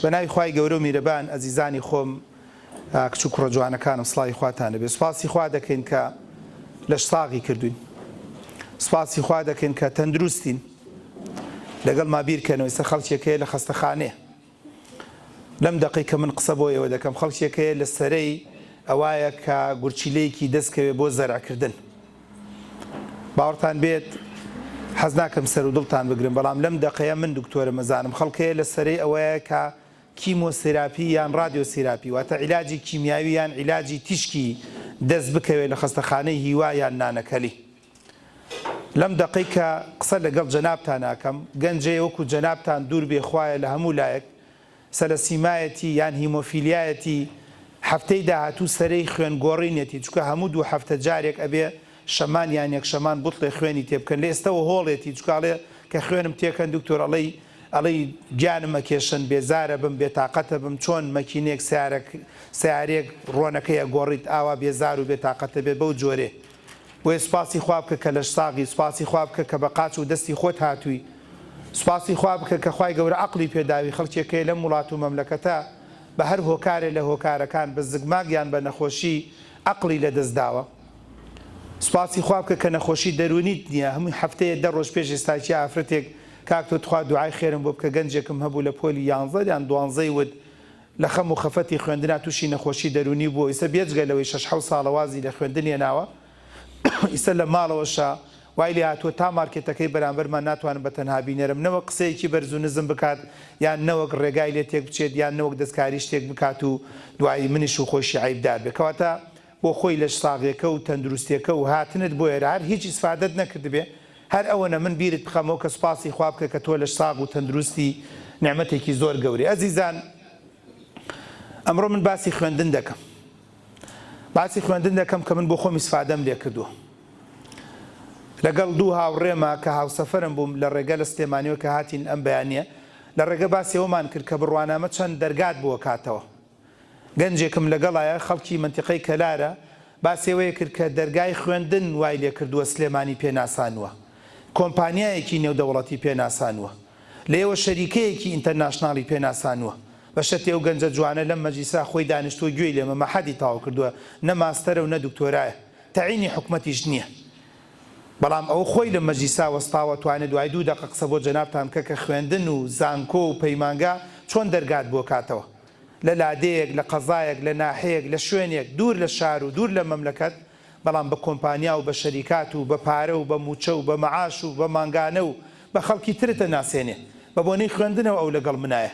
بەناوی خوای گەورە و میرەبان ئەزیزانی خۆم کچ و کوڕە جوانەکانم سڵاوی خواتان لەبێ سوپاسی خوا دەکەین کە لەش ساغی کردوین سوپاسی خوا دەکەین کە تەندروستین لەگەڵ ما بیرکەنەوە ئێستا خەڵکێک هەیە لە خەستەخانەیە لەم دەقەی کە من قسە بۆ ئێوە دەکەم خەڵکێک هەیە لە سەرەی ئەوایە کە گورچیلەیەکی دەست کەوێ بۆ زەرعکردن. باوەڕتان بێت حەز ناکەم سەر و دڵتان بگرم بەڵام لەم دەقەیە من دکتۆرم ئەزانم خەڵک هەیە لە سەرەی ئەوەیە کە کیمۆسێراپی یان ڕادیۆسێراپی واتە عیلاجی کیمیاوی یان عیلاجی تیشکی دەست بکەوێ لە خەستەخانەی هیوا یان نانەکەلی. لەم دەقەی کە قسە لەگەڵ جەنابتان ئەکەم گەنجەیە وەکو جەنابتان دوور بێ خوایە لە هەموو لایەک سەلەسیمایەتی یان هیمۆفیلیایەتی هەفتەی داهاتوو سەرەی خوێن گۆڕینێتی چونکە هەموو دوو هەفتە جارێک ئەبێ شەمان یان یەکشەمان بوتڵێ خوێنی تێ بکەن لە ئێستەوە هۆڵێتی چونکە ئەڵێ کە خوێنم تێکەن دکتۆر ئەڵێی ئەڵێی گیانم ئەکێشن بێزارەبم بێتاقەتەبم چۆن مەکینەیەک سەیارەک سەیارەیەک ڕۆنەکەی ئەگۆڕیت ئاوا بێزار و بێتاقەتەبێت بەو جۆرێ بۆیە سوپاسی خوا بکە کە لەش ساغی، سوپاسی خوا بکە کە بە قاچ و دەستی خۆت هاتووی، سوپاسی خوا بکە کە خوای گەورە عەقڵی پێ داوی، خەڵکێک هەیە لەم وڵات و مەملەکەتە بە هەر هۆکارێ لە هۆکارەکان بە زگماک یان بە نەخۆشی عەقڵی لە دەست داوە. سوپاسی خوا بکە کە نەخۆشی دەروونیت نییە، هەموو هەفتەیە دە ڕۆژ پێش ئێستاکیە ئافرەتێک کاک تۆ تخوا دوعای خێرم بۆ بکە گەنجێکم هەبوو لە پۆلی یانزە یان دوانزەی وت لە خەم و خەفەتی خوێندنا تووشی نەخۆشی دەروونی بووە ئیسە بێجگە لەوەی شەش حەوت ساڵە وازی لە خوێندن هێناوە ئیسە لە ماڵەوەشە وای لێ هاتووە تا مارکێتەکەی بەرامبەرمان ناتوانم بە تەنها بینێرم نەوەک قسەیەکی بەرز و نزم بکات یان نەوەک ڕێگای لێ تێک بچێت یان نەوەک دەستکاری شتێک بکات و دوایی منیش و خۆیشی عەیبدار بێ کەواتە بۆ خۆی لەش ساغیەکە و تەندروستیەکە و هاتنت بۆ ئێرە هەر هیچ ئیسفادەت نەکردبێ هەر ئەوەنە من بیرت بخەمەوە کە سوپاسی خوا بکە کە تۆ لەش ساغ و تەندروستی نیعمەتێکی زۆر گەورەیە ئەزیزان ئەمڕۆ من باسی خوێندن دەکەم باسی خوێندن دەکەم کە من بۆ خۆم ئیسفادەم لێ کردووە لەگەڵ دوو هاوڕێما کە هاوسەفەرم بووم لە ڕێگە لە سلێمانیەوە کە هاتین ئەم بەیانیە لە ڕێگە باسی ئەوەمان کرد کە بڕوانامە چەند دەرگات بۆ کاتەوە گەنجێکم لەگەڵایە خەڵکی مەنتیقەی کەلارە، باسی ئەوەی کرد کە دەرگای خوێندن وای لێکردووە سلێمانی پێ ناسانووە، کۆمپانیایەکی نێودەوڵەتی پێ ناسانووە، لێوە شەریکەیەکی ئینتەرناشناڵی پێ ناسانووە. بە شەرتی ئەو گەنجە جوانە لەم مەجلیسە خۆی دانیشتووە گوێی لێمە مەحەدی تەواو کردووە، نە ماستەرە و نە دکتۆرایە، تەعینی حکومەتیش نییە. بەڵام ئەو خۆی لە مەجلیسا وەستاوە توانێ دوای دوو دەقە قسە بۆ جەنابتان بکە کە خوێندن و زانکۆ و پەیمانگا چۆن دەرگات بۆ کاتەوە. لە لادێیەک، لە قەزایەک، لە ناحەیەک، لە شوێنێک دوور لە شار و دوور لە مەملەکەت، بەڵام بە کۆمپانیا و بە شەریکات و بە پارە و بە مووچە و بە مەعاش و بە مانگانە و بە خەڵکی ترت ئەناسێنێ. بە بۆنەی خوێندنەوە ئەو لەگەڵ منایە.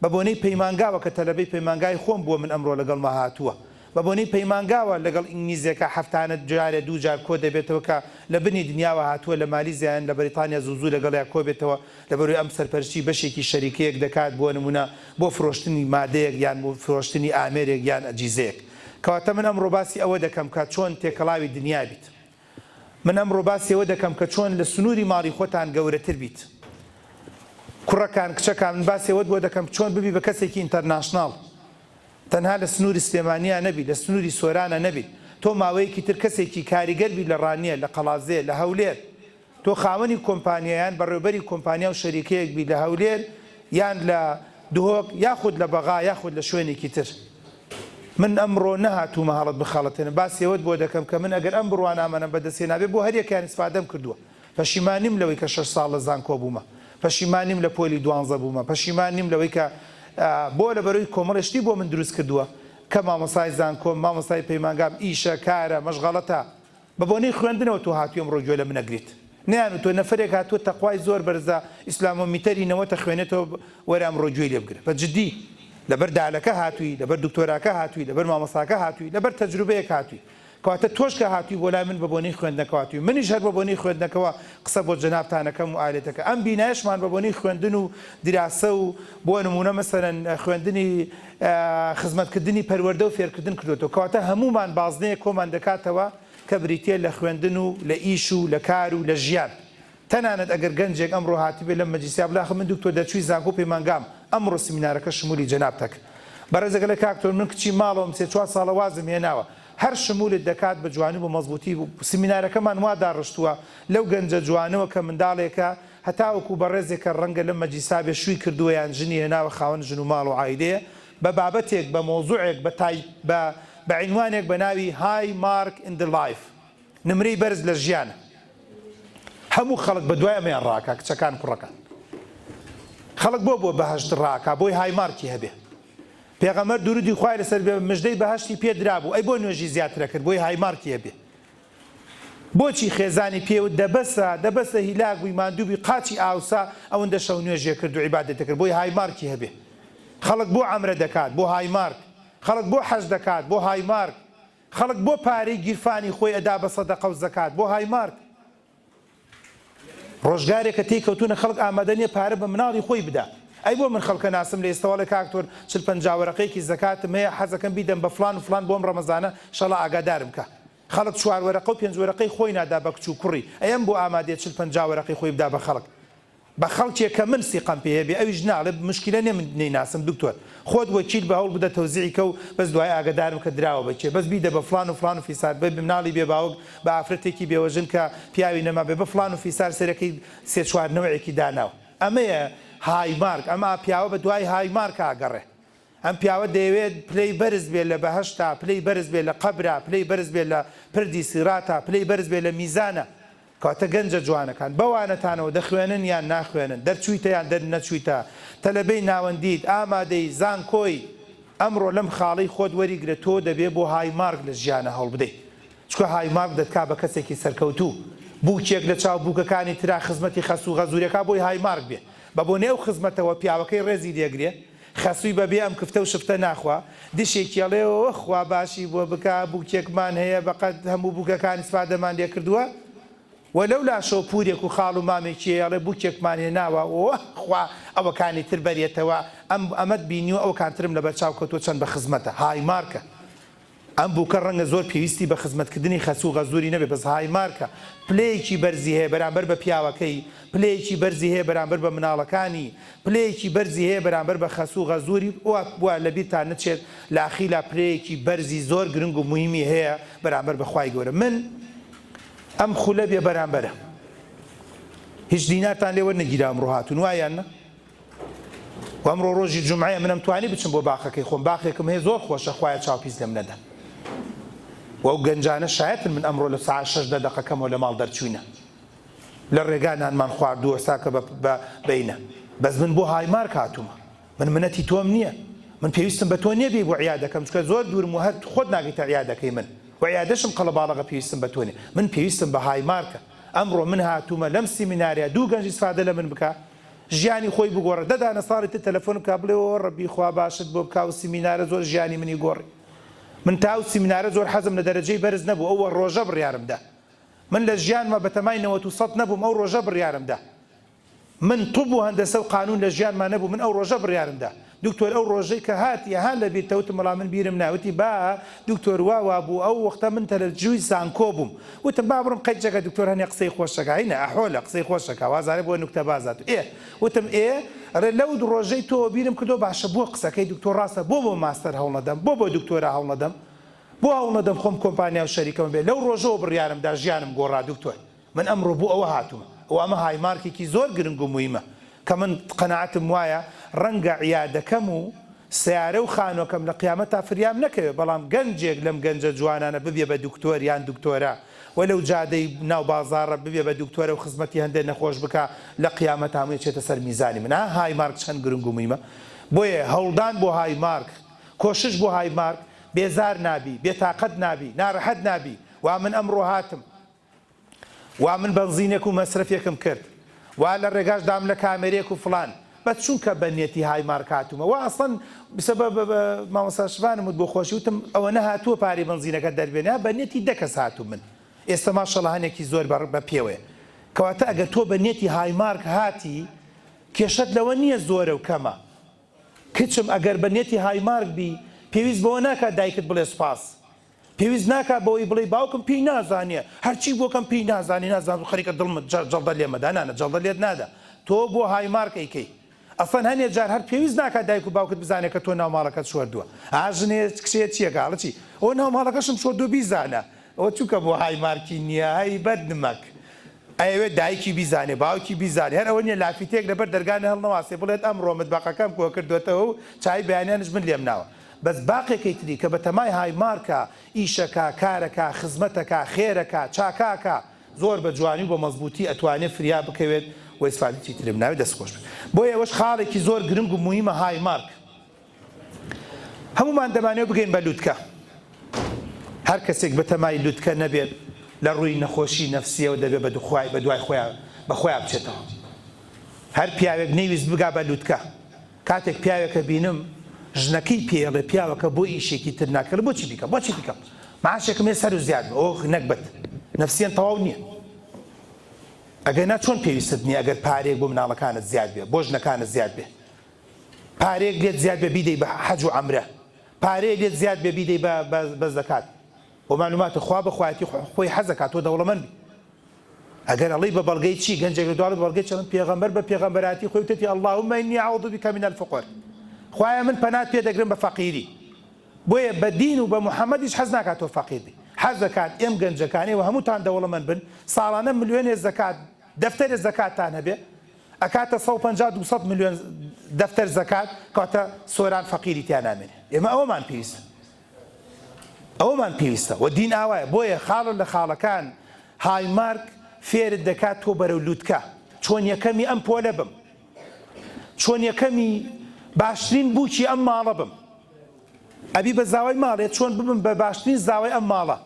بە بۆنەی پەیمانگاوە کە تەلەبەی پەیمانگای خۆم بووە من ئەمڕۆ لەگەڵما هاتووە. بە بۆنەی پەیمانگاوە لەگەڵ ئینگلیزێکا هەفتانە جارێ دوو جار کۆ دەبێتەوە کە لە بنی دنیاوە هاتووە لە مالیزیا یان لە بەریتانیا زوو زوو لەگەڵیا کۆ بێتەوە لەبەروی ئەم سەرپەرشتی بەشێکی شەریکەیەک دەکات بۆ نموونە بۆ فرۆشتنی مادەیەک یان بۆ فرۆشتنی ئامێرێک یان ئەجیزەیەک کەواتە من ئەمڕۆ باسی ئەوە دەکەم کە چۆن تێکەڵاوی دنیا بیت من ئەمڕۆ باسی ئەوە دەکەم کە چۆن لە سنووری ماڵی خۆتان گەورەتر بیت کوڕەکان کچەکان من باسی ئەوەت بۆ دەکەم چۆن ببی بە کەسێکی ئینتەرناشناڵ تەنها لە سنووری سلێمانیا نەبی، لە سنووری سۆرانە نەبی، تۆ ماوەیەکی تر کەسێکی کاریگەر بی لە ڕانیە، لە قەڵادزێ، لە هەولێر. تۆ خاوەنی کۆمپانیا یان بەڕێوبەری کۆمپانیا و شەریکەیەک بی لە هەولێر یان لە دهۆک یاخود لە بەغا یاخود لە شوێنێکی تر. من ئەمڕۆ نەهاتوومە هەڵت بخەڵەتێنم، باسی ئەوەت بۆ دەکەم کە من ئەگەر ئەم بڕوانامانەم بەدەست هێنابێ بۆ هەریەکەیان ئیسفادەم کردووە. پەشیمان نیم لەوەی کە شەش ساڵ لە زانکۆ بوومە. پەشیمان نیم لە پۆلی دوانزە بوومە. پەشیمان نیم لەوەی کە بۆ لەبەرەوەی کۆمەڵێ شتی بۆ من دروست کردووە کە مامۆستای زانکۆم، مامۆستای پەیمانگام، ئیشە، کارە، مەشغەڵەتە. بە بۆنەی خوێندنەوە تۆ هاتووی ئەمڕۆ گوێ لە من ئەگریت. نەیانوتووە نەفەرێک هاتووە تەقوای زۆر بەرزە، ئیسلامۆمیتەری نەوەتە خوێنێتەوە وەرە ئەمڕۆ گوێی لێ بگرە. بە جدی لەبەر دالەکە هاتووی، لەبەر دکتۆراکە هاتووی، لەبەر مامۆستاکە هاتووی، لەبەر تەجروبەیەک هاتووی. کەواتە تۆش کە هاتووی بۆ لای من بە بۆنەی خوێندنەکەوە هاتووی، منیش هەر بە بۆنەی خوێندنەکەوە قسە بۆ جەنابتان ئەکەم و ئالێتەکە ئەم بینایەشمان بە بۆنەی خوێندن و دیراسە و بۆ نموونە مەسەلەن خوێندنی خزمەتکردنی پەروەردە و فێرکردن کردۆتەوە. کەواتە هەموومان بازنەیەک کۆمان دەکاتەوە کە بریتییە لە خوێندن و لە ئیش و لە کار و لە ژیان. تەنانەت ئەگەر گەنجێک ئەمڕۆ هاتبێ لەم مەجلیسە بڵێ ئاخر من دکتۆر دەرچووی زانکۆ و پەیمانگام ئەمڕۆ سمینارەکە شمولی جەنابتە کرد بەڕێزەکە ئەڵێ کاک تۆر من کچی ماڵەوەم سێ چوار ساڵە وازم هێناوە هەر شمولت دەکات بە جوانی و بە مەزبوتی سمینارەکەمان وا داڕشتووە لەو گەنجە جوانەوە کە منداڵێکە. هەتاوەکو بەڕێزێک کە ڕەنگە لەم مەجلیسا بێ شووی کردووە یان ژنی هێناوە خاوەن ژن و ماڵ و عایلەیە بە بابەتێک بە مەوزوعێک بە تای بە بە عینوانێک بە ناوی High Mark in the Life نمرەی بەرز لە ژیانە هەموو خەڵک بە دوای ئەمەیان ڕاکا کچەکان کوڕەکان خەڵک بۆ بۆ بەهەشت ڕاکا بۆی high mark ی هەبێ پێغەمبەر دورودی خوای لەسەر بێ مژدەی بەهەشتی پێ درابوو ئەی بۆ نوێژی زیاترە کرد بۆی high mark ی هەبێ بۆچی خێزانی پێ وت دەبەسە دەبەسە هیلاک بووی ماندوو بووی قاچی ئاوسا ئەوەندە شەو نوێژێ کرد و عیبادەتێ کرد بۆی high mark ی هەبێ خەڵک بۆ عەمرە دەکات بۆ high mark خەڵک بۆ حەج دەکات بۆ high mark خەڵک بۆ پارەی گیرفانی خۆی ئەدا بە سەدەقە و زەکات بۆ high mark. ڕۆژگارێکە تێی کەوتونە خەڵک ئامادە نیە پارە بە مناڵی خۆی بدا ئەی بۆ من خەڵکە ناسم لە ئێستەوە ئەڵێ کاک تۆر چل 50 وەرەقەیەکی زەکاتم هەیە حەزەکەم بیدەم بە فڵان و فڵان بۆ ئەم ڕەمەزانە شەڵا ئاگادارم کە خەڵک چوار وەرەقە و پێنج وەرەقەی خۆی نادا بە کچ و کوڕی ئەی ئەم بۆ ئامادەیە چل 50 وەرەقەی خۆی بدا بە خەڵک بە خەڵکێ کە من سیقەم پێ هەبێ ئەویش نا ئەڵێ مشکیلە نیە من نەیناسم دکتۆر خۆت وەکیل بە هەوڵ بدە تەوزیعی کە و بەس دوای ئاگەدارم کە دراوە بە کێ بەس بیدە بە فڵان و فڵان و فیسار بە مناڵی بێ باوک بە ئافرەتێکی بێوەژن کە پیاوی نەمابێ بە فڵان و فیسار سەرەکەی سێ چوار نەوعێکی داناو ئەمەیە high mark ئەم ئا پیاوە بە دوای high mark ا ئەگەڕێ ئەم پیاوە دەیەوێت پلەی بەرز بێ لە بەهەشتا پلەی بەرز بێ لە قەبرا پلەی بەرز بێ لە پردی سیراتا پلەی بەرز بێ لە میزانا کەواتە گەنجە جوانەکان بە وانەتانەوە دەخوێنن یان ناخوێنن، دەرچوویتە یان دەرنەچوویتە، تەلەبەی ناوەندیت، ئامادەی، زانکۆی، ئەمڕۆ لەم خاڵەی خۆت وەریگرە تۆ دەبێ بۆ high mark لە ژیانا هەوڵبدەی چونکە high mark دەتکا بە کەسێکی سەرکەوتوو بووکێک لە چاو بووکەکانی ترا خزمەتی خەسوو غەزوورێکا بۆی high mark بێ بە بۆنەی ئەو خزمەتەوە پیاوەکەی ڕێزی لێگرێ خەسووی بە بێ ئەم کفتە و شفتە ناخوا دشێکی ئەڵێ ئۆه خوا باشی بۆ بکا بووکێکمان هەیە بەقەد هەموو بووکەکان ئیسفادەمان لێ کردووە و لەو لاشەوە پوورێک و خاڵ و مامێکی هەیە ئەڵێ بووکێکمان هێناوە ئۆه خوا ئەوەکانی تر بەرێتەوە ئەم ئەمەت بینیوە ئەوکانترم لەبەر چاو کەوتووە چەند بە خزمەتە high mark ە. ئەم بووکە ڕەنگە زۆر پێویستی بە خزمەتکردنی خەسوو و غەزووری نەبێت، بەس high mark ە، پلەیەکی بەرزی هەیە بەرامبەر بە پیاوەکەی، پلەیەکی بەرزی هەیە بەرامبەر بە مناڵەکانی، پلەیەکی بەرزی هەیە بەرامبەر بە خەسوو و غەزووری، وا لەبیرتان نەچێت لە ئاخیلا پلەیەکی بەرزی زۆر گرنگ و موهیمی هەیە بەرامبەر بە خوای گەورە. من ئەم خولە بێ بەرامبەرە. هیچ دینارتان لێ وەرنەگیرا ئەمڕۆ هاتوون وایە یان نا؟ وە ئەمڕۆ ڕۆژی جومعەیە منم توانی بچم بۆ باخەکەی خۆم باخێکم هەیە زۆر خۆشە خوایە چاو پیس لێم نەدا وە ئەو گەنجانە شایەتن من ئەمڕۆ لە سەعات شەش دە دەقەکەمەوە لە ماڵ دەرچوینە لە ڕێگا نانمان خواردووە ساکە بە بە بینە بەس من بۆ high mark هاتوومە من منەتی تۆم نییە من پێویستم بە تۆ نییە بێی بۆ عیادەکەم چونکە زۆر دوورم و هەر خۆت ناگەیتە عیادەکەی من و عیادەشم قەڵەباڵغە پێویستم بە تۆ نییە من پێویستم بە high mark ە ئەمڕۆ من هاتوومە لەم سیمینارە دوو گەنج ئیسفادە لە من بکە ژیانی خۆی بگۆڕێ دە دانە ساڵی تر تەلەفۆن بکا بڵێ ئۆ ڕەبی خوا باشت بۆ بکا ئەو سیمینارە زۆر ژیانی منی گۆڕی من تا ئەو سیمینارە زۆر حەزم لە دەرەجەی بەرز نەبوو ئەو ڕۆژە بڕیارم دا من لە ژیانما بەتەمای نەوەت و سەت نەبووم ئەو ڕۆژە بڕیارم دا من طب و هەندەسە و قانون لە ژیانما نەبوو من ئەو ڕۆژە بڕیارم دا دکتۆر ئەو ڕۆژەی کە هاتی ها لە بیرتە وتم وەڵا من بیرم نا وتی با دکتۆر وا وابوو ئەو وەختە من تەلەجوی زانکۆ بووم وتم با بڕۆم قەیچەکە دکتۆر هەنێ قسەی خۆش ئەکا هەی نا ئەحۆلە قسەی خۆش ئەکا وازانێ بۆ نوکتە باز هاتوو ئێ وتم ئێ ئەڵێ لەو ڕۆژەی تۆوە بیرم کردەوە باشە بۆ قسەکەی دکتۆر ڕاستە بۆ بۆ ماستەر هەوڵنەدەم بۆ بۆ دکتۆرا هەوڵنەدەم بۆ هەوڵنەدەم خۆم کۆمپانیا و شەریکەم بێ لەو ڕۆژەوە بڕیارم دا ژیانم گۆڕا دکتۆر من ئەمڕۆ بۆ ئەوە هاتوومە و ئەمە high mark ێکی زۆر گرنگ و مویمە کە من قەناعەتم وایە ڕەنگە عیادەکەم و سەیارە و خانوەکەم لە قیامەتا فریام نەکەوێ بەڵام گەنجێک لەم گەنجە جوانانە ببێ بە دکتۆر یان دکتۆرە و لەو جادەی ناو بازاڕە ببێ بە دکتۆرە و خزمەتی هەندێ نەخۆش بکا لە قیامەتا هەمووی ئەچێتە سەر میزانی من ها high mark چەند گرنگ و مویمە بۆیە هەوڵدان بۆ high mark کۆشش بۆ high mark بێزار نابی بێتاقەت نابی نارەحەت نابی وا من ئەمڕۆ هاتم وا من بەنزینێک و مەسرەفێکم کرد وا لە ڕێگاش دام لە کامێرێک و فڵان بەس چونکە بە نیەتی high mark هاتوومە وا ئەسڵەن بسە بە بە بە مامۆستا شڤانم وت بۆ خۆشی وتم ئەوە نەهاتووە پارەی بەنزینەکە دەربێنێ ها بە نیەتی دە کەس هاتووم من ئێستا ماشەڵا هەنێکی زۆر بە بە پێوەیە کەواتە ئەگەر تۆ بە نیەتی high mark هاتی کێشەت لەوە نییە زۆرە و کەمە کچم ئەگەر بە نیەتی high mark بی پێویست بەوە ناکات دایکت بڵێ سوپاس پێویست ناکا بەوەی بڵێی باوکم پێی نازانێ هەرچی بۆکەم پێی نازانێ نازانم خەریکە دڵم جەڵدە لێمەدا نانا جەڵدە لێت نادا تۆ بۆ high mark ئەیکەی ئەسڵەن هەنێ جار هەر پێویست ناکا دایک و باوکت بزانێ کە تۆ ناو ماڵەکەت شۆردووە ئا ژنێ کچێ چیەکا ئەڵێ چی ئۆ ناو ماڵەکەشم شۆردووە بیزانە ئەوە چونکە بۆ high mark ی نییە هەی بەد نمەک. ئەیەوێت دایکی بیزانێ باوکی بیزانێ هەر ئەوە نیە لافیتەیەک لەبەر دەرگا نەهەڵنەواسێ بڵێت ئەمڕۆ متبەقەکەم کۆکردۆتەوە و چای بەیانیانش من لێم ناوە بەس باقێکەی تری کە بەتەمای های مارکە ئیشەکا کارەکا خزمەتەکا خێرەکا چاکاکا زۆر بە جوانی و بە مەزبوتی ئەتوانێ فریا بکەوێت و ئیسفادەی ترم ناوێت دەست خۆش بێت بۆیە ئەوەش خاڵێکی زۆر گرنگ و موهیمە های مارک هەموومان دەمانەوێت بگەین بە لوتکە. هەر کەسێک بەتەمای لوتکە نەبێت لە ڕووی نەخۆشی نەفسیەوە دەبێت بە دوخوای بە دوای خۆیا بە خۆیا بچێتەوە. هەر پیاوێک نەیویست بگا بە لوتکە. کاتێک پیاوێکە بینم ژنەکەی پێی ئەڵێ پیاوەکە بۆ ئیشێکی تر ناکەی ئەڵێ بۆچی بیکەم بۆچی بیکەم معاشێکم هەیە سەرو زیاد بێ ئۆخ نەگبەت نەفسیەن تەواو نییە. ئەگەر نا چۆن پێویستت نییە ئەگەر پارەیەک بۆ مناڵەکانت زیاد بێ بۆ ژنەکانت زیاد بێ. پارەیەک لێت زیاد بێ بیدەی بە حەج و عەمرە پارەیەک لێت زیاد بێ بیدەی بە بە زەکات بۆ مالوماتە خوا بە خوایەتی خۆی حەزەکات تۆ دەوڵەمەند بی ئەگەر ئەڵێی بە بەڵگەی چی گەنجێک لە دواڵی بە بەڵگەی چەند پێغەمبەر بە پێغەمبەراتی خۆی وتێتی اللهم انی اعوذ بک من الفقر خوایە من پەنات پێ دەگرم بە فەقیری بۆیە بە دین و بە محەممەدیش حەز ناکات تۆ فەقیر بی حەز دەکات ئێم گەنجەکان ئێوە هەمووتان دەوڵەمەند بن ساڵانە ملیۆنێ زەکات دەفتەرێ زەکاتتان هەبێ ئەکاتە 150 200 ملیۆن دەفتەر زەکات کەواتە سۆران فەقیری تیا نامێنێ ئێمە ئەوەمان پێویستە ئەوەمان پێویستە وە دین ئاوایە بۆیە خاڵە لە خاڵەکان های مارک فێرت دەکات تۆ بەرەو لوتکە چۆن یەکەمی ئەم پۆلە بم چۆن یەکەمی باشترین بووکی ئەم ماڵە بم ئەبی بە زاوای ماڵێ چۆن ببم بە باشترین زاوای ئەم ماڵە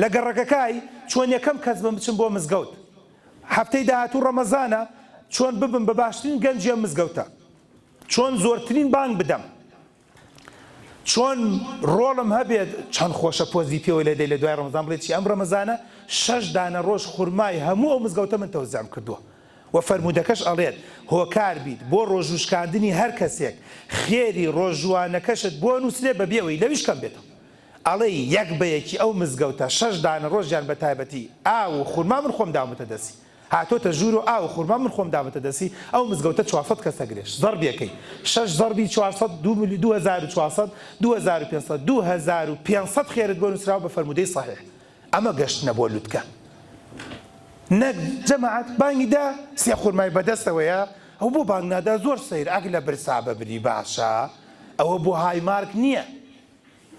لە گەڕەکەکای چۆن یەکەم کەس بم بچم بۆ مزگەوت هەفتەی داهاتوو ڕەمەزانە چۆن ببم بە باشترین گەنجی ئەم مزگەوتە چۆن زۆرترین بانگ بدەم چۆن ڕۆڵم هەبێت چەند خۆشە پۆزی پێوە لێدەی لە دوای ڕەمەزان بڵێ چی ئەم ڕەمەزانە شەش دانە ڕۆژ خورمای هەموو ئەو مزگەوتە من تەوزیعم کردووە وە فەرموودەکەش ئەڵێت هۆکار بیت بۆ ڕۆژووشکاندنی هەر کەسێک خێری ڕۆژووانەکەشت بۆ نووسرێ بەبێ ئەوەی لەویش کەم بێتەوە ئەڵێی یەک بە یەکی ئەو مزگەوتە شەش دانە ڕۆژیان بە تایبەتی ئاو و خورما من خۆم داومەتە دەستی هاتۆتە ژوورۆ ئاو و خورما من خۆم داومەتە دەستی ئەو مزگەوتە 400 کەس ئەگرێ زەڕبێکەی شەش زەڕبی 400 دوو ملی 2400 2500 2500 خێرت بۆ نووسراوە بە فەرموودەی سەحیح ئەمە گەشتنە بۆ لوتکە نەک جەماعەت بانگی دا سێ خورمای بەدەستەوەیە ئەو بۆ بانگ نادا زۆر سەیر ئەک لە برسا ببری باشە ئەوە بۆ های مارک نییە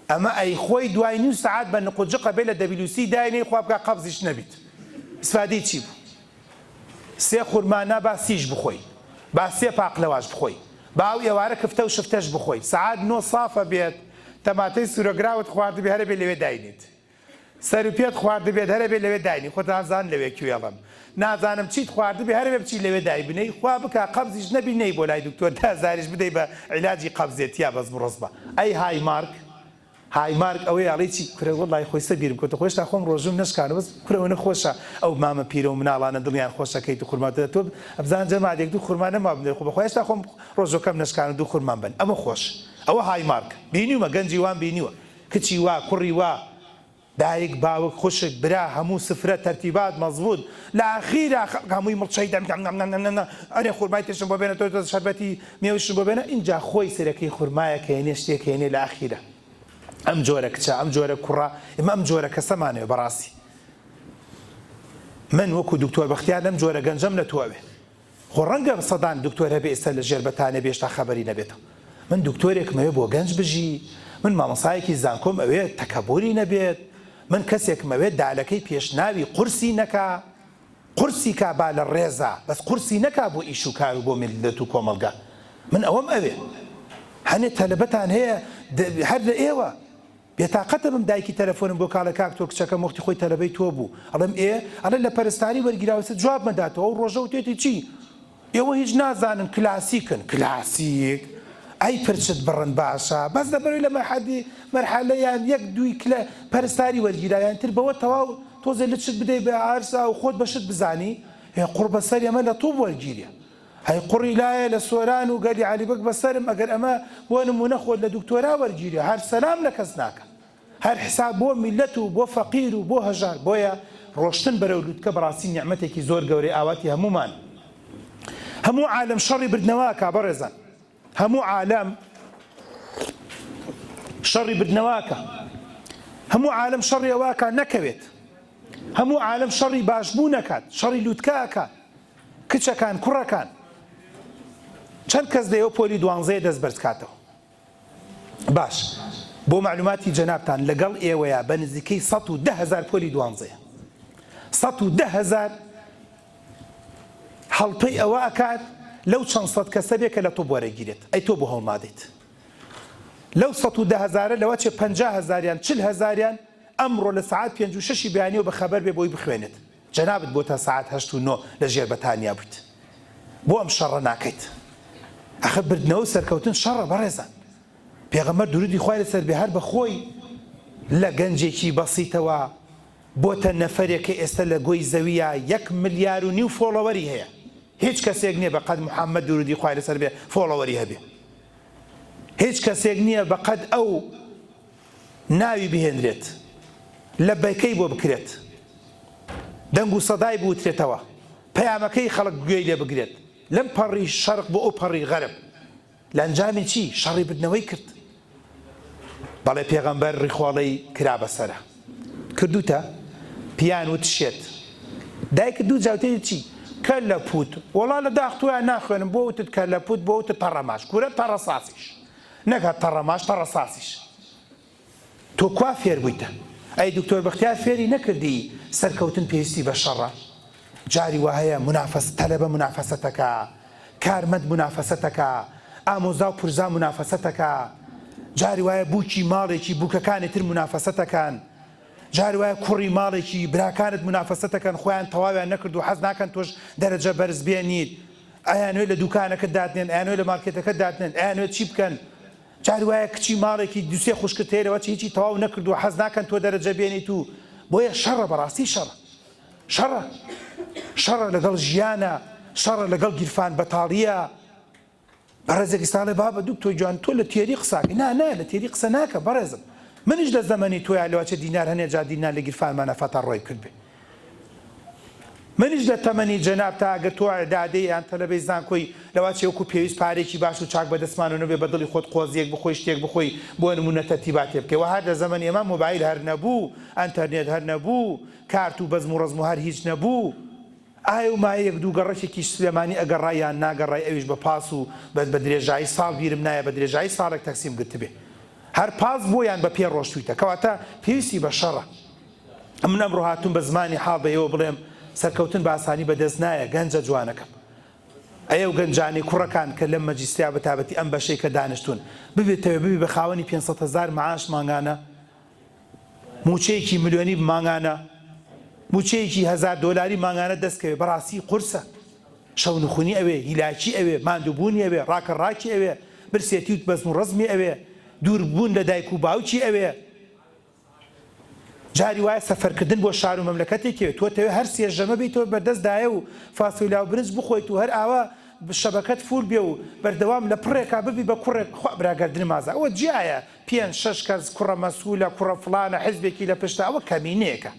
ئەمە ئەی خۆی دوای نیو سەعات بە نقوجقە بێ لە دەبیلوسی داینێی خوا بکا قەبزیش نەبیت ئیسفادەی چی بوو سێ خورما نا با سیش بخۆی با سێ پاقلەواش بخۆی با ئەو ئێوارە کفتە و شفتەش بخۆی سەعات نۆ سافە بێت تەماتەی سورەگراوت خواردبێ هەرەبێ لەوێ داینێت سەرو پێت خواردبێت هەرەبێ لەوێ داینی خۆتان زان لەوێ کوێڵم نازانم چیت خواردبێ هەرەبێ بچی لەوێ دایبنێی خوا بکا قەبزیش نەبی نەی بۆ لای دکتۆر دازاریش بدەی بە عیلاجی قەبزێتیا بەس بڕۆزبە ئەی های مارک های مارک ئەوەی ئەڵێی چی کورە وەڵای خۆی سە بیرم کەوتە خۆ هێشتا خۆم ڕۆژووم نەشکاندوە بەس کورە ئەوەنە خۆشە ئەو مامە پیرە و مناڵانە دڵیان خۆشە کەیت و خورما تۆ ئەبزان جەماعەت یەک دوو خورما نەما بمدەی خۆ بەخوا هێشتا خۆم ڕۆژوەکەم نەشکاندوە دوو خورمام بەن ئەمە خۆش ئەوە های مارک بینیومە گەنجی وام بینیوە کچی وا کوڕی وا دایک باوک خوشک برا هەموو سفرە تەرتیبات مەزبوت لە ئاخیرا خەڵک هەمووی مڵچەی دەم دەم دەم دەم دەم ئەرێ خورمای ترشم بۆ بێنە تۆ تۆ شەربەتی مێوشم بۆ بێنە ئینجا خۆی سەرەکەی خورمایەک هێنێ شتێک هێنێ لە ئاخیرا ئەم جۆرە کچە ئەم جۆرە کوڕە ئێمە ئەم جۆرە کەسەمانەوێ بەڕاستی من وەکو دکتۆر بەختیار لەم جۆرە گەنجەم لە تۆ ئەوێ خۆ ڕەنگە سەدان دکتۆر هەبێ ئێستا لە ژێر بەتانیە بێ هێشتا خەبەری نەبێتەوە. من دکتۆرێکم ئەوێ بۆ گەنج بژی، من مامۆستایەکی زانکۆم ئەوێ تەکەبوری نەبێت، من کەسێکم ئەوێ دالەکەی پێش ناوی قورسی نەکا، قورسی کا با لە ڕێزا، بەس قورسی نەکا بۆ ئیش و کار و بۆ میللەت و کۆمەڵگا. من ئەوەم ئەوێ. هەنێ تەلەبەتان هەیە هەر لە ئێوە. بێتاقەتە بم دایکی تەلەفۆنم بۆ کا ئەڵێ کاک تۆ کچەکەم وەختی خۆی تەلەبەی تۆ بوو ئەڵێم ئێ ئەڵێ لە پەرستاری وەرگیراوە ئێستا جوابمە داتەوە ئەو ڕۆژە وتێتی چی ئێوە هیچ نازانن کلاسیکن کلاسیک ئەی پرچت بڕن باشە بەس لەبەرەوەی لە مەرحەدی مەرحەلە یان یەک دووی کلە پەرستاری وەرگیرا یان تر بەوە تەواو تۆزێ لچت بدەی بە ئارسا و خۆت بە شت بزانی هێ قوڕ بەسەر ئێمە لە توب وەرگیرێ هەی قوڕی لایە لە سۆران و گەلی عەلی بەگ بەسەرم ئەگەر ئەمە بۆ نمونە خۆت لە دکتۆرا وەرگیرێ هەر سەلام لە کەس ناکا هەر حساب بۆ میللەت و بۆ فەقیر و بۆ هەژار بۆیە ڕۆشتن بەرەو لوتکە بەڕاستی نیعمەتێکی زۆر گەورەی ئاواتی هەموومان هەموو عالەم شەڕی بردنەوە ئەکا بەڕێزان هەموو عالەم شەڕی بردنەوە ئەکا هەموو عالەم شەڕی ئەوە ئەکا نەکەوێت. هەموو عالەم شەڕی باشبوون ئەکات، شەڕی لوتکە ئەکات. کچەکان، کوڕەکان. چەند کەس لە ئێوە پۆلی دوانزەیە دەست بەرز کاتەوە؟ باش بۆ مەعلوماتی جەنابتان لەگەڵ ئێوەیا بە نزیکەی 110 هەزار پۆلی دوانزەیە. 110 هەزار هەڵپەی ئەوە ئەکات لەو چەند سەد کەسە بێ کە لە تۆپ وەرەگیرێت. ئەی تۆ بۆ هەوڵ نادەیت؟ لەو 110 هەزارە لەوەچێ 50 هەزاریان 40 هەزاریان ئەمڕۆ لە سەعات پێنج و شەشی بەیانیەوە بە خەبەر بێ بۆی بخوێنێت. جەنابت بۆ تا سەعات هەشت و نۆ لە ژێر بەتانیا بوویت؟ بۆ ئەم شەڕە ناکەیت؟ ئەخر بردنەوە و سەرکەوتن شەڕە بەڕێزان. پێغەمبەر دروودی خوای لەسەر بێ هەر بە خۆی لە گەنجێکی بەسیتەوە بۆتە نەفەرێک کە ئێستە لە گۆی زەوییا یەک ملیار و نیو follower ی هەیە. هیچ کەسێک نییە بە قەد محەممەد دروودی خوای لەسەر بێ follower ی هەبێ. هیچ کەسێک نییە بە قەد ئەو ناوی بهێنرێت، لەبەیکەی بۆ بکرێت، دەنگ و سەدای بوترێتەوە، پەیامەکەی خەڵک گوێی لێ بگرێت، لەم پەڕی شەرق بۆ ئەو پەڕی غەرب. لە ئەنجامی چی؟ شەڕی بردنەوەی کرد. بەڵێ پێغەمبەر ڕیخۆڵەی کرا بەسەرا. کردوتە؟ پیان وت شێت. دایکت دوو جا وتێتی چی؟ کەللە پوت. وەڵا لە داخ تۆیا ناخوێنم بۆ وتت کەللە پوت بۆ وتت تەڕەماش. کورە تەڕەساسیش. نەک هەر تەڕەماش تەڕەساسیش. تۆ کوا فێر بوویتە؟ ئەی دکتۆر بەختیار فێری نەکردی سەرکەوتن پێویستی بە شەڕە؟ جاری وا هەیە مونافەس تەلەبە مونافەسەتەکا، کارمەند مونافەسەتەکا، ئامۆزا و پورزا مونافەسەتەکا، جاری وایە بووکی ماڵێکی بووکەکانی تر مونافەسەتەکان، جاری وایە کوڕی ماڵێکی براکانت مونافەسەتەکەن خۆیان تەواویان نەکردوو حەز ناکەن تۆش دەرەجە بەرز بێنیت، ئەیانەوێت لە دوکانەکەت داتنێن، ئەیانەوێت لە مارکێتەکەت داتنێن، ئەیانەوێت چی بکەن؟ جاری وایە کچی ماڵێکی دوو سێ خوشکت هەیە لەوەچ هیچی تەواو نەکردووە حەز ناکەن تۆ دەرەجە بێنیت و بۆیە شەڕە بەڕاستی شەڕە شەڕە شەڕە لەگەڵ ژیانە شەڕە لەگەڵ گیرفان بەتاڵیە بەڕێزێک ئیستا ئەڵێ بابە دکتۆر گیان تۆ لە تێری قساکەی نا نا لە تێری قسە ناکە بەڕێزم منیش لە زەمەنی تۆیا لەوەچە دینار هەنێ جا دینار لە گیرفانمانە فەتا ڕۆی کرد بێ منیش لە تەمەنی جەنابتا ئەگەر تۆ ئیعدادی یان تەلەبەی زانکۆی لەوەچێ وەکو پێویست پارەیەکی باش و چاک بەدەستمانەوە نەبێ بە دڵی خۆت قۆزیەک بخۆی شتێک بخۆی بۆ نمونە تەرتیباتێ بکەی وە هەر لە زەمەنی ئێمە مۆبایل هەر نەبوو ئەنتەرنێت هەر نەبوو کارت و بەزم و ڕەزم و هەر هیچ نەبوو ئایە و مایە یەک دوو گەڕەکێکیش سلێمانی ئەگەڕای یان ناگەڕای ئەویش بە پاس و بە بە درێژایی ساڵ بیرم نایە بە درێژایی ساڵێک تەکسیم گرتبێ هەر پاس بووە یان بە پێ ڕۆشتویتە کەواتە پێویستی بە شەڕە. من ئەمڕۆ هاتووم بە زمانی حاڵ بە ئێوە بڵێم سەرکەوتن بە ئاسانی بە دەست نایە گەنجە جوانەکەم. ئەی ئەو گەنجانەی کوڕەکان کە لەم مەجلیسەیا بە تابەتی ئەم بەشەی کە دانشتوون ببێتەوێ ببی بە خاوەنی 500 هەزار معاش مانگانە موچەیەکی ملیۆنی مانگانە موچەیەکی هەزار دۆلاری مانگانە دەست کەوێ بەڕاستی قورسە شەونخونی ئەوێ هیلاکی ئەوێ ماندووبوونی ئەوێ ڕاکە ڕاکی ئەوێ برسێتی و بەزم و ڕەزمی ئەوێ دووربوون لە دایک و باوکی ئەوێ جاری وایە سەفەرکردن بۆ شار و مەملەکەتێکێ تۆ تەوێ هەر سێ ژەمە بیتەوە بەردەست دایە و فاسۆلیا و برنج بخۆیت و هەر ئاوا شەبەکەت فول بێ و بەردەوام لە پڕێکا ببی بە کوڕێک خوا برا گەردنم ئازا ئەوە جیایە پێنج شەش کەس کوڕە مەسولە کوڕە فڵانە حزبێکی لە پشتە ئەوە کەمینەیەکە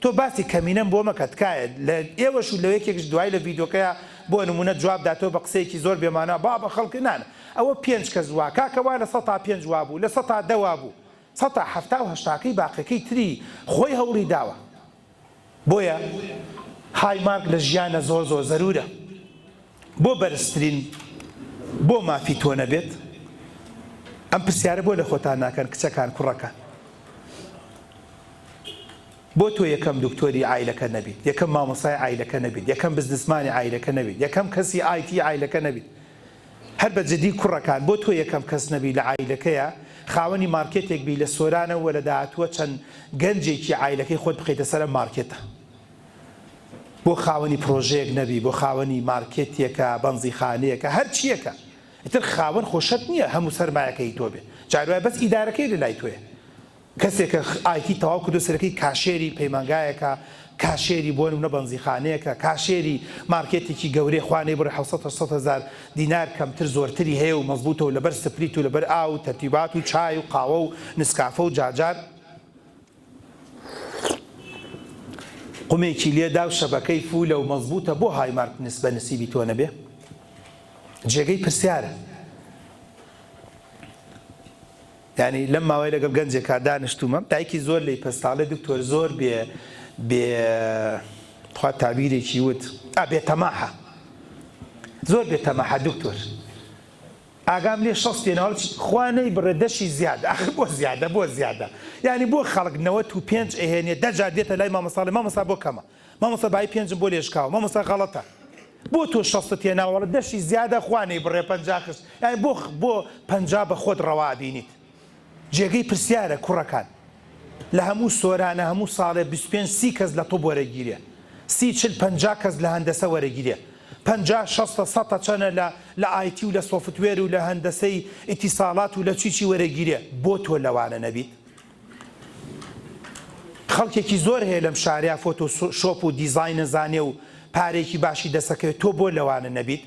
تۆ باسی کەمینەم بۆ مەکە تکایە لە ئێوەش و لە یەکێکش دوای لە ڤیدۆکەیا بۆ نمونە جواب داتەوە بە قسەیەکی زۆر بێمانا بابە خەڵک نانا ئەوە پێنج کەس وا کاکە وا 5% وابوو 10% وابوو سەتا حەفتا و هەشتاکەی باقیەکەی تری خۆی هەوڵی داوە بۆیە high mark لە ژیانە زۆر زۆر زەرورە بۆ بەرزترین بۆ مافی تۆ نەبێت ئەم پرسیارە بۆ لە خۆتان ناکەن کچەکان کوڕەکان بۆ تۆ یەکەم دکتۆری عایلەکە نەبیت یەکەم مامۆسای عایلەکە نەبیت یەکەم بزنسمانی عایلەکە نەبیت یەکەم کەسی IT عایلەکە نەبیت هەر بە جدی کوڕەکان بۆ تۆ یەکەم کەس نەبی لە عایلەکەیا خاوەنی مارکێتێک بی لە سۆرانەوە وە لە داهاتووە چەند گەنجێکی عایلەکەی خۆت بخەیتە سەر ئەم مارکێتە بۆ خاوەنی پرۆژەیەک نەبی بۆ خاوەنی مارکێتێکە بەنزیخانەیەکە هەر چیەکە ئیتر خاوەن خۆ شەرت نیە هەموو سەرمایەکە هی تۆ بێ جار وایە بەس ئیدارەکەی لە لای تۆیە کەسێکە IT تەواو کردوە سەرەکەی cashier ی پەیمانگایەکە cashier ی بۆ نمونە بەنزیخانەیەکە cashier ی مارکێتێکی گەورەی خوا نەیبڕێ حەوسەد هەشتسەد هەزار دینار کەمتر زۆرتری هەیە و مەزبوتە و لەبەر سپلیت و لەبەر ئاو و تەرتیبات و چای و قاوە و نسکافە و جاجار قومێکی لێدا و شەبەکەی فولە و مەزبوتە بۆ high mark بە نسیبی تۆ نەبێ جێگەی پرسیارە. یانی لەم ماوەیە لەگەڵ گەنجێکا دانیشتوومە دایکی زۆر لێی پەستا ئەڵێ دکتۆر زۆر بێ. بێ تخوا تابیرێکی وت ئا بێ تەماحە زۆر بێ تەماحە دکتۆر ئاگام لێ شەست تێناوە چی خوا نەیبڕێ دەشی زیادە ئاخر بۆ زیادە بۆ زیادە یانی بۆ خەڵک 95 ئەهێنێ دە جار دێتە لای مامۆستا ئەڵێ مامۆستا بۆ کەمە مامۆستا بایی پێنجم بۆ لێشکاوە مامۆستا غەڵەتە بۆ تۆ شەستت هێناوە ئەڵێ دەشی زیادە خوا نەیبڕێ 50 خست یانی بۆ بۆ 50 بە خۆت ڕەوا ئەبینیت جێگەی پرسیارە کوڕەکان لە هەموو سۆرانە هەموو ساڵێ 25 سی کەس لە طب وەرەگیرێ سی چل 50 کەس لە هەندەسە وەرەگیرێ 50 شەستە سەتە چەنە لە لە IT و لە software و لە هەندەسەی ئیتیساڵات و لە چی چی وەرەگیرێ بۆ تۆ لەوانە نەبیت؟ خەڵکێکی زۆر هەیە لەم شارەیا Photoshop و دیزاین ئەزانێ و پارەیەکی باشی دەسەکەوێت تۆ بۆ لەوانە نەبیت؟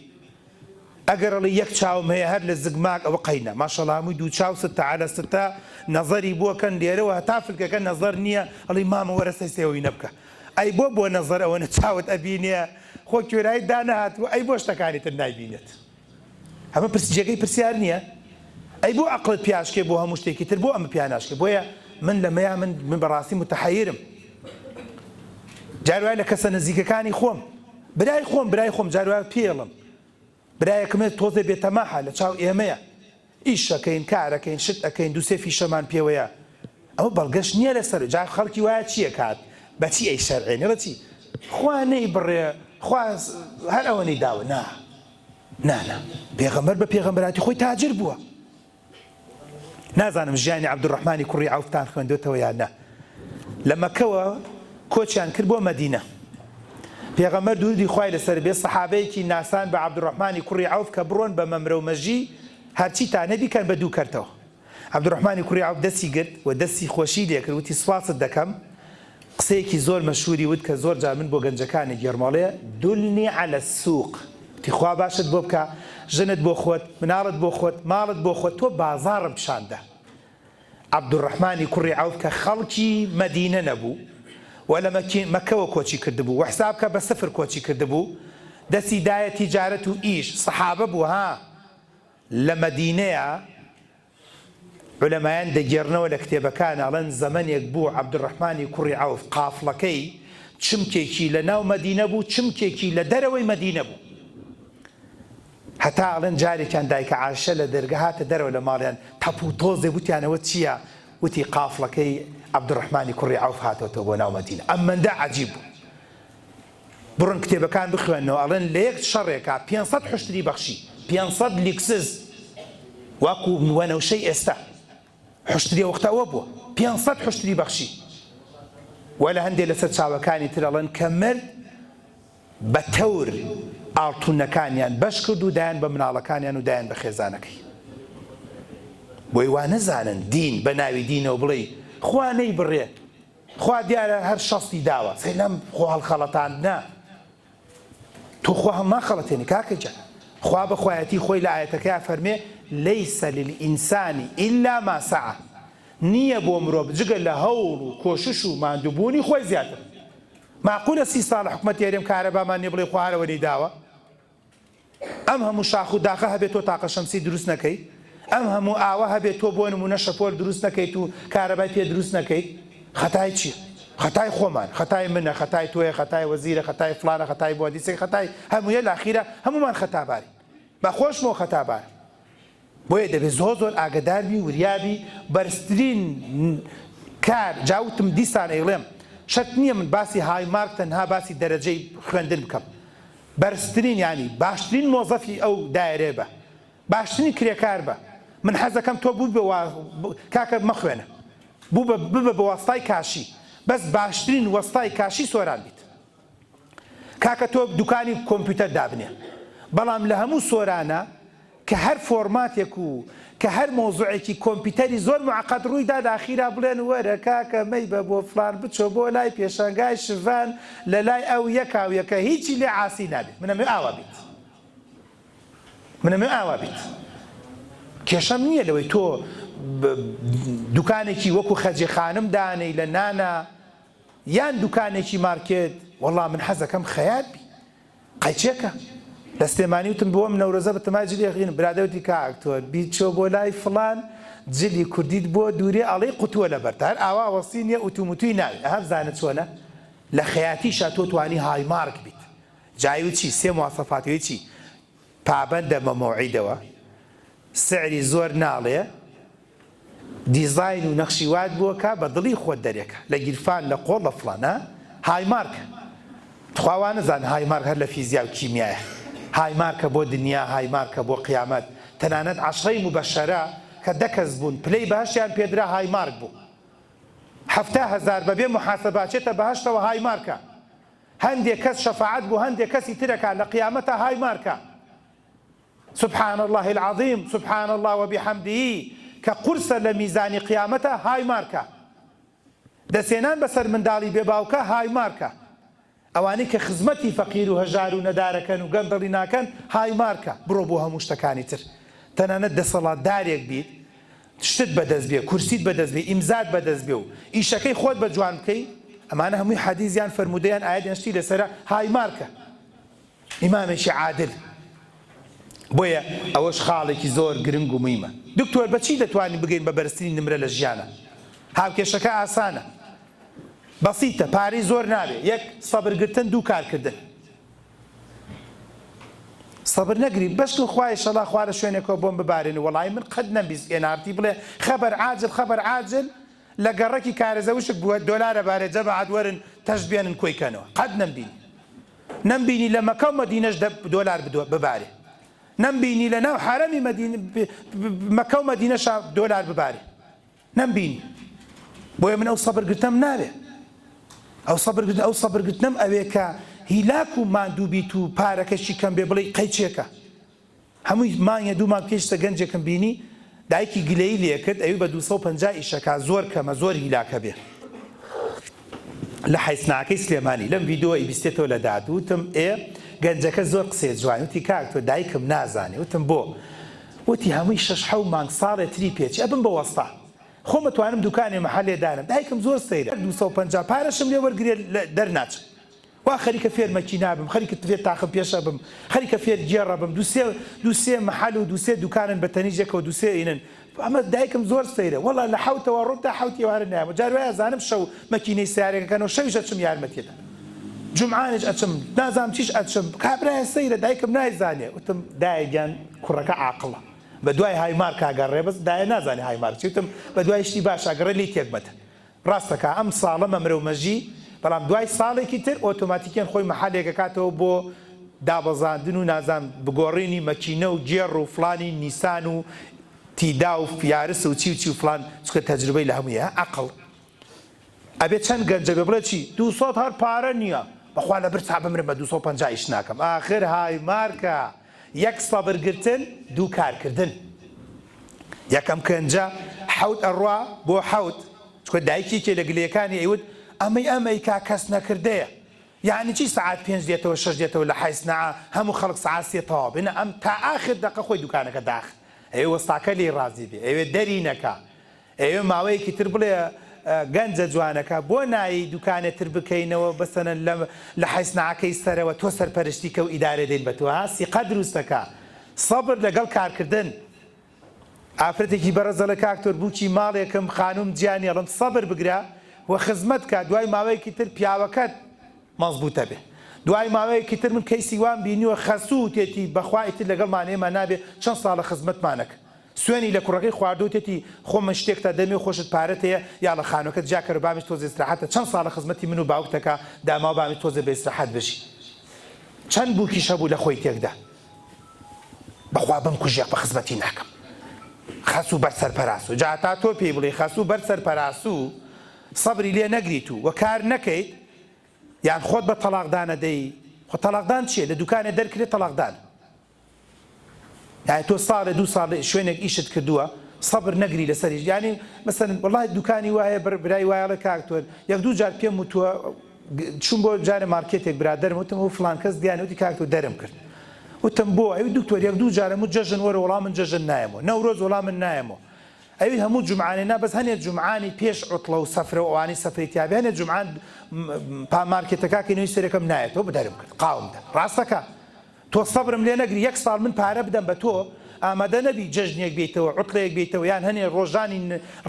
ئەگەر ئەڵێی یەک چاوم هەیە هەر لە زگماک ئەوە قەینە ماشەڵا هەمووی دوو چاو ستە عەلە ستە نەزەری بۆ کەن لێرەوە هەتا فلکەکە نەزەر نییە ئەڵێی مامە وەرە سەی سێوەینە بکە ئەی بۆ بۆ نەزەر ئەوەنە چاوت ئەبینێ خۆ کوێرایت دانەهاتووە ئەی بۆ شتەکانی تر نایبینێت ئەمە پرس جێگەی پرسیار نییە ئەی بۆ عەقڵت پیاشکێ بۆ هەموو شتێکی تر بۆ ئەمە پیاناشکێ بۆیە من لەمەیا من من بەڕاستی متحیرم جار وایە لە کەسە نزیکەکانی خۆم برای خۆم برای خۆم جار وایە پێڵم برایەکم هەیە تۆزێ بێتەماحە لە چاو ئێمەیە ئیش ئەکەین کارەکەین شت ئەکەین دوو سێ فیشەمان پێوەیە ئەوە بەڵگەش نییە لەسەر جا خەڵکی وایە چی ئەکات بەچی ئەی شەرعێنێ بەچی خوا نەیبڕێ خوا هەر ئەوەنەی داوە نا نا نا پێغەمبەر بە پێغەمبەراتی خۆی تاجر بووە نازانم ژیانی عەبدولڕەحمانی کوڕی عەوفتان خوێندۆتەوە یان نا لە مەکەوە کۆچیان کرد بۆ مەدینە پێغەمبەر درودی خوای لەسەر بێ سەحابەیەکی ناسان بە عەبدولڕەحمانی کوڕی عەوف کە بڕۆن بە مەمرە و مەژی هەرچیتان هەیە بیکەن بە دوو کەرتەوە عەبدولڕەحمانی کوڕی عەوف دەستی گرت و دەستی خۆشی لێکرد وتی سوپاست دەکەم قسەیەکی زۆر مەشهوری وت کە زۆر جار من بۆ گەنجەکان ئەگێڕمەوە ئەڵێ، دلنی علی السوق، وتی خوا باشت بۆ بکا، ژنت بۆ خۆت، مناڵت بۆ خۆت، ماڵت بۆ خۆت، تۆ بازاڕم پیشان دە. عەبدولڕەحمانی کوڕی عەوف کە خەڵکی مەدینە نەبوو و لە مەککەوە کۆچی کردبوو و حساب کە بە سفر کۆچی کردبوو، دەستی دایە تیجارەت و ئیش، سەحابە بوو ها، لە مەدینەیا، عولەمایان دەگێڕنەوە لە کتێبەکان ئەڵێن زەمەنێک بوو عەبدولڕەحمانی کوڕی عەوف قافڵەکەی چمکێکی لە ناو مەدینە بوو چمکێکی لە دەرەوەی مەدینە بوو هەتا ئەڵێن جارێکیان دایکە عائشە لە دەرگە هاتە دەرەوە لە ماڵیان تەپ و تۆزێ وتیان ئەوە چییە وتی قافڵەکەی عەبدولڕەحمانی کوڕی عەوف هاتۆتەوە بۆ ناو مەدینە ئەمەندە عەجیب بوو بڕۆن کتێبەکان بخوێنەوە ئەڵێن لە یەک شەڕێکا 500 حوشتری بەخشی 500 لیکسز وەکو وەنەوشەی ئێستا حوشتری وەختە ئەوە بووە 500 حوشتری بەخشی وە لە هەندێ لەسەر چاوەکانی تر ئەڵێن کە مرد بە تەور ئاڵتونەکانیان بەش کرد و دایان بە مناڵەکانیان و دایان بە خێزانەکەی بۆی وا نەزانن دین بە ناوی دینەوە بڵێی خوا نەیبڕێ خوا دیارە هەر شەستی داوە سەیر لەم خۆ هەڵخەڵەتاندنە تۆ خوا هەڵناخەڵەتێنی کاکە گیان خوا بە خوایەتی خۆی لە ئایەتەکەیا فەرمێ ليس للإنسان إلا ما سعى نییە بۆ مرۆڤ جگە لە هەوڵ و کۆشش و ماندووبوونی خۆی زیاتر معقولە سی ساڵە حکومەتی هەرێم کارەبامان نیە بڵێ خوا هەر ئەوەنەی داوە ئەم هەموو شاخ و داخە هەبێت تۆ تاقە شەمسی دروست نەکەی؟ ئەم هەموو ئاوە هەبێت تۆ بۆ نموونە شەپۆل دروست نەکەیت و کارەبای پێ دروست نەکەیت؟ خەتای چیە؟ خەتای خۆمان، خەتای منە، خەتای تۆیە، خەتای وەزیرە، خەتای فڵانە، خەتای موهەندیسێک، خەتای هەموویە لاخیرا هەموومان خەتابارین. بە خۆشمەوە خەتابارم. بۆیە دەبێت زۆر زۆر ئاگەدار بی وریا بی بەرزترین کار جا وتم دیسان ئەیڵێم شەرت نییە من باسی های مارک تەنها باسی دەرەجەی خوێندن بکەم بەرزترین یانی باشترین مۆزەفی ئەو دایەرەیە بە باشترین کرێکار بە من حەزەکەم تۆ بوو بە کاکە مەخوێنە بوو بە ببە بە وەستای کاشی بەس باشترین وەستای کاشی سۆران بیت کاکە تۆ دوکانی کۆمپیوتەر دابنێ بەڵام لە هەموو سۆرانە کە هەر فۆرماتێک و کە هەر مەوزوعێکی کۆمپیوتەری زۆر معقد ڕووی دا لە ئاخیرا بڵێن وەرە کاکە مەیبە بۆ فڵان بچۆ بۆ لای پێشانگای شڤان لە لای ئەو یەکاو یەکە هیچی لێ عاسی نابێ من ئەمەوێ ئاوا بیت من ئەمەوێ ئاوا بیت کێشەم نییە لەوەی تۆ دوکانێکی وەکو خەجێ خانم دانێی لە نانا یان دوکانێکی مارکێت وەڵا من حەزەکەم خەیات بی قەیچێکە لە سلێمانی وتم بۆم نەورۆزە بەتەمای جلی ئەخین برادەر وتی کاک تۆ بیچۆ بۆ لای فڵان جلی کوردیت بۆ دوورێ ئەڵێی قوتووە لەبەرتە هەر ئاوا وەسی نیە ئوتوموتوی ناوێ ئەها بزانە چۆنە. لە خەیاتیشا تۆ توانی high mark بیت جا ئەوی چی سێ مواسەفاتی ئەوی چی پابەندە بە مەوعیدەوە سعری زۆر ناڵێ دیزاین و نەخشی وات بۆ کا بە دڵی خۆت دەرێکە لە گیرفان لە قۆڵ لە فڵان ها high mark تخوا وانەزان high mark هەر لە فیزیا و کیمیایە high mark ە بۆ دنیا high mark ە بۆ قیامەت تەنانەت عەشرەی موبەشەرە کە دە کەس بوون پلەی بەهەشتیان پێدرا high mark بوو 70 هەزار بەبێ موحاسەبە ئەچێتە بەهەشتەوە high mark ە هەندێ کەس شەفاعەت بۆ هەندێ کەسی ترەکا لە قیامەتا high mark ە. سبحان اللە العظیم سبحان اللە وبحمده کە قورسە لە میزانی قیامەتا high mark ە. دەستهێنان بەسەر منداڵی بێ باوکا high mark ە. ئەوانەی کە خزمەتی فەقیر و هەژار و نەدارەکەن و گەندەڵی ناکەن high mark ە. بڕۆ بۆ هەموو شتەکانی تر. تەنانەت دەسەڵاتدارێک بیت شتت بەدەست بێ، کورسیت بەدەست بێ، ئیمزات بەدەست بێ و ئیشەکەی خۆت بە جوان بکەی، ئەمانە هەمووی حەدیس یان فەرموودە یان ئایەت یان شتی لەسەرە high mark ە. ئیمامێکی عادل. بۆیە ئەوەش خاڵێکی زۆر گرنگ و مویمە. دکتۆر بە چی دەتوانین بگەین بە بەرزترین نمرە لە ژیانا؟ هاوکێشەکە ئاسانە. بەسیتە، پارەی زۆر ناوێ. یەک، سەبر گرتن دوو، کارکردن. سەبر نەگری بەشکم خوا ئیشەڵا خوا لە شوێنێکەوە بۆم ببارێنێ وەڵایی من قەت نەمبیست nrt بڵێ خەبەر عاجل خەبەر عاجل لە گەڕەکی کارێزە وشک بووە دۆلارە بارێ جەماعەت وەرن تەشت بێنن کۆی کەنەوە قەت نەمبینی نەمبینی لە مەکە و مەدینەش دە دۆلار ببارێ نەمبینی لە ناو حەرەمی مەدینە مەکە و مەدینەشا دۆلار ببارێ نەمبینی بۆیە من ئەو سەبر گرتنەم ناوێ ئەو سەبر گرتن ئەو سەبر گرتنەم ئەوێ کە هیلاک و ماندوو بیت و پارەکەشی کەم بێ بڵێی قەیچێکە هەمووی مانگێ دوو مانگ پێش سە گەنجێکم بینی دایکی گلەیی لێ کرد ئەوی بە 250 ئیشەکا زۆر کەمە زۆر هیلاکە بێ لە حەیسناکەی سلێمانی لەم ڤیدۆ ئەیبیستێتەوە لە داد وتم ئێ گەنجەکە زۆر قسەی جوانی وتی کاک تۆ دایکم نازانێ وتم بۆ وتی هەمووی شەش حەو مانگ ساڵێ تری پێچی ئەبم بە وەستا خۆم ئەتوانم دوکانێ مەحەلێ دانم دایکم زۆر سەیرە 250 پارەشم لێ وەرگرێ دەرناچم وا خەریکە فێر مەکینە بم خەریکە فێر تاقم پێشە بم خەریکە فێر گێڕە بم دوو سێ دوو سێ مەحەل و دوو سێ دوکانن بە تەنیشت یەکەوە دوو سێ ئینن ئەمە دایکم زۆر سەیرە وەڵا لە حەوتەوە ڕۆم تا حەوتی ئێوارە نایەمەوە جار وایە ئەزانم شەو مەکینەی سەیارێکەکەنەوە شەویش ئەچم یارمەتیە دەم جومعانیش ئەچم نازانم چیش ئەچم کابرایە سەیرە دایکم نایزانێ وتم دایە گیان کوڕەکە عاقڵە بە دوای high mark ا گەڕێ بەس دایە نازانێ high mark چی وتم بە دوای شتی باشا گەڕێ لێی تێک مەدە ڕاستەکا ئەم ساڵە مەمرە و مەژی، بەڵام دوای ساڵێکی تر ئۆتۆماتیکیەن خۆی مەحەلێک ئەکاتەوە بۆ دابەزاندن و نازانم بگۆڕینی مەکینە و گێڕ و فڵانی نیسان و تیدا و یارس و چی و چی و فڵان چونکە تەجروبەی لە هەمووی هەیە عەقڵ ئەبێ چەند گەنجە بێ بڵێ چی 200 هەر پارە نییە بەخوا لە برسا بمرم بە 250 ئیش ناکەم ئاخر high mark ە یەک سەبر گرتن دوو کارکردن یەکەم کەنجە حەوت ئەڕوا بۆ حەوت چونکە دایکی یەکێ لە گلەیەکانی ئەیوت ئەمەی ئەم ئەیکا کەس نەکردەیە یانی چی سەعات پێنج دێتەوە شەش دێتەوە لە حەی سناعە هەموو خەڵک سەعات سێ تەواو بێ نا ئەم تا ئاخر دەقە خۆی دوکانەکە داخ ئەوێ وەستاکە لێی ڕازی بێ ئەوێ دەری نەکا ئەیەوێ ماوەیەکی تر بڵێ گەنجە جوانەکە بۆ نایەی دوکانێ تر بکەینەوە بەسەنەن لە لە حەیسناعەکەی سەرەوە تۆ سەرپەرشتی کە و ئیدارە دەین بە تۆ ها سیقە دروستەکە سەبر لەگەڵ کارکردن ئافرەتێکی بەڕێز دەڵێ کاک تۆر بوکی ماڵێکم خانوم جیا نیە ئەڵێم سەبر بگرە و خزمەت کە دوای ماوەیەکی تر پیاوەکەت مەزبوتە بێ دوای ماوەیەکی تر من کەیسی وام بینیوە خەسوو وتێتی بەخوا ئیتر لەگەڵمان ئێمە نابێ چەند ساڵە خزمەتمانەک سوێنی لە کوڕەکەی خواردوو وتێتی خۆ من شتێکتا دەمێ خۆشت پارەت هەیە یاڵە خانوەکەت جیا کەرە بامیش تۆزێ ئیسراحەتە چەند ساڵە خزمەتی من و باوکتەکا داماوە بامیش تۆزێ بە ئیسراحەت بژی چەند بوکیش هەبوو لە خۆی تێکدا بەخوا بمکوژێ بە خزمەتی ناکەم خەسوو بەر سەر پەراسوو جا تا تۆ پێی بڵێی خەسوو بەر سەر پەراسوو سەبری لێ نەگریت و کار نەکەیت یان خۆت بە تەڵاقدانە دەی خۆ تەڵاقدان چییە لە دوکانێ دەرکرێ تەڵاقدان یانی تۆ ساڵێ دوو ساڵ شوێنێک ئیشت کردووە سەبر نەگری لەسەر هیچ یانی مەسەن وەڵای دوکانی وایە برای وایە کاک تۆ یەک دوو جار پێم وتووە چووم بۆ جارێ مارکێتێک برادەرم وتم ئەو فڵان کەس دیانە وتی کاک تۆ دەرم کرد وتم بۆ ئەوی دکتۆر یەک دوو جارم و جەژن وەرە وەڵا من جەژن نایەمەوە نەورۆز وەڵا من نایەمەوە ئەوی هەموو جومعانێ نا بەس هەنێ جومعانی پێش عوتڵە و سەفرە و ئەوانەی سەفرەی تیابێ هەنێ جومعان پا مارکێتەکە کەینەوەی سەرەکەم نایەتەوە بدەرم کرد قاوم دا ڕاستەکە تۆ سەبرم لێ نەگری یەک ساڵ من پارە بدەم بە تۆ ئامادە نەبی جەژنێک بێیتەوە عوتڵەیەک بێیتەوە یان هەنێ ڕۆژانی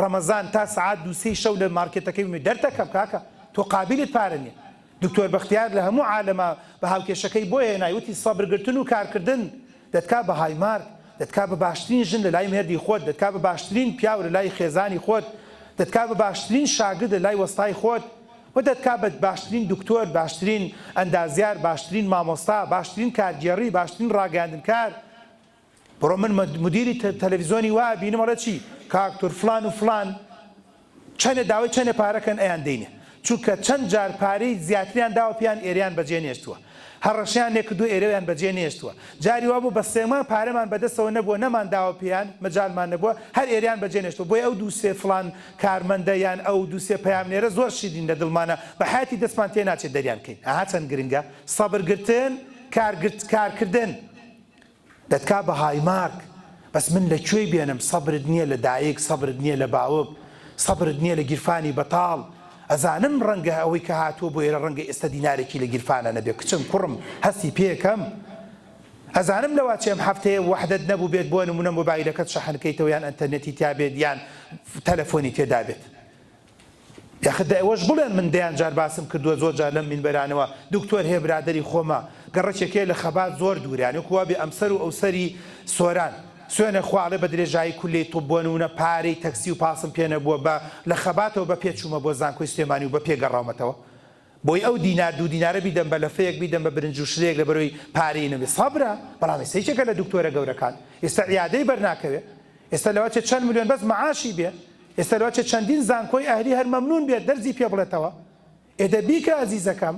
ڕەمەزان تا سەعات دوو سێی شەو لە مارکێتەکەی بم دەرتەکەم کاکە تۆ قابیلت پارە نیە. دکتۆر بەختیار لە هەموو عالەما بە هاوکێشەکەی بۆ هێنای وتی سەبرگرتن و کارکردن دەتکا بە هایمارک، دەتکا بە باشترین ژن لە لای مێردی خۆت، دەتکا بە باشترین پیاو لە لای خێزانی خۆت، دەتکا بە باشترین شاگرد لە لای وەستای خۆت و دەتکا بە باشترین دکتۆر، باشترین ئەندازیار، باشترین مامۆستا، باشترین کارگێڕی، باشترین ڕاگەیاندنکار. بڕۆ من مدیری تەلەفیزۆنی وا ئەبینم ئەڵێ چی کاک تور فلان و فلان چەنێ داوای چەنێ پارە کەن ئەیان دەینێ چونکە چەند جار پارەی زیاتریان داوە پێیان ئێرەیان بەجێ نێشتووە هەڕەشەیان لێ کردووە ئێرەیان بەجێ نێشتووە جاری وا بوو بە سێ مانگ پارەمان بەدەستەوە نەبووە نەمان داوە پێیان مەجالمان نەبووە هەر ئێرەیان بەجێ نێشتووە بۆیە ئەو دوو سێ فلان کارمەندە یان ئەو دوو سێ پەیامنێرە زۆر شیرین لە دڵمانە بە حەیاتی دەستمان تێ ناچێت دەریان کەین ئەها چەند گرنگە سەبر گرتن کارگرت کارکردن دەتکا بە هایمارک بەس من لە کوێی بێنم سەبرت نیە لە دایک سەبرت نیە لە باوک سەبرت نیە لە گیرفانی بەتاڵ ئەزانم ڕەنگە ئەوەی کە هاتووە بۆ ئێرە ڕەنگە ئێستا دینارێکی لە گیرفانە نەبێ کچم کوڕم هەستی پێکەم ئەزانم لەواچێ ئەم هەفتەیە وەحدەت نەبوو بێت بۆ نمونە مۆبایلەکەت شەحن کەیتەوە یان ئەنتەرنێتی تیا بێت یان تەلەفۆنی تێدا بێت یاخە دە ئەوەش بڵێن من دەیان جار باسم کردووە زۆر جار لەم مینبەرانەوە دکتۆر هەیە برادەری خۆمە گەڕەکێک هەیە لە خەبات زۆر دوورە یانی وەکو وابێ ئەمسەر و ئەوسەری سۆران سوێنە خوا ئەڵێ بە درێژایی کولەی طب بۆ نمونە پارەی تەکسی و پاسم پێ نەبووە بە لە خەباتەوە بە پێ چوومە بۆ زانکۆی سلێمانی و بە پێ گەڕاومەتەوە بۆی ئەو دینار دوو دینارە بیدەم بە لەفەیەک بیدەم بە برنج و شلەیەک لەبەرەوەی پارەی نەبێ سەبرە بەڵام ئێستا یەکێکە لە دکتۆرە گەورەکان ئێستا عیادەی بەرناکەوێ ئێستا لەوەچێ چەند ملیۆن بەس مەعاشی بێ ئێستا لەوەچێ چەندین زانکۆی ئەهلی هەر مەمنون بێت دەرزی پێ بڵێتەوە ئێ دە بیکە ئەزیزەکەم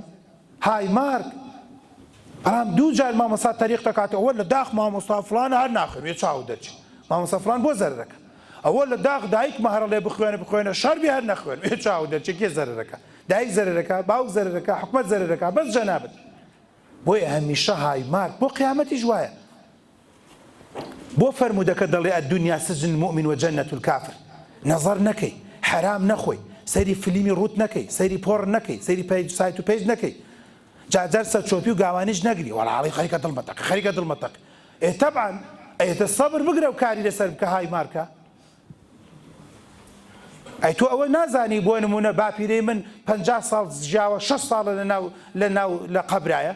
های مارک بەڵام دوو جار مامۆستا تەریق دەکاتەوە ئەوە لە داخ مامۆستا فڵانە هەر ناخوێنم ێ چاوت دەرچێ مامۆستا فڵان بۆ زەرەرەکە ئەوە لە داخ دایکمە هەرەڵێ بخوێنە بخوێنە شەر بێ هەر نەخوێنم ێ چاوت دەرچێ کێ زەرەرەکە دایک زەرەرەکا باوک زەرەرەکا حکومەت زەرەرەکا بەس جەنابت بۆیە هەمیشە های مارک بۆ قیامەتیش وایە بۆ فەرموودەکە دەڵێ الدنیا سجن المومن و جنە الکافر نەزەر نەکەی حەرام نەخۆی سەیری فلیمی ڕووت نەکەی سەیری پۆڕن نەکەی سەیری پەیج سایت و پەیج نەکەی جارجار سەرچۆپی و گاوانیش نەگری وەڵا ئەڵێی خەریکە دڵمە تەقێ خەریکە دڵمە تەقێ ئێ تەبعەن ئەیتە سەبر بگرە و کاری لەسەر بکە های مارکە ئەی تۆ ئەوە نازانی بۆ نمونە باپیرەی من 50 ساڵ ژیاوە 6 ساڵە لەناو لەناو لە قەبرایە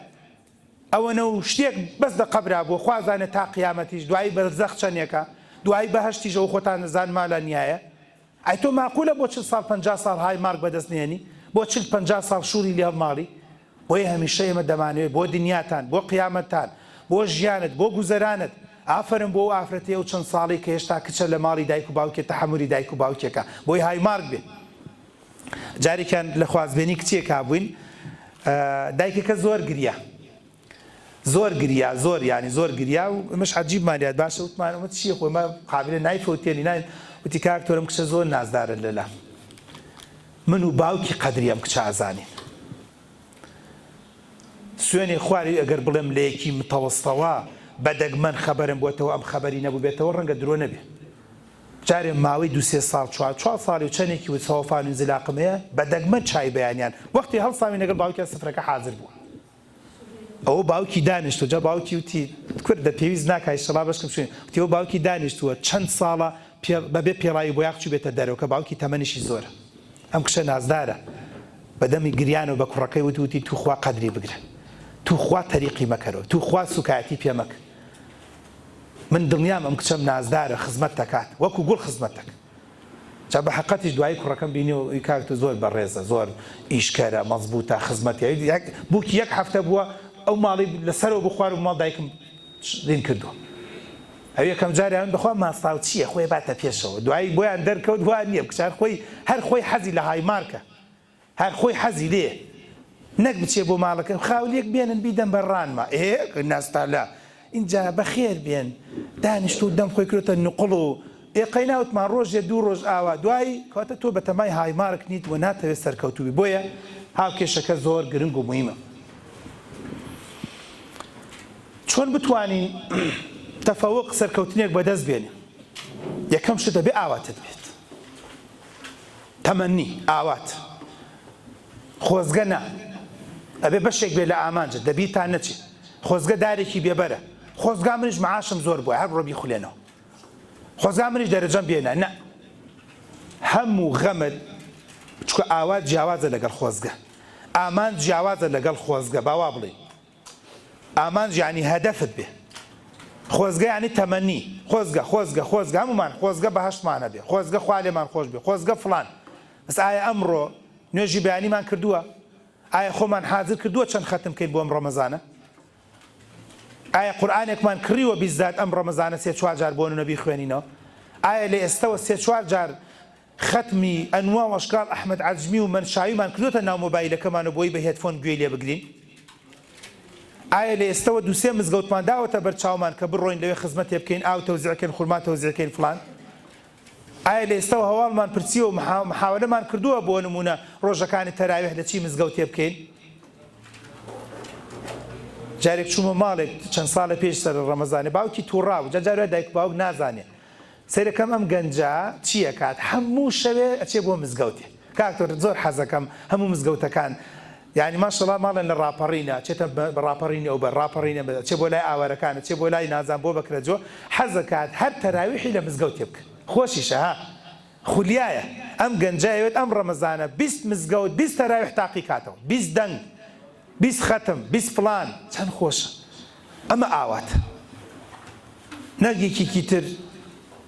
ئەوەنە و شتێک بەس لە قەبرا بووە خوا زانێ تا قیامەتیش دوایی بەرزەخ چەنێکە دوایی بەهەشتیش ئەوە خۆتان دەزان مالا نیایە ئەی تۆ ماقولە بۆ چل ساڵ 50 ساڵ های مارک بەدەست نێنی بۆ چل 50 ساڵ شوری لێ هەڵماڵی بۆیە هەمیشە ئێمە دەمانەوێت بۆ دنیاتان بۆ قیامەتتان بۆ ژیانت بۆ گوزەرانت ئافەرم بۆ ئەو ئافرەتەی ئەو چەند ساڵەی کە هێشتا کچە لە ماڵی دایک و باوکێ تەحەمولی دایک و باوکێکە بۆی های مارک بێ جارێکیان لە خوازبێنی کچێکا بووین دایکەکە زۆر گریا زۆر گریا زۆر ینی زۆر گریا و ئەمەش عجیبمان یاد باشە وتمان ئەمە چییە خۆی ما قابلە نایفەوتێنی ناین وتی کاک تۆرم کچە زۆر نازدارە لەلا من و باوکی قەدری ئەم کچە ئەزانین سوێنێ خواری ئەگەر بڵێم لە یەکی متەوەستەوە بە دەگمەن خەبەرم بۆتەوە ئەم خەبەری نەبووبێتەوە ڕەنگە درۆ نەبێ جارێ ماوەی دوو سێ ساڵ چوار چوار ساڵی و چەنێکی و سەوەفان و ئینزلاقم هەیە بە دەگمەن چای بەیانیان وەختی هەڵساوین لەگەڵ باوکیان سفرەکە حازر بووە ئەوە باوکی دانیشتووە جا باوکی وتی کوردە پێویست ناکا ئیشەڵا بەشکم شوێن وتی ئەوە باوکی دانیشتووە چەند ساڵە پێ بەبێ پێڵاوی بۆیاخ چووبێتە دەرەوە کە باوکی تەمەنیشی زۆرە ئەم کچە نازدارە بە دەمی گریانەوە بە کوڕەکەی وت وتی توخوا قەدری بگرە توخوا تەریقی مەکەرەوە توخوا سوکایەتی پێ مەکە من دڵنیام ئەم کچەم نازدارە خزمەت دەکات وەکو گوڵ خزمەت دەکات جا بە حەقەتیش دوایی کوڕەکەم بینی و ئی کاک تۆ زۆر بەڕێزە زۆر ئیشکەرە مەزبوتە خزمەتی یەک بووکی یەک هەفتە بووە ئەو ماڵی لەسەرەوە بۆ خوار و ماڵ دایکم دین کردووە ئەو یەکەم جاریان بەخوا ماستاو چییە خۆی باتە پێشەوە دوایی بۆیان دەرکەوت وا نییە کچار خۆی هەر خۆی حەزی لە هایمارکە هەر خۆی حەزی لێیە نەک بچێ بۆ ماڵەکە خاولیەک بێنن بیدەم بە ڕانما ئێ ناستالا ئینجا بەخێر بێن دانیشتوو دەم خۆی کرۆتە نوقڵ و ئێ قەینا وتمان ڕۆژێ دوو ڕۆژ ئاوا دوایی کەواتە تۆ بەتەمای هایمارک نیت و ناتەوێت سەرکەوتوو بی بۆیە هاوکێشەکە زۆر گرنگ و موهیمە چۆن بتوانین تەفەوق سەرکەوتنێک بەدەست بێنین یەکەم شت دەبێ ئاواتت بێت تەمەنی، ئاوات. خۆزگە نا. ئەبێ بەشێک بێ لە ئامانجت، لە بیرتان نەچێ. خۆزگە دارێکی بێ بەرە. خۆزگا منیش معاشم زۆر بوایە، هەر بڕۆ بیخولێنەوە. خۆزگا منیش دەرەجەم بێنە. نا. هەم و غەمت، چونکە ئاوات جیاوازە لەگەڵ خۆزگە. ئامانج جیاوازە لەگەڵ خۆزگە با وا بڵێین. ئامانج یانی هەدەفت بێ. خۆزگە یانی تەمەنی. خۆزگە، خۆزگە، خۆزگە، هەموومان خۆزگە بەهەشتمان هەبێ، خۆزگە خوا لێمان خۆش بێ، خۆزگە فڵان. بەس ئایا ئەمڕۆ نوێژی بەیانیمان کردووە؟ ئایا خۆمان حازر کردووە چەند خەتم بکەین بۆ ئەم ڕەمەزانە؟ ئایا قورئانێکمان کڕیوە بیزات ئەم ڕەمەزانە سێ چوار جار بۆ نمونە بیخوێنینەوە؟ ئایا لە ئێستەوە سێ چوار جار خەتمی ئەنوا و ئەشکاڵ ئەحمەد عەجمی و مەنشاویمان کردۆتە ناو مۆبایلەکەمان و بۆی بە headphone گوێی لێ بگرین؟ ئایا لە ئێستەوە دوو سێ مزگەوتمان داوەتە بەر چاومان کە بڕۆین لەوێ خزمەتێ بکەین ئاو تەوزیع کەین خورما تەوزیع کەین فڵان؟ ئایا لە ئێستەوە هەواڵمان پرسیوە و محاوەلەمان کردووە بۆ نموونە ڕۆژەکانی تەراویح لە چی مزگەوتێ بکەین؟ جارێک چوومە ماڵێک چەند ساڵێ پێش سەر ڕەمەزانێ باوکی تووڕا بوو جا جار وایە دایک و باوک نازانێ سەیرەکەم ئەم گەنجە چی ئەکات هەموو شەوێ ئەچێ بۆ مزگەوتێ کاک تۆر زۆر حەزەکەم هەموو مزگەوتەکان یانی ماشەڵا ماڵێن لە ڕاپەڕینە چێتە ڕاپەڕینی ئەو بەر ڕاپەڕینە بەر چێ بۆ لای ئاوارەکانە چێ بۆ لای نازان بۆ بەکرەجۆ حەزەکات هەر تەراویحی لە مزگەوتێ بکە خۆشیشە ها خولیایە ئەم گەنجە ئەیەوێت ئەم ڕەمەزانە 20 مزگەوت 20 تەراویح تاقی کاتەوە 20 دەنگ 20 خەتم 20 فڵان چەند خۆشە ئەمە ئاواتە نەک یەکێکی تر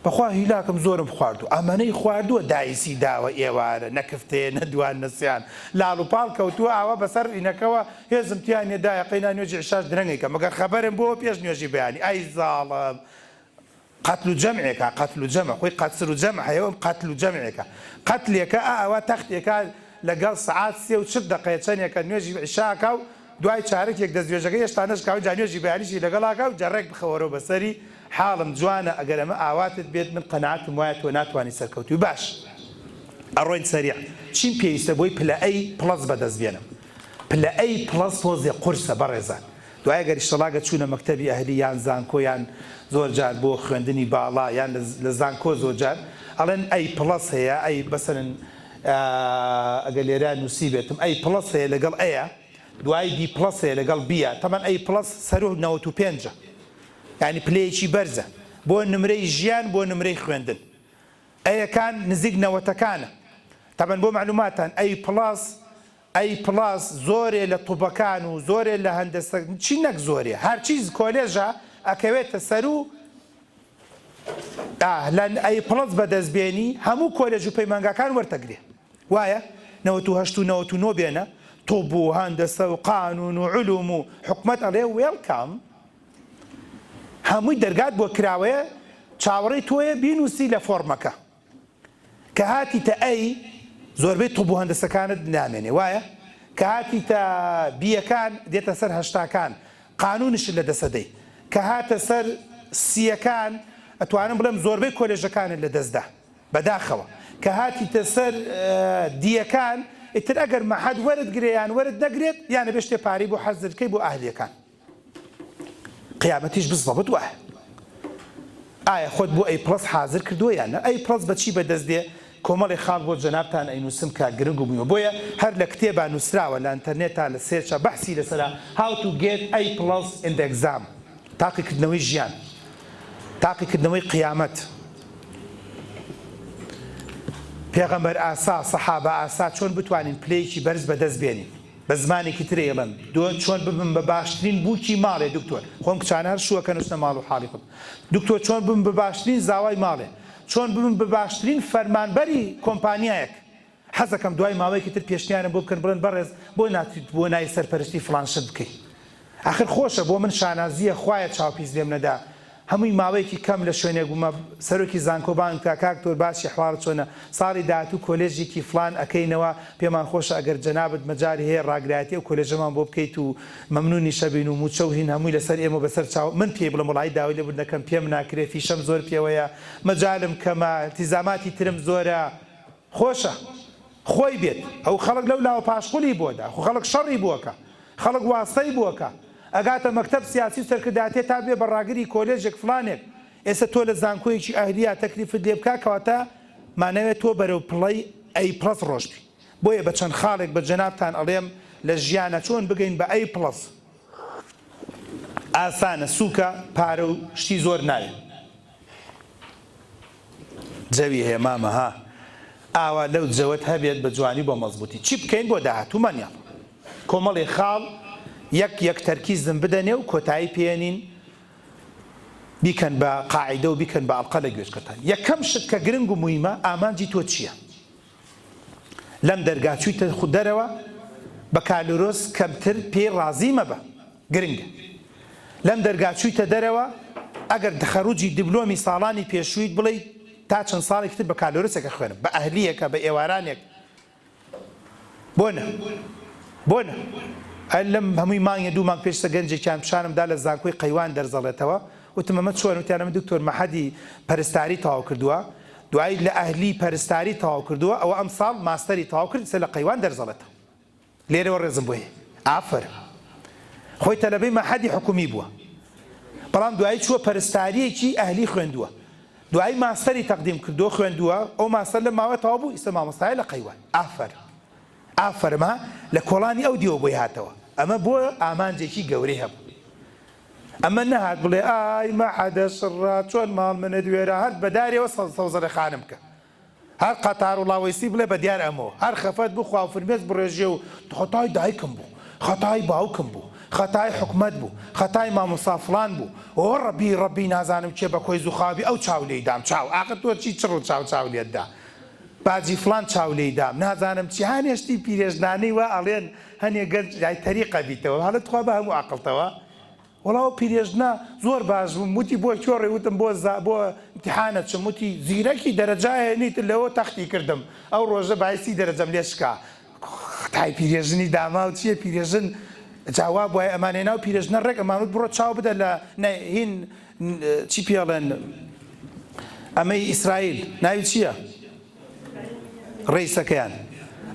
بەخوا هیلاکم زۆرم خواردوە ئەمەنەی خواردوە دایسی داوە ئێوارە نە کفتەیە نە دوان نە سیان لاڵ و پاڵ کەوتوە ئاوا بەسەر ئینەکەوە هێزم تیا نیە دایە قەینا نوێژی عیشاش درەنگێکە مەگەر خەبەرم بۆوە پێش نوێژی بەیانی ئەی زاڵم قەتل و جەمعێکە قەتل و جەمع خۆی قەتسر و جەمع هەیە ئەم قەتل و جەمعێکە قەتلێکە ئا ئەوە تەختێکە لەگەڵ سەعات سێ و چل دەقەیە چەنێکە نوێژی عیشاکا و دوای چارەکێک دەستنوێژەکەی هێشتا نەشکاوە جا نوێژی بەیانیشی لەگەڵاکا و جا ڕێک بخەوەرەوە بەسەری حاڵم جوانە ئەگەر ئەمە ئاواتت بێت من قەناعەتم وایە تۆ ناتوانی سەرکەوتووی باش ئەڕۆین سەریع چیم پێویستە بۆی پلە A plus بەدەست بێنم پلە A plus تۆزێ قورسە بەڕێزان دوای گەر ئیشەڵا گەر چوونە مەکتەبی ئەهلی یان زانکۆ یان زۆر جار بۆ خوێندنی باڵا یان لە زانکۆ زۆر جار ئەڵێن A plus هەیە A مەسەلەن ئەگەر لێرە نووسیبێتم A plus هەیە لەگەڵ A یە دوای B plus هەیە لەگەڵ B یە تەبعەن A plus سەروو 95 ە یانی پلەیەکی بەرزە بۆ نمرەی ژیان بۆ نمرەی خوێندن A یەکان نزیک نەوەتەکانە تەبعەن بۆ مەعلوماتان A plus A plus زۆرێ لە طوبەکان و زۆرێ لە هەندەسە چی نەک زۆرێ هەرچی کۆلێژە ئەکەوێتە سەروو ئا لە A plus بەدەست بێنی هەموو کۆلێژ و پەیمانگاکان وەرتەگرێ وایە 98 و 99 بێنە طب و هەندەسە و قانون و علوم و حکومەت ئەڵێ welcome هەمووی دەرگات بۆ کراوەیە چاوەڕێی تۆیە بینوسی لە فۆڕمەکە کە هاتیتە A زۆربەی طب و هەندەسەکانت نامێنێ وایە؟ کە هاتیتە B یەکان دێتە سەر هەشتاکان قانونیشت لە دەسە دەی کە هاتە سەر C یەکان ئەتوانم بڵێم زۆربەی کۆلێژەکانت لە دەست دا بەداخەوە کە هاتیتە سەر D یەکان ئیتر ئەگەر مەعهەد وەرت گرێ یان وەرت نەگرێت یان ئەبێ شتێ پارەی بۆ حەزر کەی بۆ ئەهلیەکان. قیامەتیش بزەبت وایە. ئایا خۆت بۆ A plus حازر کردووە یان نا؟ A plus بە چی بەدەست دێ؟ کۆمەڵێ خاڵ بۆ جەنابتان ئەینووسم کە گرنگ و موهیمە بۆیە هەر لە کتێبا نووسراوە لە ئەنتەرنێتا لە search ا بەحسی لەسەرە How to get A plus in the exam تاقیکردنەوەی ژیان تاقیکردنەوەی قیامەت پێغەمبەر ئاسا سەحابە ئاسا چۆن بتوانین پلەیەکی بەرز بەدەست بێنین بە زمانێکی تر ئەیڵێم دۆ چۆن ببم بە باشترین بووکی ماڵێ دکتۆر خۆم کچانە هەر شووەکەن و چنە ماڵ و حاڵی خۆم دکتۆر چۆن ببم بە باشترین زاوای ماڵێ چۆن ببم بە باشترین فەرمانبەری کۆمپانیایەک حەزەکەم دوای ماوەیەکی تر پێشنیارم بۆ بکەن بڵێن بەڕێز بۆ ناچیت بۆ نای سەرپەرشتی فڵان شت بکەی ئاخر خۆشە بۆ من شانازیە خوایە چاو پیس لێم نەدا هەمووی ماوەیەکی کەم لە شوێنێک بوومە سەرۆکی زانکۆ بانگ بکا کاک تۆر باشی حواڵت چۆنە ساڵی داهاتوو کۆلێژێکی فڵان ئەکەینەوە پێمان خۆشە ئەگەر جەنابت مەجالی هەیە ڕاگرایەتی ئەو کۆلێژەمان بۆ بکەیت و مەمنونیش ئەبین و موچە و هین هەمووی لەسەر ئێمە و بەسەر چاو من پێی بڵێم وەڵایی داوای لێبوردن ئەکەم پێم ناکرێ فیشەم زۆر پێوەیە مەجالم کەمە التزاماتی ترم زۆرە خۆشە خۆی بێت ئەو خەڵک لەو لاوە پاشقولی بۆ دا خۆ خەڵک شەڕی بۆ کە خەڵک واستەی بۆ کە ئەگاتە مەکتەب سیاسی و سەرکردایەتێ تا بێ بە ڕاگری کۆلێژێک فڵانێک ئێستا تۆ لە زانکۆیەکی ئەهلیا تەکلیفت لێ بکا کەواتە مانەوێ تۆ بەرەو پڵەی A plus ڕۆشتوی بۆیە بە چەند خاڵێک بە جەنابتان ئەڵێم لە ژیانا چۆن بگەین بە A plus ئاسانە سوکە پارە و شتی زۆر ناوێ. جەوی هەیە مامە ها ئاوا لەو جەوەت هەبێت بە جوانی بۆ مەزبوتی چی بکەین بۆ داهاتوومان یاڵا. کۆمەڵێ خاڵ یەک یەک تەرکیزم بدەنێ و کۆتایی پێنین بیکەن بە قاعیدە و بیکەن بە ئەڵقە لە گوێچکەتان. یەکەم شت کە گرنگ و مویمە ئامانجی تۆ چیە؟ لەم دەرگا چویتە دەرەوە بەکالورۆس کەمتر پێی ڕازی مەبە گرنگە لەم دەرگا چویتە دەرەوە ئەگەر تخەروجی دبلۆمی ساڵانی پێشویت بڵێی تا چەند ساڵێکی تر بەکالۆرۆسێک ئەخوێنم بە ئەهلیەکە بە ئێوارانێک بۆ نا بۆ نا ئە لەم هەمووی مانگێ دوو مانگ پێشتە گەنجێکیان پیشانم دا لە زانکۆی قەیوان دەرزەڵێتەوە وتم ئەمە چۆن وتیان ئەمە دکتۆر مەحەدی پەرستاری تەواو کردووە دوایی لە ئەهلی پەرستاری تەواو کردووە ئەوە ئەمساڵ ماستەری تەواو کرد ئیستا لە قەیوان دەرزەڵێتەوە لێرەوە ڕێزم بۆی هەیە ئافەرم خۆی تەلەبەی مەحەدی حکومی بووە بەڵام دوایی چووە پەرستاریەکی ئەهلی خوێندووە دوایی ماستەری تەقدیم کردووە خوێندووە ئەو ماستەر لەم ماوەیە تەواو بوو ئیستا مامۆستایە لە قەیوان ئافەرم ئافەرم ها لە کۆڵانی ئەو دیوە بۆی هاتەوە ئەمە بۆ ئامانجێکی گەورەی هەبوو ئەمە نەهات بڵێ ئای مەحەدە شڕە چۆن ماڵ منت وێرا هەر بەدارێوە سەوزەڵێ خانم بکە هەر قەتاروڵاوەیسی بڵێ بە دیار ئەمەوە هەر خەفەت بخوا و فرمێسک بڕێژێ و خەتای دایکم بوو خەتای باوکم بوو خەتای حکومەت بوو خەتای مامۆستا فڵان بوو ئۆ ڕەبی ڕەبی نازانم کێ بە کۆی زوخاوی ئەو چاو لێی دام چاو ئاخر تۆ چی چڕ و چاو چاو لێت دا باجی فڵان چاو لێی دام نازانم چی هەنێ شتی پیرێژنانەی وا ئەڵێن هەنێ گەنج لای تەریقە بیتەوە هەڵێ تخوا بە هەموو عەقڵتەوە وەڵا ئەو پیرێژنە زۆر باش بووم وتی بۆ کوێ ڕێی وتم بۆ زا بۆ امتحان ئەچم وتی زیرەکی دەرەجە ئەهێنیت لەوە تەختی کردم ئەو ڕۆژە بای سی دەرەجەم لێ شکا خەتای پیرێژنی داماو چیە پیرێژن جا وا بوایە ئەمانێ ناو پیرێژنە ڕێک ئەمانوت بڕۆ چاو بدە لە نە هین چی پێڵێن ئەمەی ئیسرائیل ناوی چییە؟ ڕەیسەکەیان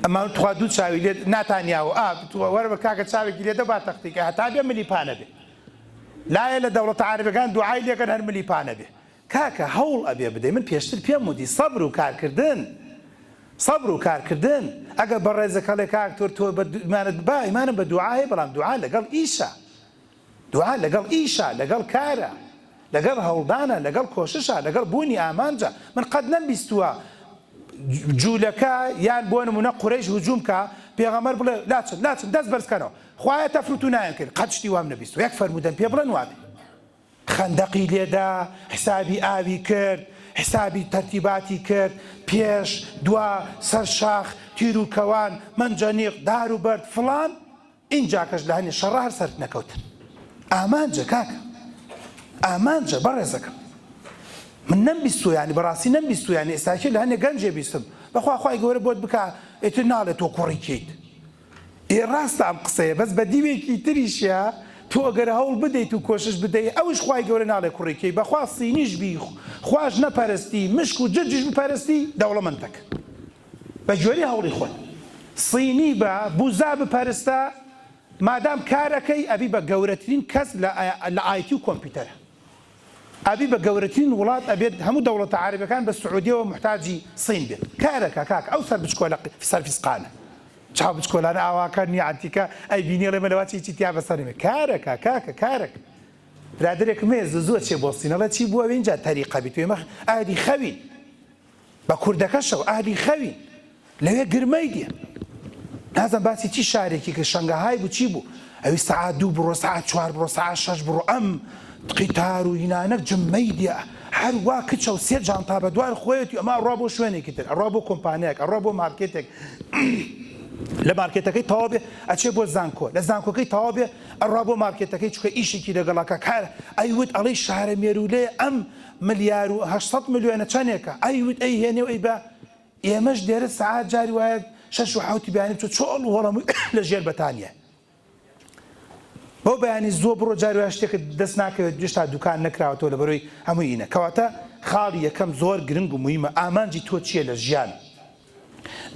ئەمان تخوا دوو چاوی لێت ناتانیاهۆ ئا وەرە بە کاکە چاوێکی لێدە با تەختی کە هەتا بێ ملی پانە بێ لایە لە دەوڵەتە عەرەبەکان دوعای لێکەن هەر ملی پانە بێ کاکە هەوڵ ئەبێ بدەی من پێشتر پێم وتی سەبر و کارکردن سەبر و کارکردن ئەگەر بەڕێزەک هەڵێ کاک تۆر تۆ بە ئیمانت با ئیمانم بە دوعا هەیە بەڵام دوعا لەگەڵ ئیشە دوعا لەگەڵ ئیشە، لەگەڵ کارە، لەگەڵ هەوڵدانە، لەگەڵ کۆششە، لەگەڵ بوونی ئامانجە. من قەت نەمبیستووە جوولەکە یان بۆ نموونە قورەیش هجووم کا، پێغەمبەر بڵێ لاچن، لاچن، دەست بەرز کەنەوە، خوایە تەفروتونایان کەین. قەت شتی وام نەبیستووە. یەک فەرموودەم پێ بڵێن وابێ. خەندەقی لێدا، حسابی ئاوی کرد، حسابی تەرتیباتی کرد، پێش، دوا، سەر شاخ، تیر و کەوان، مەنجەنیق، دار و بەرد، فڵان. ئینجاکەش لە هەنێ شەڕا هەر سەرنەکەوتن. ئامانجە کاکە. ئامانجە بەڕێزەکەم. من نەمبیستووە یانی بەڕاستی نەمبیستووە یانی ئێستاکێ لە هەنێ گەنجێ بیستم. بەخوا خوای گەورە بۆت بکا ئیتر ناڵێ تۆ کوڕی کێیت. ئێ ڕاستە ئەم قسەیە بەس بە دیوێکی تریشیا تۆ ئەگەر هەوڵ بدەیت و کۆشش بدەی ئەوش خوای گەورە ناڵێ کوڕی کێی بەخوا سینیش بی خواش نەپەرستی مشک و جرجیش بپەرستی دەوڵەمەندتەکە. بە گوێرەی هەوڵی خۆت صینی بە بوزا بپەرستە مادام کار ئەکەی ئەبی بە گەورەترین کەس لە لە ئایتی و کۆمپیوتەرە ئەبی بە گەورەترین وڵات ئەبێت هەموو دەوڵەتە عەرەبەکان بە سعودیەوە موحتاجی صین بێت کارەکە کاکە ئەو سەر بچکۆلە سەر فیسقانە چاو بچکۆلانە ئاواکە نیە عەنتیکە ئەیبینی ئەڵێ مەلەوا چی چی تیا بەسەر نەبێ کارەکە کاکە کارەکە برادەرێکم هەیە زوو زوو ئەچێ بۆ صین ئەڵێ چی بووە ئینجا تەریقە بیت ئێمە ئەهلی خەوین بە کوردەکەشەوە ئەهلی خەوین لەوێ گرمەی دێ نازم باسی چی شارێکی کرد شەنگەهای بوو چی بوو ئەوی سەعات دوو بڕۆ سەعات چوار بڕۆ سەعات شەش بڕۆ ئەم قیتار و هینانە جمەی دێ هەر وا کچە و سێ جانتا بە دوار خۆیەتی ئەمە ئەڕوا بۆ شوێنێکی تر ئەڕوا بۆ کۆمپانیایەک ئەڕوا بۆ مارکێتێک لە مارکێتەکەی تەواو بێ ئەچێ بۆ زانکۆ لە زانکۆکەی تەواو بێ ئەڕوا بۆ مارکێتەکەی چونکە ئیشێکی لەگەڵاکە کار ئەیوت ئەڵێی شارە مێروولەیە ئەم ملیار و 800 ملیۆنە چەنێکە؟ ئەی وت ئەی هێنێ و ئەی بە ئێمەش لێرە سەعات جاری وایە شەش و حەوتی بەیانی بچۆ چۆڵ و هۆڵ لە ژێر بەتانیە بەو بەیانی زووە بڕۆ جاری وایە شتێکت دەست ناکەوێت هێشتا دوکان نەکراوەتەوە لە بەرۆی هەمووی ئینە کەواتە خاڵی یەکەم زۆر گرنگ و مویمە ئامانجی تۆ چییە لە ژیان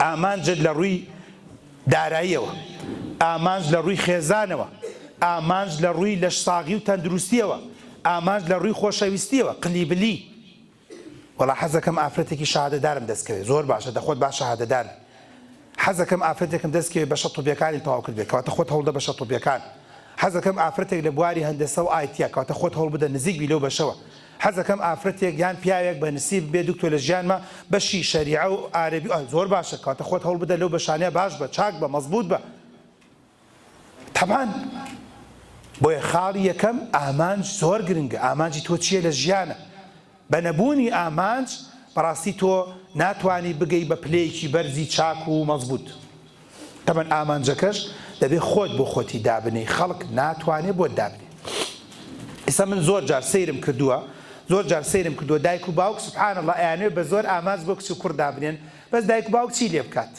ئامانجت لە ڕووی داراییەوە، ئامانج لە ڕووی خێزانەوە، ئامانج لە ڕووی لەشساغی و تەندروستییەوە، ئامانج لە ڕووی خۆشەویستییەوە، قلی بلی. وەڵا حەزەکەم ئافرەتێکی شەهادەدارم دەست کەوێ. زۆر باشە دە خۆت با شەهادەدار بی. حەزەکەم ئافرەتێکم دەست کەوێ بەشە طبیەکانی تەواو کردبێ کەواتە خۆت هەوڵدە بەشە طبیەکان. حەزەکەم ئافرەتێک لە بواری هەندەسە و ئایتیە کەواتە خۆت هەوڵبدە نزیک بی لەو بەشەوە. حەزەکەم ئافرەتێک یان پیاوێک بە نسیب بێ دکتۆر لە ژیانما بەشی شەریعە و عارەبی و زۆر باشە کەواتە خۆت هەوڵبدە لەو بەشانە باش بە چاک بە مەزبوت بە. تەبعەن بۆیە خاڵی یەکەم ئامانج زۆر گرنگە ئامانجی تۆ چییە لە ژیانە بە نەبوونی ئامانج بەڕاستی تۆ ناتوانی بگەی بە پلەیەکی بەرزی چاک و مەزبوت. تەبعەن ئامانجەکەش دەبێ خۆت بۆ خۆتی دابنێی خەڵک ناتوانێ بۆت دابنێ. ئیستا من زۆر جار سەیرم کردووە زۆر جار سەیرم کردووە دایک و باوک سبحان اللە ئەیانەوێ بە زۆر ئامانج بۆ کچ و کوڕ دابنێن بەس دایک و باوک چی لێ بکات؟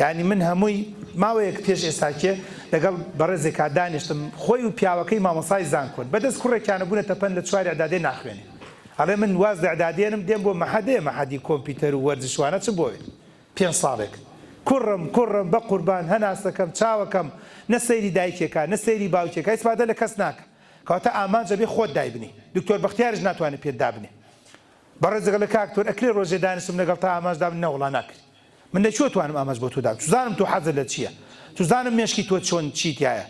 یانی من هەمووی ماوەیەک پێش ئێستاکێ لەگەڵ بەڕێزێکا دانیشتم خۆی و پیاوەکەی مامۆسای زانکۆن بەدەست کوڕێکیانە بوونەتە پەند لە چوار ئیعدادێ ناخوێنێ ئەڵێ من واز لە ئیعدادێنم دێم بۆ مەحەدێ مەحەدی کۆمپیوتەر و وەرزش وانە چم بۆ پێنج ساڵێک کوڕم کوڕم بەقوربان هەناسەکەم چاوەکەم نە سەیری دایکێکا نە سەیری باوکێکا ئیسفادە لە کەس ناکا کەواتە ئامانج ئەبێ خۆت دایبنێی دکتۆر بەختیاریش ناتوانێ پێت دابنێ بەڕێزەکە لە کاک تۆر ئەکرێ ڕۆژێ دانیشم لەگەڵ تا ئامانج دابنێم نەوەڵا ناکرێ من لە کوێ توانم ئامانج بۆ تۆ دابنێم چوزانم تۆ حەزت لە چیە چوزانم مێشکی تۆ چۆن چی تیایە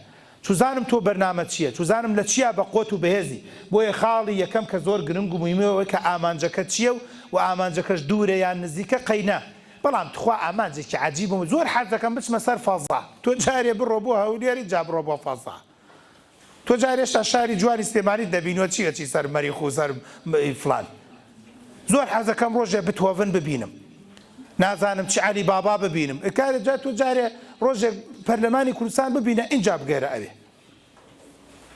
چوزانم تۆ بەرنامەت چیە چوزانم لە چیا بە قوت و بەهێزی بۆیە خاڵی یەکەم کە زۆر گرنگ و موهیمە ئەوەیە کە ئامانجەکەت چیە و وە ئامانجەکەش دوورە یان نزیکە قەینا بەڵام تخوا ئامانجێکی عەجیبم زۆر حەز دەکەم بچمە سەر فەزا تۆ جارێ بڕۆ بۆ هەولێر ئینجا بڕۆ بۆ فەزا تۆ جار هێشتا شاری جوانی سلێمانیت نەبینوە چی ئەچی سەر مەریخ و سەر فلان زۆر حەزەکەم ڕۆژێ بتهۆڤن ببینم نازانم چی عەلی بابا ببینم کارێ جا تۆ جارێ ڕۆژێک پەرلەمانی کوردستان ببینە ئینجا بگەرە ئەوێ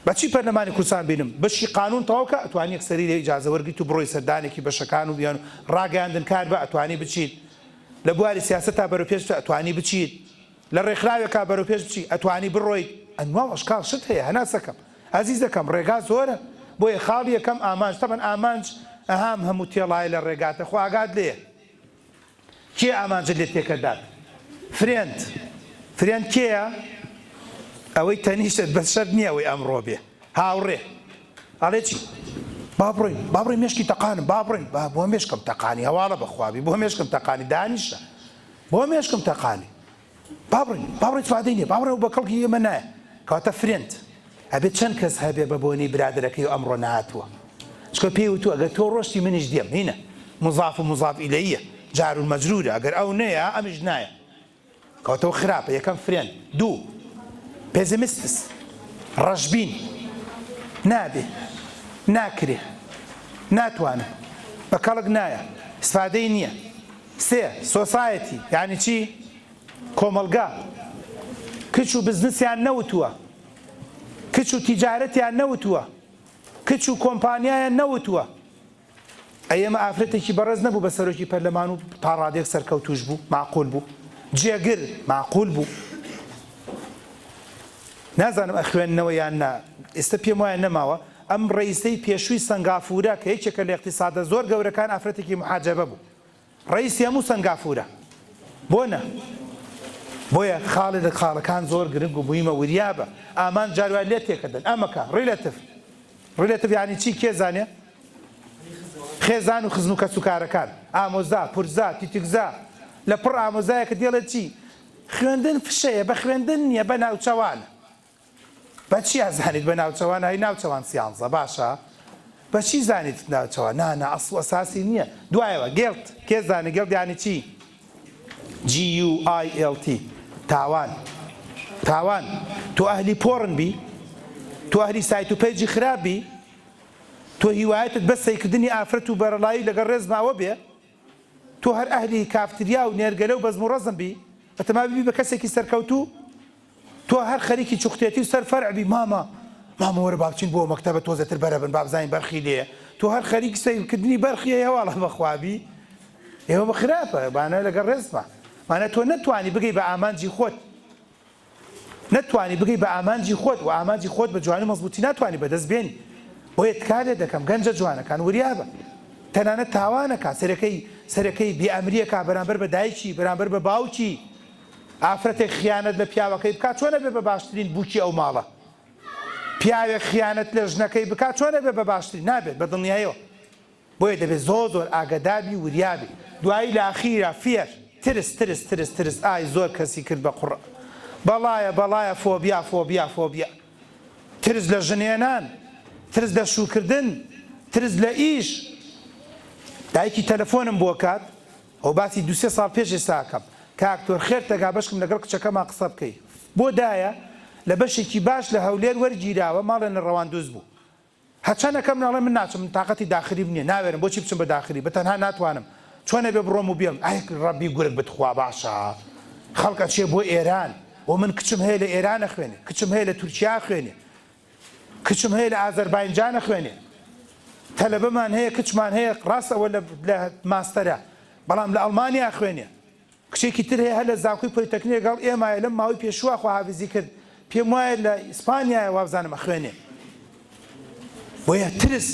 بەچی پەرلەمانی کوردستان بینم بەشی قانون تەواو کە ئەتوانی یەکسەری لێ ئیجازە وەرگیت و بڕۆی سەردانێکی بەشەکان و بیان ڕاگەیاندن کار بە ئەتوانی بچیت لە بواری سیاسەتا بەرەو پێش ئەتوانی بچیت لە ڕێکخراوێکا بەرەو پێش بچی ئەتوانی بڕۆیت ئەنوا و ئەشکاڵ شت هەیە هەناسەکەم ئازیزەکەم ڕێگا زۆرە بۆیە خاڵی یەکەم ئامانج تەبعەن ئامانج ئەهام هەموو تێڵایە لە ڕێگاتە خۆ ئاگات لێیە کێ ئامانجت لێ تێکەدات friend friend کێیە ئەوەی تەنیشتت بەس شەرت نییە ئەوەی ئەمڕۆ بێ هاوڕێ ئەڵێ چی با بڕۆین با بڕۆین مێشکی تەقانم با بڕۆین با بۆ مێشکم تەقانی هەواڵە بەخوابی بۆ مێشکم تەقانی دانیشە بۆ مێشکم تەقانی. با بڕۆین با بڕۆین فادەی نیە با بڕۆین بە کەڵکی ئێمە نایە کەواتە friend ئەبێ چەند کەس هەبێ بە بۆنەی برادەرەکەی و ئەمڕۆ نەهاتووە چونکە پێی وتووە ئەگەر تۆ ڕۆشتی منیش دێم هینە مضاف و مضاف الیه جار و مجرورە ئەگەر ئەو نەیە ئەمیش نایە کەواتەوە خراپە یەکەم friend دوو pessimists ڕەشبین نابێ ناکرێ ناتوانم بە کەڵک نایە ئیسفادەی نییە سێ، society یانی چی؟ کۆمەڵگا. کچ و بزنسیان نەوتووە. کچ و تیجارەتیان نەوتووە. کچ و کۆمپانیایان نەوتووە. ئەی ئێمە ئافرەتێکی بەڕێز نەبوو بە سەرۆکی پەرلەمان و تاڕادەیەک سەرکەوتووش بوو، مەعقول بوو. جێگر، مەعقول بوو. نازانم ئەخوێننەوە یان نا، ئێستا پێم وایە نەماوە، ئەم ڕەئیسەی پێشووی سەنگافورە کە یەکێکە لە ئیقتیسادە زۆر گەورەکان ئافرەتێکی موحاجەبە بوو. ڕەئیسی هەموو سەنگافورە. بۆ نا؟ بۆیە خاڵێ لە خاڵەکان زۆر گرنگ و موهیمە وریابە ئامانج جار وایە لێت تێکەدەن ئەمەکە relative relative یانی چی کێ زانێ؟ خێزان و خزم و کەسوکارەکان ئامۆزا پورزا تیتکزا لە پڕ ئامۆزایەکت دێڵێت چی خوێندن فشەیە بە خوێندن نییە بە ناوچەوانە بە چی ئەزانیت بە ناوچەوان ئەی ناوچەوان سیانزە باشە بە چی زانیت ناوچەوان نا نا ئەسڵ و ئەساسی نییە دوایەوە guilt کێ زانێ guilt یانی چی GUILT تاوان تاوان تۆ ئەهلی porn بی تۆ ئەهلی سایت و page ی خراپ بی تۆ هیوایەتت بەس سەیکردنی ئافرەت و بەرەڵایی لەگەڵ ڕێزماوە بێ تۆ هەر ئەهلی کافتریا و نێرگەلە و بەزم و ڕەزم بی بەتەما ببی بە کەسێکی سەرکەوتوو تۆ هەر خەریکی چوختێتی و سەر فەرع بی مامە مامە وەرە با بچین بۆ مەکتەبە تۆزێ تر بەرە بن با بزانین بەرخی لێیە تۆ هەر خەریکی سەیر کردنی بەرخی ئەی هەواڵە بەخوا بی ئێوە بە خراپە بانە لەگەڵ ڕێزما مانە تۆ نەتوانی بگەی بە ئامانجی خۆت نەتوانی بگەی بە ئامانجی خۆت و ئامانجی خۆت بە جوانی مەزبوتی ناتوانی بەدەست بێنی بۆیە تکا لێ دەکەم گەنجە جوانەکان وریابە تەنانەت تاوانەکە سەرەکەی سەرەکەی بێ ئەمریەکە بەرامبەر بە دایکی بەرامبەر بە باوکی ئافرەتێک خیانەت لە پیاوەکەی بکات چۆن ئەبێ بە باشترین بوکی ئەو ماڵە؟ پیاوێک خیانەت لە ژنەکەی بکات چۆن ئەبێ بە باشترین؟ نابێت بە دڵنیایەوە. بۆیە دەبێت زۆر زۆر ئاگەدار بی وریا بی. دوایی لە ئاخیرا fear ترس ترس ترس ترس ئای زۆر کەسی کرد بە قوڕ بەڵایە بەڵایە فۆبیا فۆبیا فۆبیا ترس لە ژنهێنان ترس لە شووکردن ترس لە ئیش دایکی تەلەفۆنم بۆ کات ئەوە باسی دوو سێ ساڵ پێش ئێستا ئەکەم کاک تۆر خێرت ئەگا بەشکم لەگەڵ کچەکەما قسە بکەی بۆ دایە؟ لە بەشێکی باش لە هەولێر وەرگیراوە ماڵیان لە ڕەواندوز بوو هەچەنەکەم ئەڵێ من ناچم من تاقەتی داخلیم نیە ناوێرم بۆچی بچم بە داخلی بە تەنها ناتوانم چۆن ئەبێ بڕۆم و بێم ئای ڕەبی گورگ بتخوا باشە خەڵک ئەچێ بۆ ئێران بۆ من کچم هەیە لە ئێران ئەخوێنێ کچم هەیە لە تورکیا ئەخوێنێ کچم هەیە لە ئازەرباینجان ئەخوێنێ تەلەبەمان هەیە کچمان هەیە ڕاست ئەوە لە ماستەرە بەڵام لە ئەڵمانیا ئەخوێنێ کچێکی تر هەیە هەر لە زانکۆی پۆلیتەکنیک لەگەڵ ئێمایە لەم ماوەی پێشووە خواحافیزی کرد پێم وایە لە ئیسپانیایە وابزانم ئەخوێنێ بۆیە ترس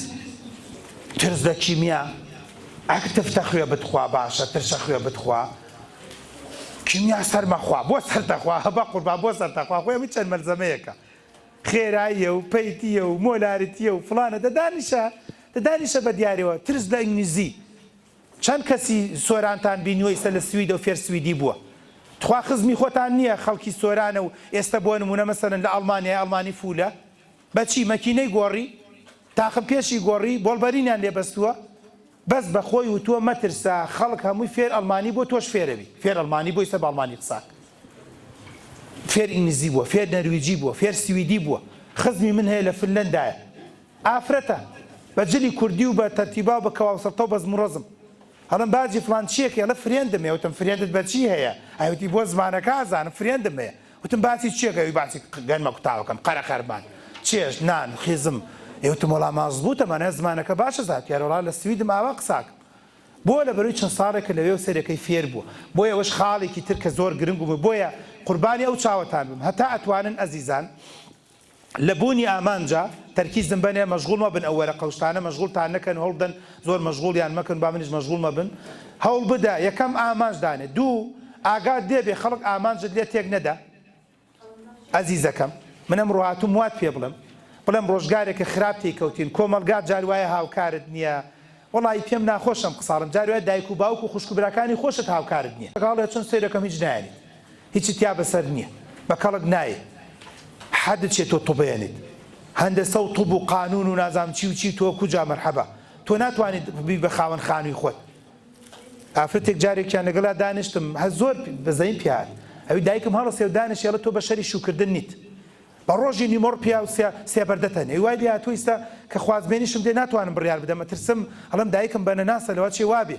ترس لە کیمیا ئەک تفتە خوێ بتخوا باشە ترشە خوێ بتخوا کیمیا سەرمەخوا بۆ سەرتەخوا بە قوربان بۆ سەرتەخوا خۆی ئەمە چەند مەلزەمەیەکە خێراییە و پەیتیە و مۆلاریتیە و فڵانە دەدانیشە دەدانیشە بە دیارەوە ترس لە ئینگلیزی چەند کەسی سۆرانتان بینیوە ئیستە لە سویدەو فێر سویدی بووە؟ تخوا خزمی خۆتان نیە خەڵکی سۆرانە و ئێستە بۆ نمونە مەسەلەن لە ئەڵمانیایە ئەڵمانی فولە بەچی مەکینەی گۆڕی تاقم پێشی گۆڕی بۆڵبەرینیان لێ بەستووە بەس بە خۆی وتووە مەترسە خەڵک هەمووی فێر ئەڵمانی بووە تۆش فێرەبی فێر ئەڵمانی بووە ئیستە بە ئەڵمانی قساک فێر ئینگلیزی بووە فێر نەرویجی بووە فێر سویدی بووە خزمی من هەیە لە فنلەندایە ئافرەتە بە جلی کوردی و بە تەرتیبا و بە کەواوسەڵتە و بەزم و ڕەزم. ئەڵێم باجی فڵان چیەکەی؟ ئەڵێ friend م هەیە. وتم friend ت بە چی هەیە؟ ئەی وتی بۆ زمانەکە ئەزانم friend م هەیە. وتم باسی چیەکەی؟ ئەوی باسی گەنمە کوتاوەکەم، قەرەقەرمان، چێشت، نان، خیزم. ئەی وتم وەڵا مەزبووتە مانای زمانەکە باش ئەزانێت. یارە وەڵا لە سویدم ئاوا قساکەم. بۆ لەبەرەی چەند ساڵێکە لەوێ و سەیرەکەی فێر بووە. بۆیە ئەوەش خاڵێکی تر کە زۆر گرنگ و بۆیە قوربانی ئەو چاوەتان بم. هەتا ئەتوانن ئەزیزان. لە بوونی ئامانجا تەرکیزم بەنێ مەشغوڵ مەبن ئەو وەرەقە و شتانە مەشغوڵتان نەکەن هەوڵبدەن زۆر مەشغوڵیان مەکەن با منیش مەشغوڵ مەبن هەوڵبدە یەکەم ئامانج دانێ دوو ئاگات لێ بێ خەڵک ئامانجت لێ تێک نەدا ئەزیزەکەم من ئەمڕۆ هاتووم وات پێ بڵێم بڵێم ڕۆژگارێکە خراپ تێی کەوتین کۆمەڵگا جار وایە هاوکارت نییە وەڵایی پێم ناخۆشە ئەم قساڵەم جار وایە دایک و باوک و خوشک و براکانی خۆشت هاوکارت نییە هەڵێ چۆن سەیرەکەم هیچ نایەنیت هیچت تیا بەسەر نییە بە کەڵک نایەی حەدت چیە تۆ طبێنیت هەندەسە و طب و قانون و نازانم چی و چی تۆ کوجا مەرحەبا تۆ ناتوانیت ببی بە خاوەن خانووی خۆت ئافرەتێک جارێکیان لەگەڵا دانیشتم هە زۆر بەزەیم پێ هات ئەوی دایکم هەڵەسێ و دانیشێ ئەڵێ تۆ بەشەری شووکردن نیت بە ڕۆژی نیمۆڕ پیاو سێ سێبەردەتە نێ وای لێ هاتووە ئیستا کە خوازبێنیشم دێ ناتوانم بڕیار بدەم ئەترسم ئەڵێم دایکم بەنەناسە لەوە چێ وابێ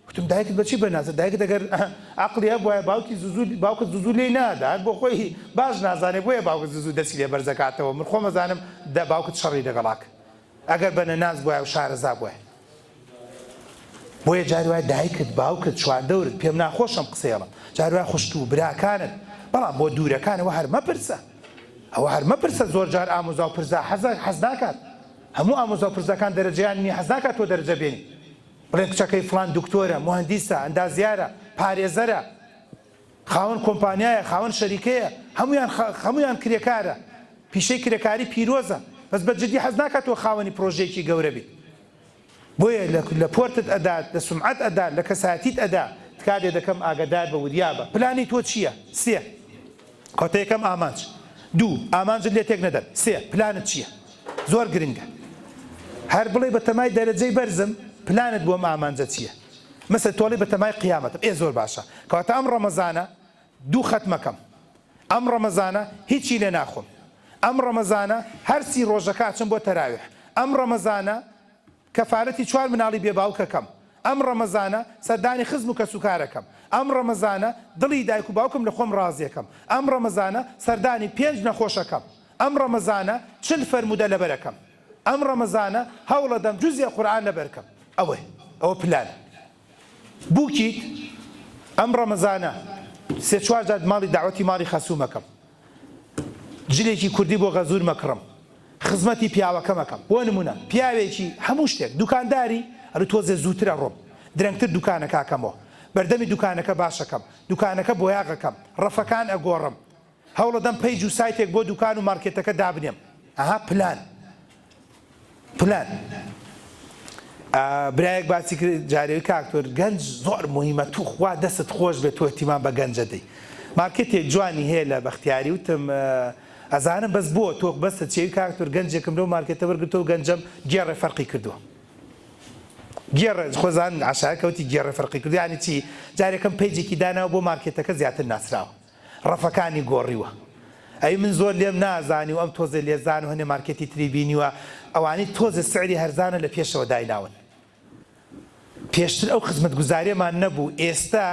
وتم دایکت بەچی بەناسە دایکت ئەگەر عەقڵی هەبوایە باوکی زوو زوو باوکت زوو زوو لێی نادا هەر بۆ خۆی باش نازانێ بۆیە باوکت زوو زوو دەستی لێ بەرزەکاتەوە من خۆم ئەزانم دە باوکت شەڕی لەگەڵا کرد ئەگەر بەنەناس بوایە و شارەزا بوایە بۆیە جاری وایە دایکت باوکت چواردەورت پێم ناخۆشە ئەم قسەیەڵم جاری وایە خوشک و براکانت بەڵام بۆ دوورەکان ئەوە هەر مەپرسە ئەوە هەر مەپرسە زۆر جار ئامۆزا و پرزا حەز حەز ناکات هەموو ئامۆزا و پرزاکان دەرەجەیان نییە حەز ناکات تۆ دەرەجە بێنی بڵێن کچەکەی فڵان دکتۆرە موهەندیسە ئەندازیارە پارێزەرە خاوەن کۆمپانیایە خاوەن شەریکەیە هەموویان هەموویان کرێکارە پیشەی کرێکاری پیرۆزە بەس بە جدی حەز ناکات تۆ خاوەنی پرۆژەیەکی گەورە بیت بۆیە لە پۆرتت ئەدات لە سومعەت ئەدات لە کەسایەتیت ئەدا تکا لێ دەکەم ئاگەدار بە وریا بە پلانی تۆ چییە سێ کۆتە یەکەم ئامانج دوو ئامانجت لێ تێک نەدەن سێ پلانت چییە زۆر گرنگە هەر بڵێ بەتەمای دەرەجەی بەرزم پلانت بۆم ئامانجە چییە مەسە تۆڵی بەتەمای قیامەتم ئێ زۆر باشە کەواتە ئەم ڕەمەزانە دوو خەتمەکەم ئەم ڕەمەزانە هیچی لێ ناخۆم ئەم ڕەمەزانە هەر سی ڕۆژەکە ئەچم بۆ تەراویح ئەم ڕەمەزانە کەفالەتی چوار مناڵی بێ باوکەکەم ئەم ڕەمەزانە سەردانی خزم و کەسوکارەکەم ئەم ڕەمەزانە دڵی دایک و باوکم لە خۆم ڕازیەکەم ئەم ڕەمەزانە سەردانی پێنج نەخۆشەکەم ئەم ڕەمەزانە چل فەرموودە لەبەرەکەم ئەم ڕەمەزانە هەوڵەدەم جوزێ قورئان لەبەرکەم ئەوەیە ئەوە پلانە بووکیت ئەم ڕەمەزانە سێ چوار جار ماڵی داوەتی ماڵی خەسوومەکەم جلێکی کوردی بۆ غەزوورمە کڕم خزمەتی پیاوەکەمەکەم بۆ نمونە پیاوێکی هەموو شتێک دوکانداری ئەرو تۆزێ زووترە ڕۆم درەنگتر دوکانەکەکەمەوە بەردەمی دوکانەکە باشەکەم دوکانەکە بۆیاغەکەم ڕەفەکان ئەگۆڕم هەوڵەدەم page و سایتێک بۆ دوکان و مارکێتەکە دابنێم ئەها پلان پلان برایەک باسی کرد جارێ کاک تۆر گەنج زۆر مهمە توخوا دەستت خۆش بێت تۆ اهتمام بە گەنجە دەی مارکێتێک جوانی هەیە لە بەختیاری وتم ئەزانم بەس بۆ تۆ بەستە چێوی کاک تۆر گەنجێکم لەو مارکێتە وەرگرتەوە گەنجەم گێڕێ فەرقی کردووە گێڕێ خۆزان عشایە کەوتی گێڕێ فەرقی کردو یعنی چی جارێکم page ێکی داناوە بۆ مارکێتەکە زیاتر ناسراوە ڕەفەکانی گۆڕیوە. ئەی من زۆر لێم نازانی و ئەم تۆزێ لێزان و هەنێ مارکێتی تری بینیوە ئەوانەی تۆزێ سعری هەرزانە لە پێشەوە دایناون. پێشتر ئەو خزمەتگوزاریەمان نەبوو ئێستا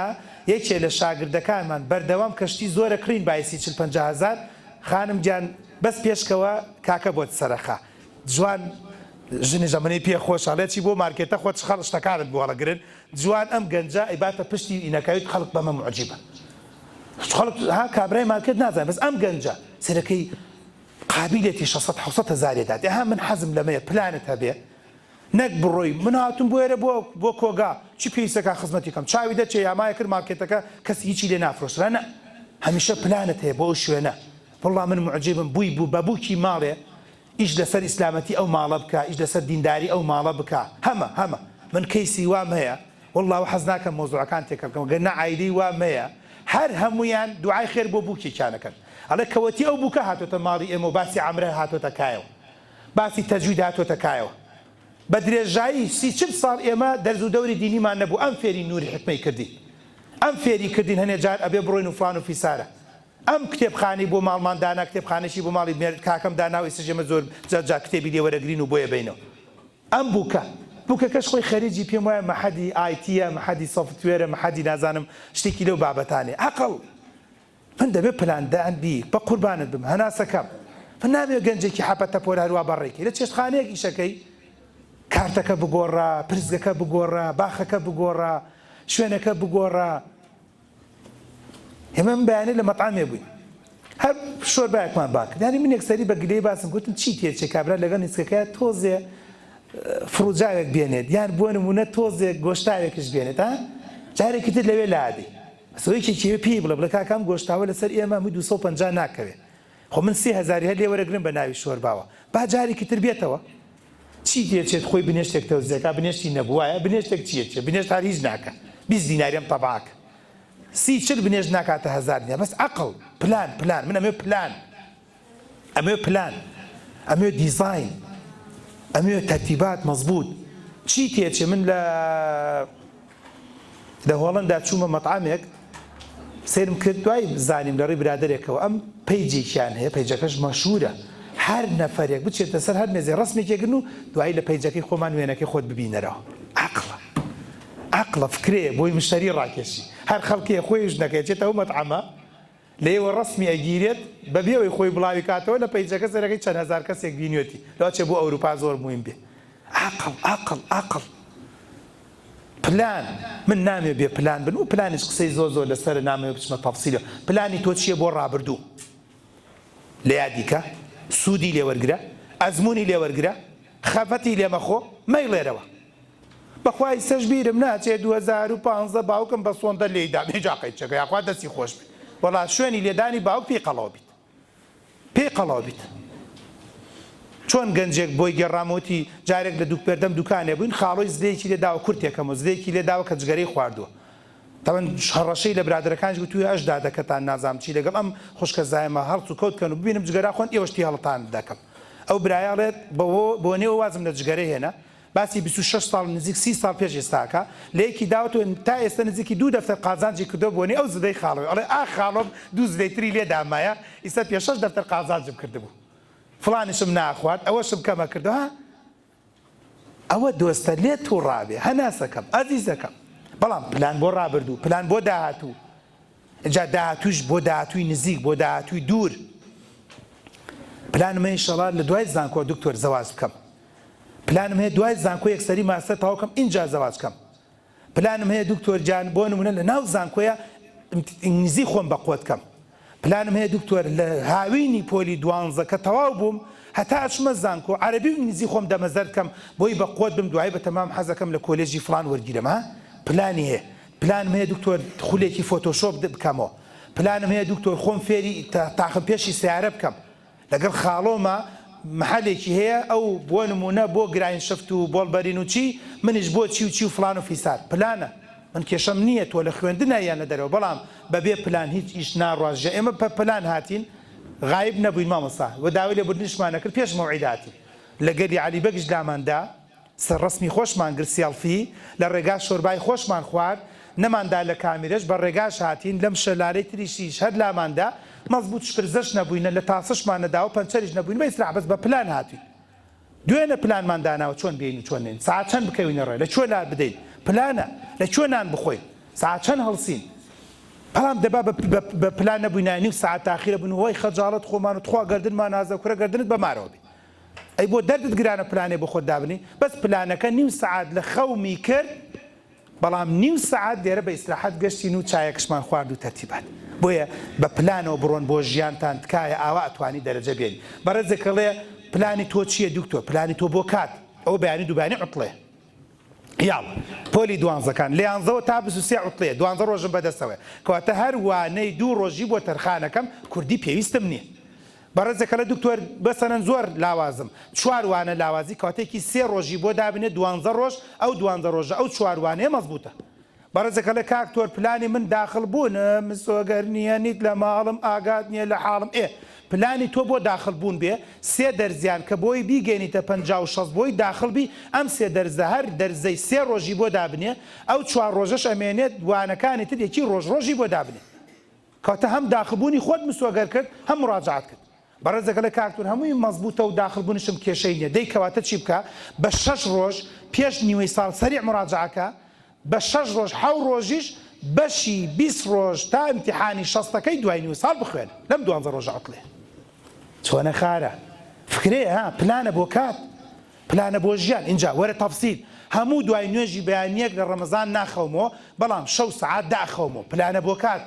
یەکێ لە شاگردەکانمان بەردەوام کە شتی زۆرە کڕین بایسی چل 50 هەزار خانم گیان بەس پێشکەوە کاکە بۆت سەرەخا جوان ژنیش ئەمنەی پێ خۆشە ئەڵێ چی بۆ مارکێتە خۆت خەڵ شتەکانت بۆ هەڵەگرن جوان ئەم گەنجە ئەیباتە پشتی ئینەکەویت خەڵک بەمە موعجیبە خەڵک ها کابرای مارکێت نازانێ بەس ئەم گەنجە سەرەکەی قابیلێتی 600 700 هەزارێ داتێ ها من حەزم لەمەیە پلانت هەبێ نەک بڕۆی من هاتوم بۆ ئێرە بۆ بۆ کۆگا چی پێویستەکا خزمەتی کەم چاوی دەچێ یامایە کرد مارکێتەکە کەس هیچی لێ نافرۆشرا نا هەمیشە پلانت هەیە بۆ ئەو شوێنە وەڵا من موعجیبم بووی بوو بە بووکی ماڵێ ئیش لەسەر ئیسلامەتی ئەو ماڵە بکا ئیش لەسەر دینداری ئەو ماڵە بکا هەمە هەمە من کەیسی وام هەیە وەڵا حەز ناکەم مەوزوعەکان تێکەڵ کەم گەر نا عایلەی وام هەیە هەر هەموویان دوعای خێر بۆ بووکێکیان ئەکەن ئەڵێ کەوەتی ئەو بووکە هاتۆتە ماڵی ئێمە و باسی عەمرە هاتۆتە کایەوە باسی تەجوید هاتۆتە کایەوە. بە درێژایی سی چل ساڵ ئێمە دەرز و دەوری دینیمان نەبوو ئەم فێری نوری حیکمەی کردین. ئەم فێری کردین هەنێ جار ئەبێ بڕۆین و فڵان و فیسارە. ئەم کتێبخانەی بۆ ماڵمان دانا کتێبخانەشی بۆ ماڵی مێرد کاکەم دانا و ئیستەش ئێمە زۆر جار جار کتێبی لێ وەرەگرین و بۆیە بەینەوە. ئەم بووکە. بووکەکەش خۆی خەریجی پێم وایە مەحەدی IT یە مەحەدی software ە مەحەدی نازانم شتێکی لەو بابەتانەیە. عەقڵ. من دەبێ پلاندان بی بەقوربانت بم هەناسەکەم من نامەوێ گەنجێکی حەپە تەپۆلە هەروا بەڕێکەی لە چێشتخانەیەک ئیشەکەی کارتەکە بگۆڕە پرسگەکە بگۆڕە باخەکە بگۆڕە شوێنەکە بگۆڕە ئێمە من بەیانی لە مەتعامێ بووین هەر شۆربایەکمان بان کرد یانی من یەکسەری بە گلەی باسم گوتم چی تێچێ کابرا لەگەڵ نیسکەکە تۆزێ فڕوجاوێک بێنێت یان بۆ نمونە تۆزێک گۆشتاوێکش بێنێت ها جارێکی تر لەوێ لادەی بەس یەکێکی هەیە پێی بڵێ بڵێ کاکە ئەم گۆشتاوە لەسەر ئێمە هەمووی 250 ناکەوێ خۆ من سێ هەزاری هەر لێ وەرەگرم بە ناوی شۆرباوە با جارێکی تر بێتەوە چی تێچێت خۆی بنێشتێک تەوزیەکە بنێشتی نەبووایە بنێشتێک چیەچێ بنێشت هەر هیچ ناکە 20 دیناری ئەم تەباکە سی چل بنێشت ناکاتە هەزار دینار بەس عەقڵ پلان پلان من ئەمەوێ پلان ئەمەوێ پلان ئەمەوێ دیزاین ئەمەوێ تەرتیبات مەزبوط چی تێچێ من لە لە هۆڵندا چوومە مەتعامێک سەیرم کرد دوای زانیم لە ڕێی برادەرێکەوە ئەم page ێکیان هەیە page ەکەش مەشهورە هەر نەفەرێک بچێتە سەر هەر مێزێ ڕسمێکی گرن و دوایی لە page ەکەی خۆمان وێنەکەی خۆت ببینەرەوە عەقڵە عەقڵە فکرەیە بۆی مشتەری ڕاکێشی هەر خەڵکێ خۆی ژنەکەی چێتە ئەو مەتعەمە لێیەوە ڕەسمی ئەگیرێت بەبێ ئەوەی خۆی بڵاوی کاتەوە لە page ەکە سەرەکەی چەند هەزار کەسێک بینیوێتی لەوەچێ بۆ ئەوروپا زۆر موهیم بێ عەقڵ عەقڵ عەقڵ پلان من نامەوێ بێ پلان بن و پلانیش قسەی زۆر زۆر لەسەرە نامەوێ بچمە تەفسیلەوە پلانی تۆ چییە بۆ ڕابردوو لە یادی کە سوودی لێ وەرگرە ئەزموونی لێ وەرگرە خەفەتی لێ مەخۆ مەیڵێرەوە بەخوا ئیستەش بیرم ناچێ 2015 باوکم بە سۆندە لێی دام ئینجا قەیچەکە یاخوا دەستی خۆش بێ وەڵا شوێنی لێدانی باوک پێی قەڵەو بیت پێی قەڵەو بیت چۆن گەنجێک بۆی گێڕامەوتی جارێک لە دوک بەردەم دوکانێ بووین خاڵۆی زلەیەکی لێ داوە کورتێکەمەوە زلەیەکی لێ داوە کە جگەرەی خواردووە تەبەن هەڕەشەی لە برادەرەکانیش گوتوویە ئەش دادەکەتان نازانم چی لەگەڵ ئەم خوشکە زایەمە هەڵس و کەوت کەن و ببینم جگەرە خۆن ئێوەش تی هەڵتان دەکەم ئەو برایە ئەڵێت بەوە بۆنەوە وازم لە جگەرە هێنا باسی 26 ساڵ نزیک 30 ساڵ پێش ئێستاکە لە یەکی داوەتەوە تا ئێستا نزیکی دوو دەفتەر قازانجی کردووە بۆنەی ئەو زلەی خاڵۆی ئەڵێ ئاخ خاڵۆم دوو زلەی تری لێ دامایە ئیستا پێ شەش دەفتەر قازانجم کردبوو فڵانیشم ناخوارد ئەوەشم کەمە کردەوە ها ئەوە دۆستە لێت توڕابێ هەناسەکەم ئەزیزەکەم بەڵام پلان بۆ ڕابردوو پلان بۆ داهاتوو ئینجا داهاتووش بۆ داهاتووی نزیک بۆ داهاتووی دوور پلانم هەیە ئینشەڵا لە دوای زانکۆ دکتۆر زەواج بکەم پلانم هەیە دوای زانکۆ یەکسەری ماستەر تەواو کەم ئینجا زەواج کەم پلانم هەیە دکتۆر گیان بۆ نمونە لە ناو زانکۆیە ئینگلیزی خۆم بە قوت کەم پلانم هەیە دکتۆر لە هاوینی پۆلی دوانزە کە تەواو بووم هەتا ئەچمە زانکۆ عەرەبی و ئینگلیزی خۆم دەمەزەرد کەم بۆی بە قوت بم دوایی بە تەمام حەزەکەم لە کۆلێژی فڵان وەرگیرم ها پلانی هەیە پلانم هەیە دکتۆر خولێکی فۆتۆشۆپ بکەمەوە پلانم هەیە دکتۆر خۆم فێری تاقم پێشی سیارە بکەم لەگەڵ خاڵۆمە محەلێکی هەیە ئەو بۆ نمونە بۆ گراین شفت و بۆڵ بەرین و چی منیش بۆ چی و چی و فڵان و فیسار پلانە من کێشەم نییە تۆ لە خوێندنای یان لە دەرەوە بەڵام بەبێ پلان هیچ ئیش ناڕوا ژە ئێمە پە پلان هاتین غایب نەبووین مامۆستا و داوای لێبوردنیشمان نەکرد پێش مەوعید هاتین لە گەلی عەلی بەگیش لامان دا سەر ڕەسمی خۆشمان گرت سێڵفی، لە ڕێگا شۆربای خۆشمان خوارد، نەماندا لە کامیرەش بە ڕێگاش هاتین لەم شەلالەی تریشیش هەر لاماندا مەزبوت شپرزەش نەبووینە لە تاسەشمان نەداوە پەنچەریش نەبووین بە ئیسراحەت بەس بە پلان هاتوین دوێنە پلانمان داناوە چۆن بێین و چۆن نێین سەعات چەند بکەوینە ڕێ لە کوێ لار بدەین پلانە لە کوێ نان بخۆین سەعات چەند هەڵسین بەڵام دەبا بە پلان نەبووینایە نیو سەعات تاخیرە بوون وەی خەجاڵەت خۆمان و تخوا گەردنمان ئازە کورە گەردنت بە مارەوە بێ ئەی بۆ دەردت گرانە پلانێ بۆ خۆت دابنێی بەس پلانەکە نیو سەعات لە خەومی کرد بەڵام نیو سەعات لێرە بە ئیسراحەت گەشتین و چایەکشمان خوارد و تەرتیبات بۆیە بە پلانەوە بڕۆن بۆ ژیانتان تکایە ئاوا ئەتوانی دەرەجە بێنی بەڕێزێک ئەڵێ پلانی تۆ چیە دکتۆر پلانی تۆ بۆ کات ئەوە بەیانی دووبانی عوتڵەیە یاڵا پۆلی دوانزەکان لە یانزەوە تا 23 عوتڵەیە دوانزە ڕۆژم بەدەستەوەیە کەواتە هەر وانەی دوو ڕۆژی بۆ تەرخانەکەم کوردی پێویستم نییە بەڕێزێک ئەڵێ دکتۆر بەسەنەن زۆر لاوازم چوار وانە لاوازی کەواتە یەکی سێ ڕۆژی بۆ دابنێ دوانزە ڕۆژ ئەو دوانزە ڕۆژە ئەو چوار وانەیە مەزبوتە بەڕێزێک ئەڵێ کاک تۆر پلانی من داخڵ بوونم مسۆگەر نییە نیت لە ماڵم ئاگات نییە لە حاڵم ئێ پلانی تۆ بۆ داخڵ بوون بێ سێ دەرزیان کە بۆی بیگەینیتە 50 و 60 بۆی داخڵ بی ئەم سێ دەرزە هەر دەرزەی سێ ڕۆژی بۆ دابنێ ئەو چوار ڕۆژەش ئەمێنێت وانەکانی تر یەکی ڕۆژ ڕۆژی بۆ دابنێ کەواتە هەم داخل بوونی خۆت مسۆگەر کرد هەم مڕاجەعەت کرد. بەڕێزێک ئەڵێ کاک تور هەمووی مەزبوتە و داخل بوونیشم کێشەی نیە دەی کەواتە چی بکا بە شەش ڕۆژ پێش نیوەی ساڵ سەریع مڕاجەعە کە بە شەش ڕۆژ حەو ڕۆژیش بەشی 20 ڕۆژ تا ئیمتیحانی شەستەکەی دوای نیوە ساڵ بخوێنە لەم دوانزە ڕۆژە عوتڵێ چۆنە خارە فکرەیە ها پلانە بۆ کات پلانە بۆ ژیان ئینجا وەرە تەفسیل هەموو دوای نوێژی بەیانیەک لە ڕەمەزان ناخەومەوە بەڵام شەو سەعات دە ئەخەومەوە پلانە بۆ کات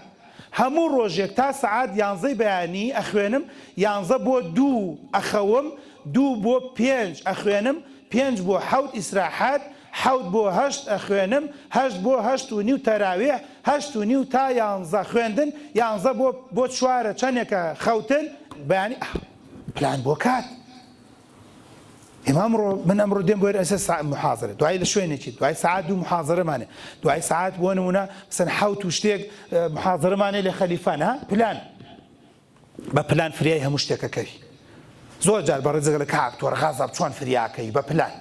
هەموو ڕۆژێک تا سەعات یانزەی بەیانی ئەخوێنم یانزە بۆ دوو ئەخەوم دوو بۆ پێنج ئەخوێنم پێنج بۆ حەوت ئیسراحەت حەوت بۆ هەشت ئەخوێنم هەشت بۆ هەشت و نیو تەراویح هەشت و نیو تا یانزە خوێندن یانزە بۆ بۆ چوارە چەنێکە خەوتن بەیانی پلان بۆ کات ئێمە ئەمڕۆ من ئەمڕۆ دێم بۆ ئێستا سا محازرە دوای لە شوێنێکی دوای سەعات دوو محازرەمانێ دوای سەعات بۆ نمونە مەسەن حەوت و شتێک محازرەمانێ لە خەلیفان ها پلان بە پلان فریای هەموو شتێکە کەوی زۆر جار بەڕێزێک ئەڵێ کاک تۆر غەزەب چۆن فریاکەی بە پلان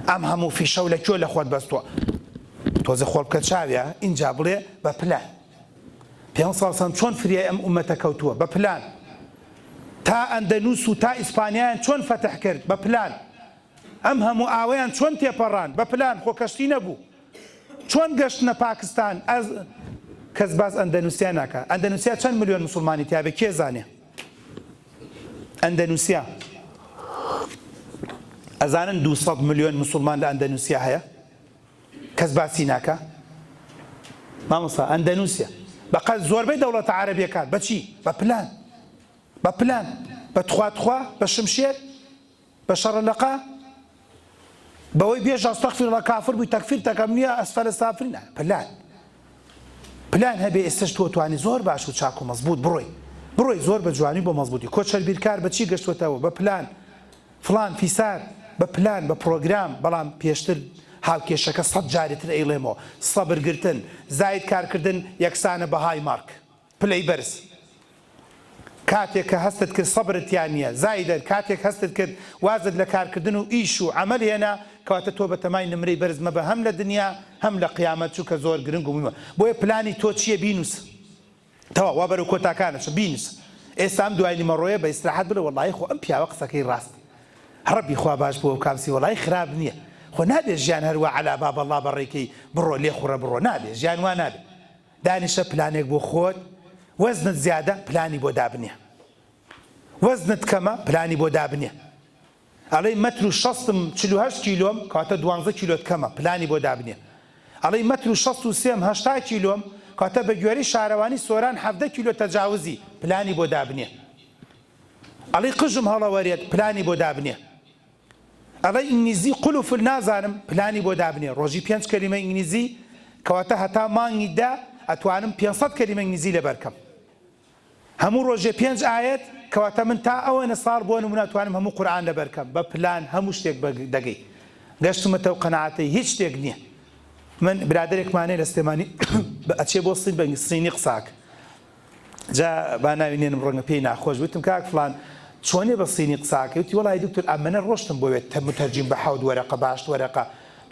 ئەم هەموو فیشە و لە کوێ لە خۆت بەستووە تۆزە خۆڵ بکە چاویا ئینجا بڵێ بە پلان پێ ساڵ چۆن فریای ئەم ئومەتە کەوتووە بە پلان تا ئەندەنوس و تا ئیسپانیایان چۆن فەتح کرد؟ بە پلان. ئەم هەموو ئاوەیان چۆن تێپەڕاند؟ بە پلان، خۆ کەشتی نەبوو. چۆن گەشتنە پاکستان؟ ئەز کەس باس ئەندەنوسیا ناکا. ئەندەنوسیا چەند ملیۆن موسڵمانی تیابێ کێ زانێ؟ ئەندەنوسیا ئەزانن 200 ملیۆن موسڵمان لە ئەندەنوسیا هەیە؟ کەس باسی ناکا مامۆستا ئەندەنوسیا بەقەد زۆربەی دەوڵەتە عەرەبیەکان بەچی بە پلان بە پلان بە تخوا تخوا بە شمشێر بە شەڕە لەقا بەوەی بێژ ئەستەغفیر اللە کافر بووی تەکفیر تەکەم نییە ئەسفەلە سافلین پلان پلان هەبێ ئێستش تۆ توانی زۆر باش و چاک و مەزبوط بڕۆی بڕۆی زۆر بە جوانی بۆ مەزبوطی کۆچەر بیرکار بەچی گەشتوەتەوە بە پلان فڵان فیسار بە پلان بە پڕۆگرام بەڵام پێشتر هاوکێشەکە سەت جاری تر ئەیڵێمەوە سەبر گرتن زاید کارکردن یەکسانە بە high mark پلەی بەرز کاتێک کە هەستت کرد سەبرت تیا نییە زایدەن کاتێک هەستت کرد وازت لە کارکردن و ئیش و عەمەل هێنا کەواتە تۆ بەتەمای نمرەی بەرز مەبە هەم لە دنیا هەم لە قیامەت چونکە زۆر گرنگ و موهیمە بۆیە پلانی تۆ چییە بینوسە تەواو وا بەرەو کۆتاکان ئەچم بینوسە ئێستا ئەم دوای نیمەڕۆیە بە ئیسراحەت بڵێ وەڵایی خۆ ئەم پیاوە قسەکەی ڕاستە ڕەبی خوا باش بووە کامسی وەڵایی خراپ نییە خۆ نابێ ژیان هەر وا عەلا بابەڵڵا بەڕێکەی بڕۆ لێخوڕە بڕۆ نابێ ژیان وا نابێ دانیشە پلانێک بۆ خۆت وەزنت زیادە پلانی بۆ دابنێ وەزنت کەمە پلانی بۆ دابنێ ئەڵێی مەتر و شەستم 48 کیلۆم کەواتە دوانزە کیلۆت کەمە پلانی بۆ دابنێ ئەڵێی مەتر و شەست و سێم 80 کیلۆم کەواتە بە گوێرەی شارەوانی سۆران 17 کیلۆ تەجاوزی پلانی بۆ دابنێ ئەڵێی قژم هەڵەوەرێت پلانی بۆ دابنێ ئەڵێی ئینگلیزی قل و فل نازانم پلانی بۆ دابنێ ڕۆژی پێنج کەلیمە ئینگلیزی کەواتە هەتا مانگی دە ئەتوانم 500 کەلیمە ئینگلیزی لەبەرکەم هەموو ڕۆژێ پێنج ئایەت کەواتە من تا ئەوەنە ساڵ بۆ نمونە توانم هەموو قورئان لەبەر کەم بە پلان هەموو شتێک بە دەگەی گەشتمەتە و قەناعەتەی هیچ شتێک نییە من برادێکمانەیە لە سلێمانی ئەچێ بۆ سین بە سینی قساک جا با ناوی نێنم ڕەنگە پێی ناخۆش وتم کاک فلان چۆنێ بە سینی قساکەی وتی وەڵی دکتۆر ئەمەنە ڕۆشتم بۆ وێت متەرجیم بە حەوت وەرەقە باشت وەرەقە.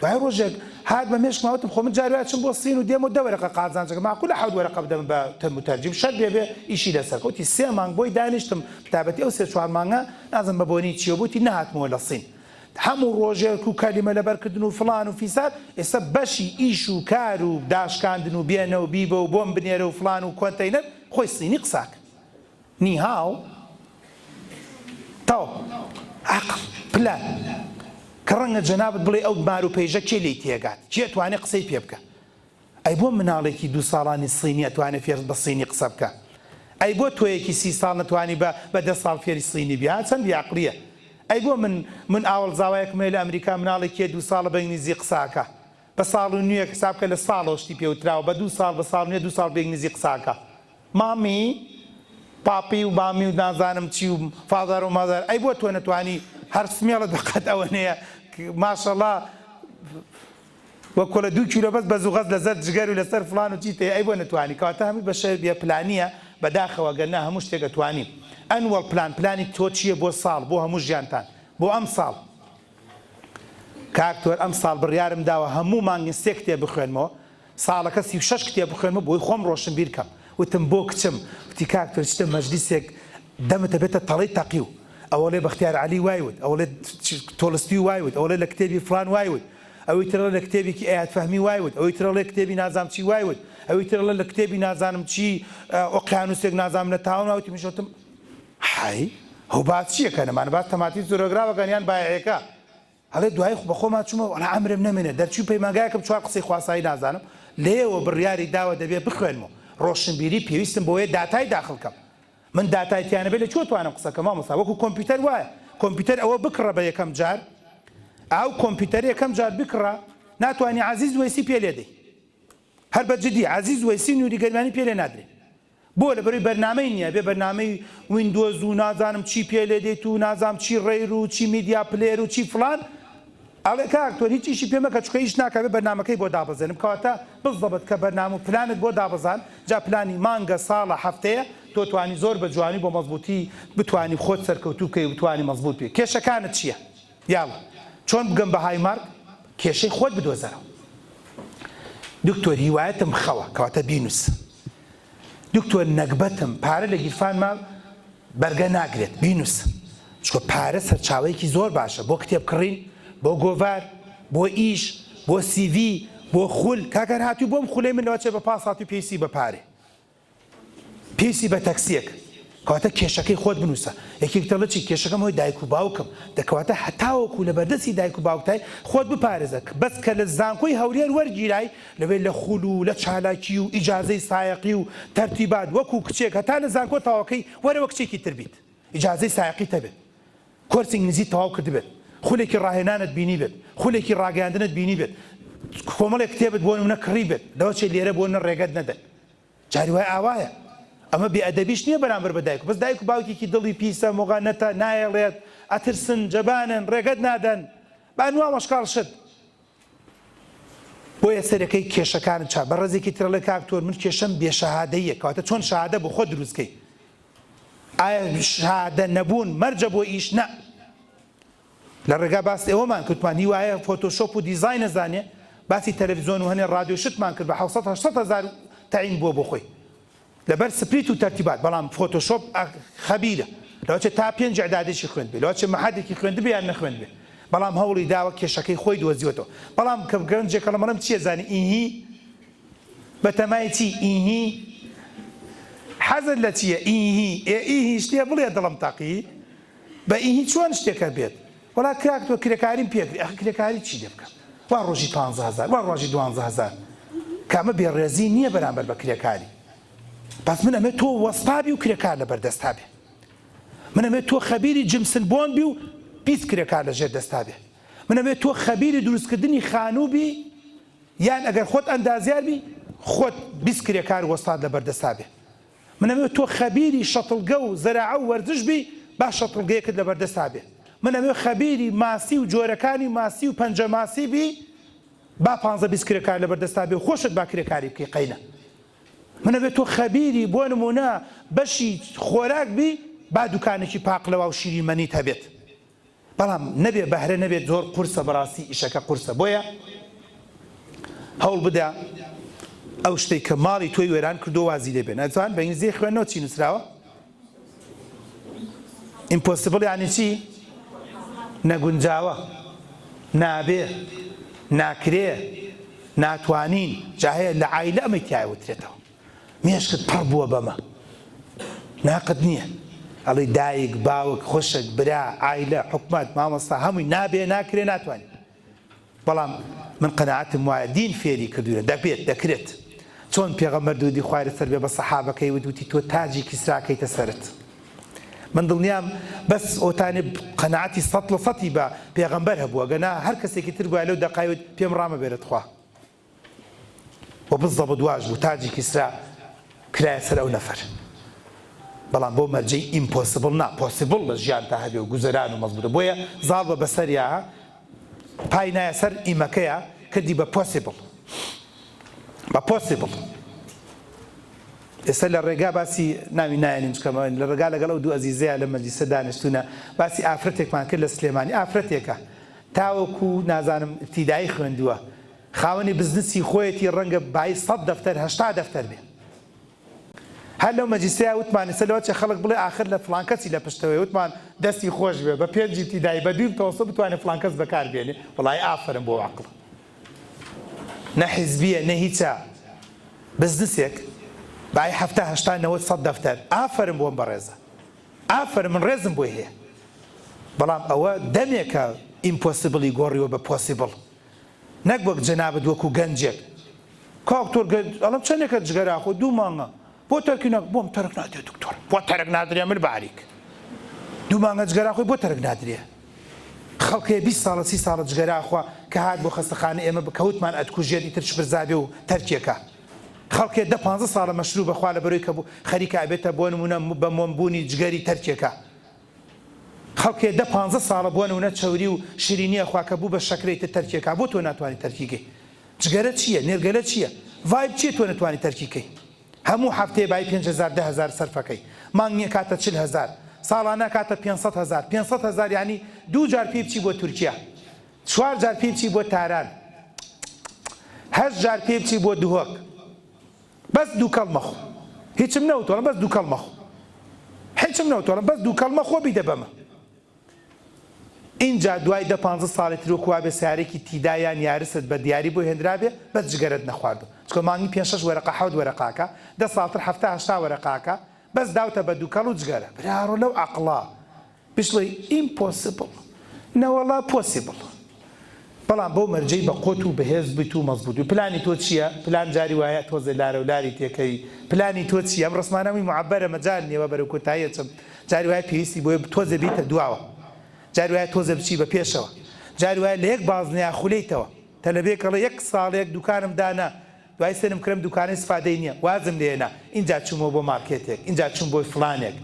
دوای ڕۆژێک هات بە مێشکما وتم خۆ من جار وایە چم بۆ سین و دێم و دە وەرەقە قازانجەکە ماقولە حەوت وەرەقە بدەم بە موتەرجیم شەرت بێ بێ ئیشی لەسەر کە وتی سێ مانگ بۆی دانیشتم بەتایبەتی ئەو سێ چوار مانگە نازم بە بۆنەی چیەوە بوو وتی نەهاتمەوە لە سین هەموو ڕۆژێک و کەلیمە لەبەرکردن و فڵان و فیسار ئێستا بەشی ئیش و کار و داشکاندن و بێنە و بیبە و بۆم بنێرە و فڵان و کۆنتەینەر خۆی سینی قساک نیهاو تەواو عەقڵ پلان کە ڕەنگە جەنابت بڵێی ئەو مار و پەیژە کێ لێی تێگات کێ ئەتوانێ قسەی پێ بکا ئەی بۆ مناڵێکی دوو ساڵانی سینی ئەتوانێ فێر بە سینی قسە بکا ئەی بۆ تۆیەکی سی ساڵ نەتوانی بە بە دە ساڵ فێری سینی بی ها چەند بی عەقڵیە ئەی بۆ من من ئاوەڵ زاوایەکم هەیە لە ئەمریکا مناڵێکی هەیە دوو ساڵە بە ئینگلیزی قسە ئەکا بە ساڵ و نوێک حساب کە لە ساڵەوە شتی پێ وتراوە بە دوو ساڵ بە ساڵ نوێ دوو ساڵ بە ئینگلیزی قسە ئەکا مامی پاپی و مامی و نازانم چی و father و mother ئەی بۆ تۆ نەتوانی هەر سمێڵت بە قەد ئەوەنەیە ماشەڵا وە کۆلە دوو کیلۆ بەس بەز و غەز لەسەر جگەر و لەسەر فڵان و چیت هەیە ئەی بۆ نەتوانی کەواتە هەمووی بەشە بێ پلانیە بەداخەوە گەر نا هەموو شتێک ئەتوانی annual plan پلانی تۆ چیە بۆ ساڵ بۆ هەموو ژیانتان بۆ ئەم ساڵ کاک تۆر ئەم ساڵ بڕیارم داوە هەموو مانگی سێ کتێب بخوێنمەوە ساڵەکە 36 کتێب بخوێنمەوە بۆی خۆم ڕۆشنبیر کەم وتم بۆ کچم وتی کاک تۆر چیتە مەجلیسێک دەمت ئەبێتە تەڵەی تەقیو ئەوەڵێ بەختیار عەلی وای وت ئەوەڵێ تۆڵستوی وای وت ئەوەڵێ لە کتێبی فڵان وای وت ئەوی تر ئەڵێ لە کتێبێکی ئەیاد فەهمی وای وت ئەوی تر ئەڵێ کتێبی نازام چی وای وت ئەوی تر ئەڵێ لە کتێبی نازانم چی ئۆقیانوسێک نازانم لە تاوان وای وتی منیش وتم حەی هەو باس چیە کەن ئەمانە باس تەماتی زۆرەگراوەکەن یان بایعەکە ئەڵێ دوایی خو بەخۆما چومەوە وەڵا عەمرم نەمێنێ دەرچوی پەیمانگایەکم چوار قسەی خواسایی نازانم لێیەوە بڕیاری داوە دەبێ بخوێنم و ڕۆشنبیری پێویستم بەوەیە داتای داخل کەم من داتای تیا نەبێ لە کوێ توانم قسە کەم مامۆستا وەکو کۆمپیوتەر وایە کۆمپیوتەر ئەوە بکڕە بە یەکەم جار ئاو کۆمپیوتەر یەکەم جار بکڕە ناتوانی عەزیز وەیسی پێ لێدەی هەر بە جدی عەزیز وەیسی و نوری گەرمیانی پێ لێ نادرێ بۆ لەبەرەوەی بەرنامەی نیە بێ بەرنامەی ویندۆز و نازانم چی پێ لێ دێیت و نازام چی ڕەیر و چی media player و چی فڵان ئەڵێ کاک تۆ هیچ ئیشی پێ مەکە چونکە ئیش ناکا بێ بەرنامەکەی بۆ دابەزێنم کەواتە بزەبت کە بەرنامە و پلانت بۆ دابەزان جا پلانی مانگە ساڵە هەفتەیە تۆ توانی زۆر بە جوانی بۆ مەزبوتی بتوانی خۆت سەرکەوتوو بکەی و بتوانی مەزبوت بی کێشەکانت چیە یاڵا چۆن بگەم بە high mark کێشەی خۆت بدۆزەرەوە دکتۆر هیوایەتم خەوە کەواتە بینوسە دکتۆر نەگبەتم پارە لە گیرفانما بەرگە ناگرێت بینوسە چونکە پارە سەرچاوەیەکی زۆر باشە بۆ کتێب کڕین بۆ گۆڤار بۆ ئیش بۆ سیڤی بۆ خول کاک هەر هاتووی بۆم خولەی من لەوەچێ بە پاس هاتووی پێویستی بە پارێ پێویستی بە تەکسیەک کەواتە کێشەکەی خۆت بنووسە یەکێک دەڵێ چی کێشەکەم هۆی دایک و باوکم دەکەواتە هەتاوەکو لە بەردەستی دایک و باوکتای خۆت بپارێزە بەس کە لە زانکۆی هەولێر وەرگیرای لەوێ لە خول و لە چالاکی و ئیجازەی سایەقی و تەرتیبات وەکو کچێک هەتا لە زانکۆ تەواوکەی وەرەوە کچێکی تر بیت ئیجازەی سایەقیت هەبێت کۆرسی ئینگلیزیت تەواو کردبێت خولێکی ڕاهێنانت بینیبێت خولێکی ڕاگەیاندنت بینیبێت کۆمەڵێک کتێبت بۆ نمونە کڕیبێت لەوەچێ لێرە بۆ نمونە ڕێگەت نەدەن جاری وای ئاوایە ئەمە بێ ئەدەبیش نییە بەرامبەر بە دایک بەس دایک و باوکێکی دڵی پیسە موغەنەتە نایەڵێت ئەترسن جەبانن ڕێگەت نادەن بە ئەنوا وەشکاڵ شت بۆیە سەرەکەی کێشەکانت چا بەڕێزێکی تر ئەڵێ کاک تۆر من کێشەم بێ شەهادەییە کەواتە چۆن شەهادە بۆ خۆت دروست کەی ئایا شەهادە نەبوون مەرجە بۆ ئیش نا لە ڕێگا باس ئێوەمان کردمان هی وایە فۆتۆشۆپ و دیزاین نەزانێ باسی تەلەفزیۆن و هەنێ ڕادیۆ شتمان کرد بە 700 800 هەزار تەعین بووە بۆ خۆی لەبەر سپلیت و تەرتیبات بەڵام فۆتۆشۆپ خەبیرە لەوەچێ تا پێنج ئیعدادێکی خوێندبێ لەوەچێ مەعهەدێکی خوێندبێ یان نەخوێندبێ بەڵام هەوڵی داوە کێشەکەی خۆی دۆزیوەتەوە بەڵام کە گەنجێک ئەڵێم ئەڵێم چیە زانی ئیهی بەتەمای چی ئیهی حەزت لە چییە ئیهی ئێ ئیهی شتێ بڵێ دڵم تەقی بە ئیهی چۆن شتێکە بێت وەڵا کاک تۆ کرێکاریم پێکرێ ئەخ کرێکاری چی لێ بکەم وا ڕۆژی پانزە هەزار وا ڕۆژی دوانزە هەزار کە ئەمە بێڕێزی نییە بەرامبەر بە کرێکاری بەس من ئەمێ تۆ وەستا بی و کرێکار لە بەردەستا بێ من ئەمێ تۆ خەبیری جمسن بۆن بی و 20 کرێکار لە ژێر دەستا بێ من ئەمێ تۆ خەبیری دروستکردنی خانوو بی یان ئەگەر خۆت ئەندازیار بی خۆت 20 کرێکار وەستات لە بەردەستا بێ من ئەمەوێ تۆ خەبیری شەتڵگە و زەراعە و وەرزش بی با شەتڵگەیەکت لەبەردەستا بێ. من ئەمەوێ خەبیری ماسی و جۆرەکانی ماسی و پەنجە ماسی بی با پانزە 20 کرێکار لەبەردەستا بێ و خۆشت با کرێکاری بکەی قەینە. من ئەمەوێ تۆ خەبیری بۆ نموونە بەشی خۆراک بی با دوکانێکی پاقلەوا و شیرینمەنیت هەبێت. بەڵام نەبێ بەهرە نەبێت زۆر قورسە بەڕاستی ئیشەکە قورسە بۆیە هەوڵ بدە ئەو شتەی کە ماڵی تۆی وێران کردووە وازی لێ بێنە ئەتوان بە ئینگلیزی خوێندنەوە چی نووسراوە impossible یعنی چی نەگونجاوە نابێ ناکرێ ناتوانین جا هەیە لە عایلە ئەمەی تیا وترێتەوە مێشکت پڕ بووە بەمە ناقت نییە ئەڵێی دایک باوک خوشک برا عایلە حکومەت مامۆستا هەمووی نابێ ناکرێ ناتوانین بەڵام من قەناعەتم وایە دین فێری کردوینە دەبێت دەکرێت چۆن پێغەمبەر درودی خوای لەسەر بێ بە سەحابەکەی وت وتی تۆ تاجی کیسرا کەیتە سەرت من دڵنیام بەس ئۆتانێ قەناعەتی سەد لە سەتی بە پێغەمبەر هەبووە گەنا هەر کەسێکی تر بوایە لەو دەقای وت پێم ڕامەبێرە تخوا و بزەبت واش بوو تاجی کیسرا کرایە سەر ئەو نەفەر بەڵام بەو مەرجەی impossible نا possible لە ژیانتا هەبێ و گوزەران و مەزبوتە بۆیە زاڵ بە بەسەریا پای نایە سەر ئیمەکەیا کردی بە possible بە possible ئێستا لە ڕێگا باسی ناوی نایەنیم چکە لە ڕێگا لەگەڵ ئەو دوو ئەزیزەیە لە مەجلیسە دانیشتوونە باسی ئافرەتێکمان کرد لە سلێمانی ئافرەتێکە تاوەکو نازانم ئیبتیدایی خوێندووە خاوەنی بزنسی خۆیەتی ڕەنگە بایی سەت دەفتەر 80 دەفتەر بێ هەر لەو مەجلیسەیا وتمان ئێستا لەوە چێ خەڵک بڵێ ئاخر لە فڵان کەسی لە پشتەوەیە وتمان دەستی خۆش بێ بە پێنج ئیبتیدایی بە دووی متەوەسط بتوانێ فڵان کەس بەکار بێنێ وەڵایی ئافەرم بۆ عەقڵ نە حیزبیە نە هیچە بزنسێک بای حەفتا هەشتا نەوەد سەت دەفتەر ئافەرم بۆم بەڕێزە ئافەرم من ڕێزم بۆی هەیە بەڵام ئەوە دەمێکە impossible ی گۆڕیوە بە possible نەک وەک جەنابت وەکو گەنجێک کاک تۆر گەنج ئەڵێم چەندێکە جگەرە ئەخۆ دوو مانگە بۆ تەرکی ناک بۆم تەرک نادرێ دکتۆر بۆ تەرک نادرێ من باریک دوو مانگە جگەرە خۆی بۆ تەرک نادرێ خەڵکێ 20 ساڵە سی ساڵە جگەرە ئەخوا کە هات بۆ خەستەخانە ئێمە بکەوتمان ئەتکوژێت ئیتر شپرزا بێ و تەرکێکە خەڵکێ دە پانزە ساڵە مەشروب بەخوا لە بەرۆی کە بوو خەریکە ئەبێتە بۆ نمونە بە مۆم بوونی جگەری تەرکێکە خەڵکێ دە پانزە ساڵە بۆ نمونە چەوری و شیرینی ئەخوا کە بوو بە شەکرەی تر تەرکێکا بۆ تۆ ناتوانی تەرکی کەی جگەرە چیە نێرگەلە چیە vape چیە تۆ نەتوانی تەرکی کەی هەموو هەفتەیە بای 5000 10000 سەرفەکەی مانگی ئەکاتە 40000 ساڵانە ئەکاتە 500000 500000 یانی دوو جار پێی بچی بۆ تورکیا چوار جار پێی بچی بۆ تاران هەشت جار پێی بچی بۆ دهۆک بەس دووکەڵ مەخۆ هیچم نەوتۆڵم بەس دووکەڵ مەخۆ هیچم نەوتۆڵم بەس دووکەڵ مەخۆ بیدە بەمە ئینجا دوای دە پانزە ساڵی تر وەکو وابێ سەیارەیەکی تیدا یان یارست بە دیاری بۆ هێنرابێ بەس جگەرەت نەخواردوە چونکە مانگی پێنج شەش وەرەقە حەوت وەرەقاکە دە ساڵ تر حەفتا هەشتا وەرەقاکە بەس داوتە بە دوکەڵ و جگەرە براڕۆ لەو عەقڵە بشڵێی impossible نەوەڵا possible بەڵام بەو مەرجەی بە قوت و بەهێز بیت و مەزبوت بی پلانی تۆ چیە پلان جاری وایە تۆزێ لارەو لاری تێکەوی پلانی تۆ چیە ئەم ڕەسمانە هەمووی معەبەرە مەجال نیە وا بەرەو کۆتایی ئەچم جاری وایە پێویستی بۆیە تۆزێ بیتە دواوە جاری وایە تۆزێ بچی بە پێشەوە جاری وایە لە یەک بازنەیا خولێیتەوە تەلەبەیەک ئەڵێ یەک ساڵێک دوکانم دانا دوای سەرم کرم دوکانە ئیسفادەی نیە وازم لێ هێنا ئینجا چومەوە بۆ مارکێتێک ئینجا چوم بۆ فڵانێک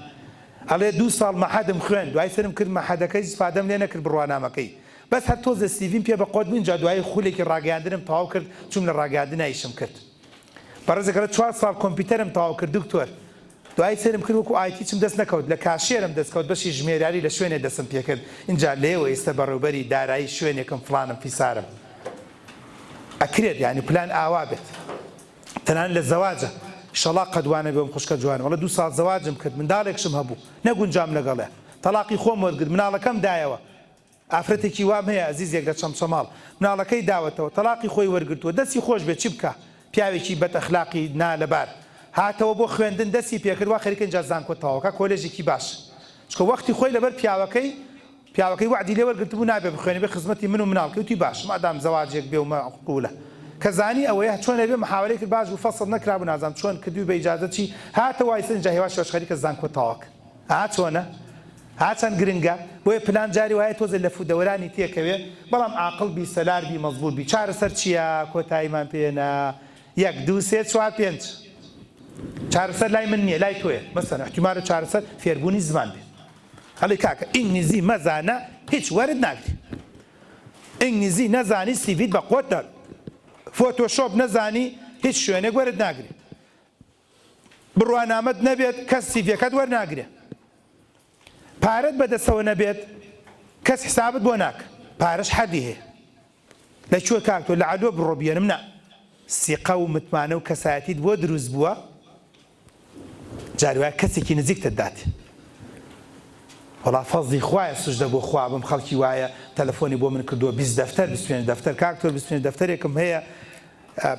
ئەڵێ دوو ساڵ مەعهەدم خوێند دوای سەرم کرد مەعهەدەکەی ئیسفادەم لێ نەکرد بڕوانامەکەی بەس هەر تۆزێ سیڤیم پێ بەقوەت بوو ئینجا دوایی خولێکی ڕاگەیاندنم تەواو کرد چوم لە ڕاگەیاندنا ئیشم کرد بەڕێزێک ئەڵێ چوار ساڵ کۆمپیوتەرم تەواو کرد دکتۆر دوایی سەیرم کرد وەکو IT چم دەست نەکەوت لە cashier م دەست کەوت بەشی ژمێریاری لە شوێنێ دەستم پێکرد ئینجا لێوە ئیستە بەڕێوبەری دارایی شوێنێکم فڵانم فیسارم ئەکرێت یانی پلان ئاوا بێت تەنانەت لە زەواجە ئیشەڵا قەت وا نەبێ ئەم خوشکە جوانە وەڵا دوو ساڵ زەواجم کرد منداڵێکشم هەبوو نەگونجام لەگەڵێ تەڵاقی خۆم وەرگرت مناڵەکەم دایەوە ئافرەتێکی وام هەیە ئەزیزێک لە چەمچەماڵ مناڵەکەی داوەتەوە تەڵاقی خۆی وەرگرتووە دەستی خۆش بێ چی بکا پیاوێکی بەد ئەخلاقی نا لەبار هاتەوە بۆ خوێندن دەستی پێکرد وا خەریکە ئینجا زانکۆ تەواوکا کۆلێژێکی باش چونکە وەختی خۆی لەبەر پیاوەکەی پیاوەکەی وەعدی لێ وەرگرتبوو نابێ بخوێنێ بێ خزمەتی من و مناڵ کەی وتی باش مادام زەواجێک بێ و مەعقولە کە زانی ئەوەیە چۆن ئەبێ محاوەلەی کرد باش بوو فەسڵ نەکرابوو نازانم چۆن کردووی بە ئیجازە چی هاتەوە وایسە ئینجا هێواش هێواش خەریکە زانکۆ تەواو کرد ئا چۆنە ها چەند گرنگە بۆیە پلان جاری وایە تۆزێ لەف و دەوەرانی تێکەوێ بەڵام عاقڵ بی سەلار بی مەزبوط بی چارەسەر چییە کۆتاییمان پێ نا یەک دوو سێ چوار پێنج چارەسەر لای من نییە لای تۆیە مەسەن احتیمالە چارەسەر فێربوونی زمان بێ ئەڵێ کاکە ئینگلیزی مەزانە هیچ وەرت ناگری ئینگلیزی نەزانی سیڤیت بە قوت دەر فۆتۆشۆپ نەزانی هیچ شوێنێک وەرت ناگری بڕوانامەت نەبێت کەس سیڤیەکەت وەرناگرێ پارەت بەدەستەوە نەبێت. کەس حسابت بۆ ناکا پارەش حەدی هەیە لە کوێ کاک تۆ لە عەلوە بڕۆ بیەنم نا سیقە و متمانە و کەسایەتیت بۆ دروست بووە جاری وایە کەسێکی نزیکتت داتێ وەڵا فەزڵی خوایە سوجدە بۆ خوا بم خەڵکی وایە تەلەفۆنی بۆ من کردووە 20 دەفتەر 25 دەفتەر کاک تۆر 25 دەفتەرێکم هەیە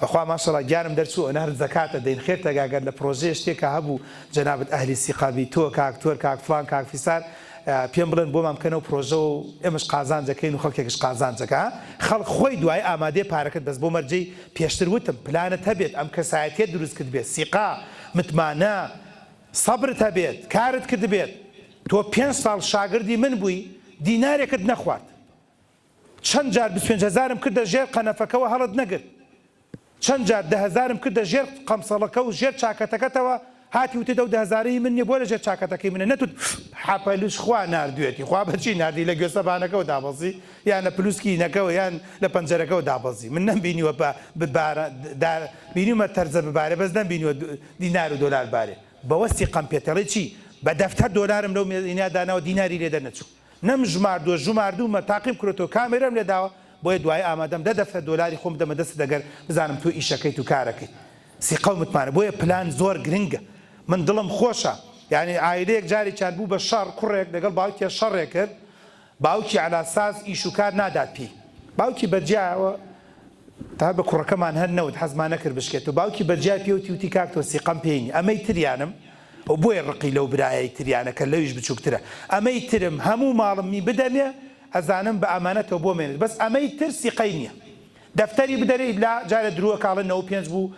بەخوا ماشەڵا گیانم دەرچوو ئەونە هەر زەکاتە دەین خێرتە گەر لە پرۆژەیە شتێکا هەبوو جەنابت ئەهلی سیقە بی تۆ کاک تۆر کاک فڵان کاک فیسار پێم بڵێن بۆمان بکەنەوە پرۆژەوە و ئێمەش قازانج ئەکەین و خەڵکێکش قازانج ئەکا خەڵک خۆی دوایی ئامادەیە پارەکەت بەس بۆ مەرجەی پێشتر وتم پلانت هەبێت ئەم کەسایەتیەت دروست کردبێت سیقە متمانە سەبرت هەبێت کارت کردبێت تۆ پێنج ساڵ شاگردی من بووی دینارێکت نەخوارد چەند جار 25 هەزارم کردە ژێر قەنەفەکەوە هەڵت نەگرت. چەند جار دە هەزارم کردە ژێر قەمسەڵەکە و ژێر چاکەتەکەتەوە هاتی وتت ئەو دە هەزارە هی من نیە بۆ لە ژێر چاکەتەکەی منە نەتوت حەپەلوش خوا ناردویەتی خوا بەچی ناردی لە گوێسەبانەکەوە دابەزی یان لە پلوسکی نەکەوە یان لە پەنجەرەکەوە دابەزی من نەمبینیوە بە ببارە دار بینیومە تەرزە ببارێ بەس نەمبینیوە دینار و دۆلار بارێ بەوە سیقەم پێتەڵێ چی بە دەفتەر دۆلارم لەو مێزینە داناوە دیناری لێ دەرنەچوو. نەمژماردووە ژوماردوومە تاقیم کرۆتەوە کامێرەم لێ داوە بۆیە دوایی ئامادەم دە دەفتەر دۆلاری خۆم بدەمە دەستت ئەگەر بزانم تۆ ئیشەکەیت و کارەکەیت سیقە و متمانە بۆیە پلان زۆر گرنگە من دڵم خۆشە یانی عایلەیەک جارێکیان بوو بە شەڕ کوڕێک لەگەڵ باوکیان شەڕێک کرد باوکی عەلاساس ئیش و کار نادات پێی باوکی بەجیاوە تا بە کوڕەکەمان هەر نەوت حەزمان نەکرد بشکێت و باوکی بەجیای پێ وتی وتی کاک تۆ سیقەم پێی نیە ئەمەی تریانم و بۆیە ڕقی لەو برایەی تریانە کە لەویش بچوکترە ئەمەی ترم هەموو ماڵمی بدەمێ ئەزانم بە ئامانەتەوە بۆ مێنێت بەس ئەمەی تر سیقەی نیە دەفتەری بدەرێ ئیبلا جارێ دروە کاڵێ 95 بوو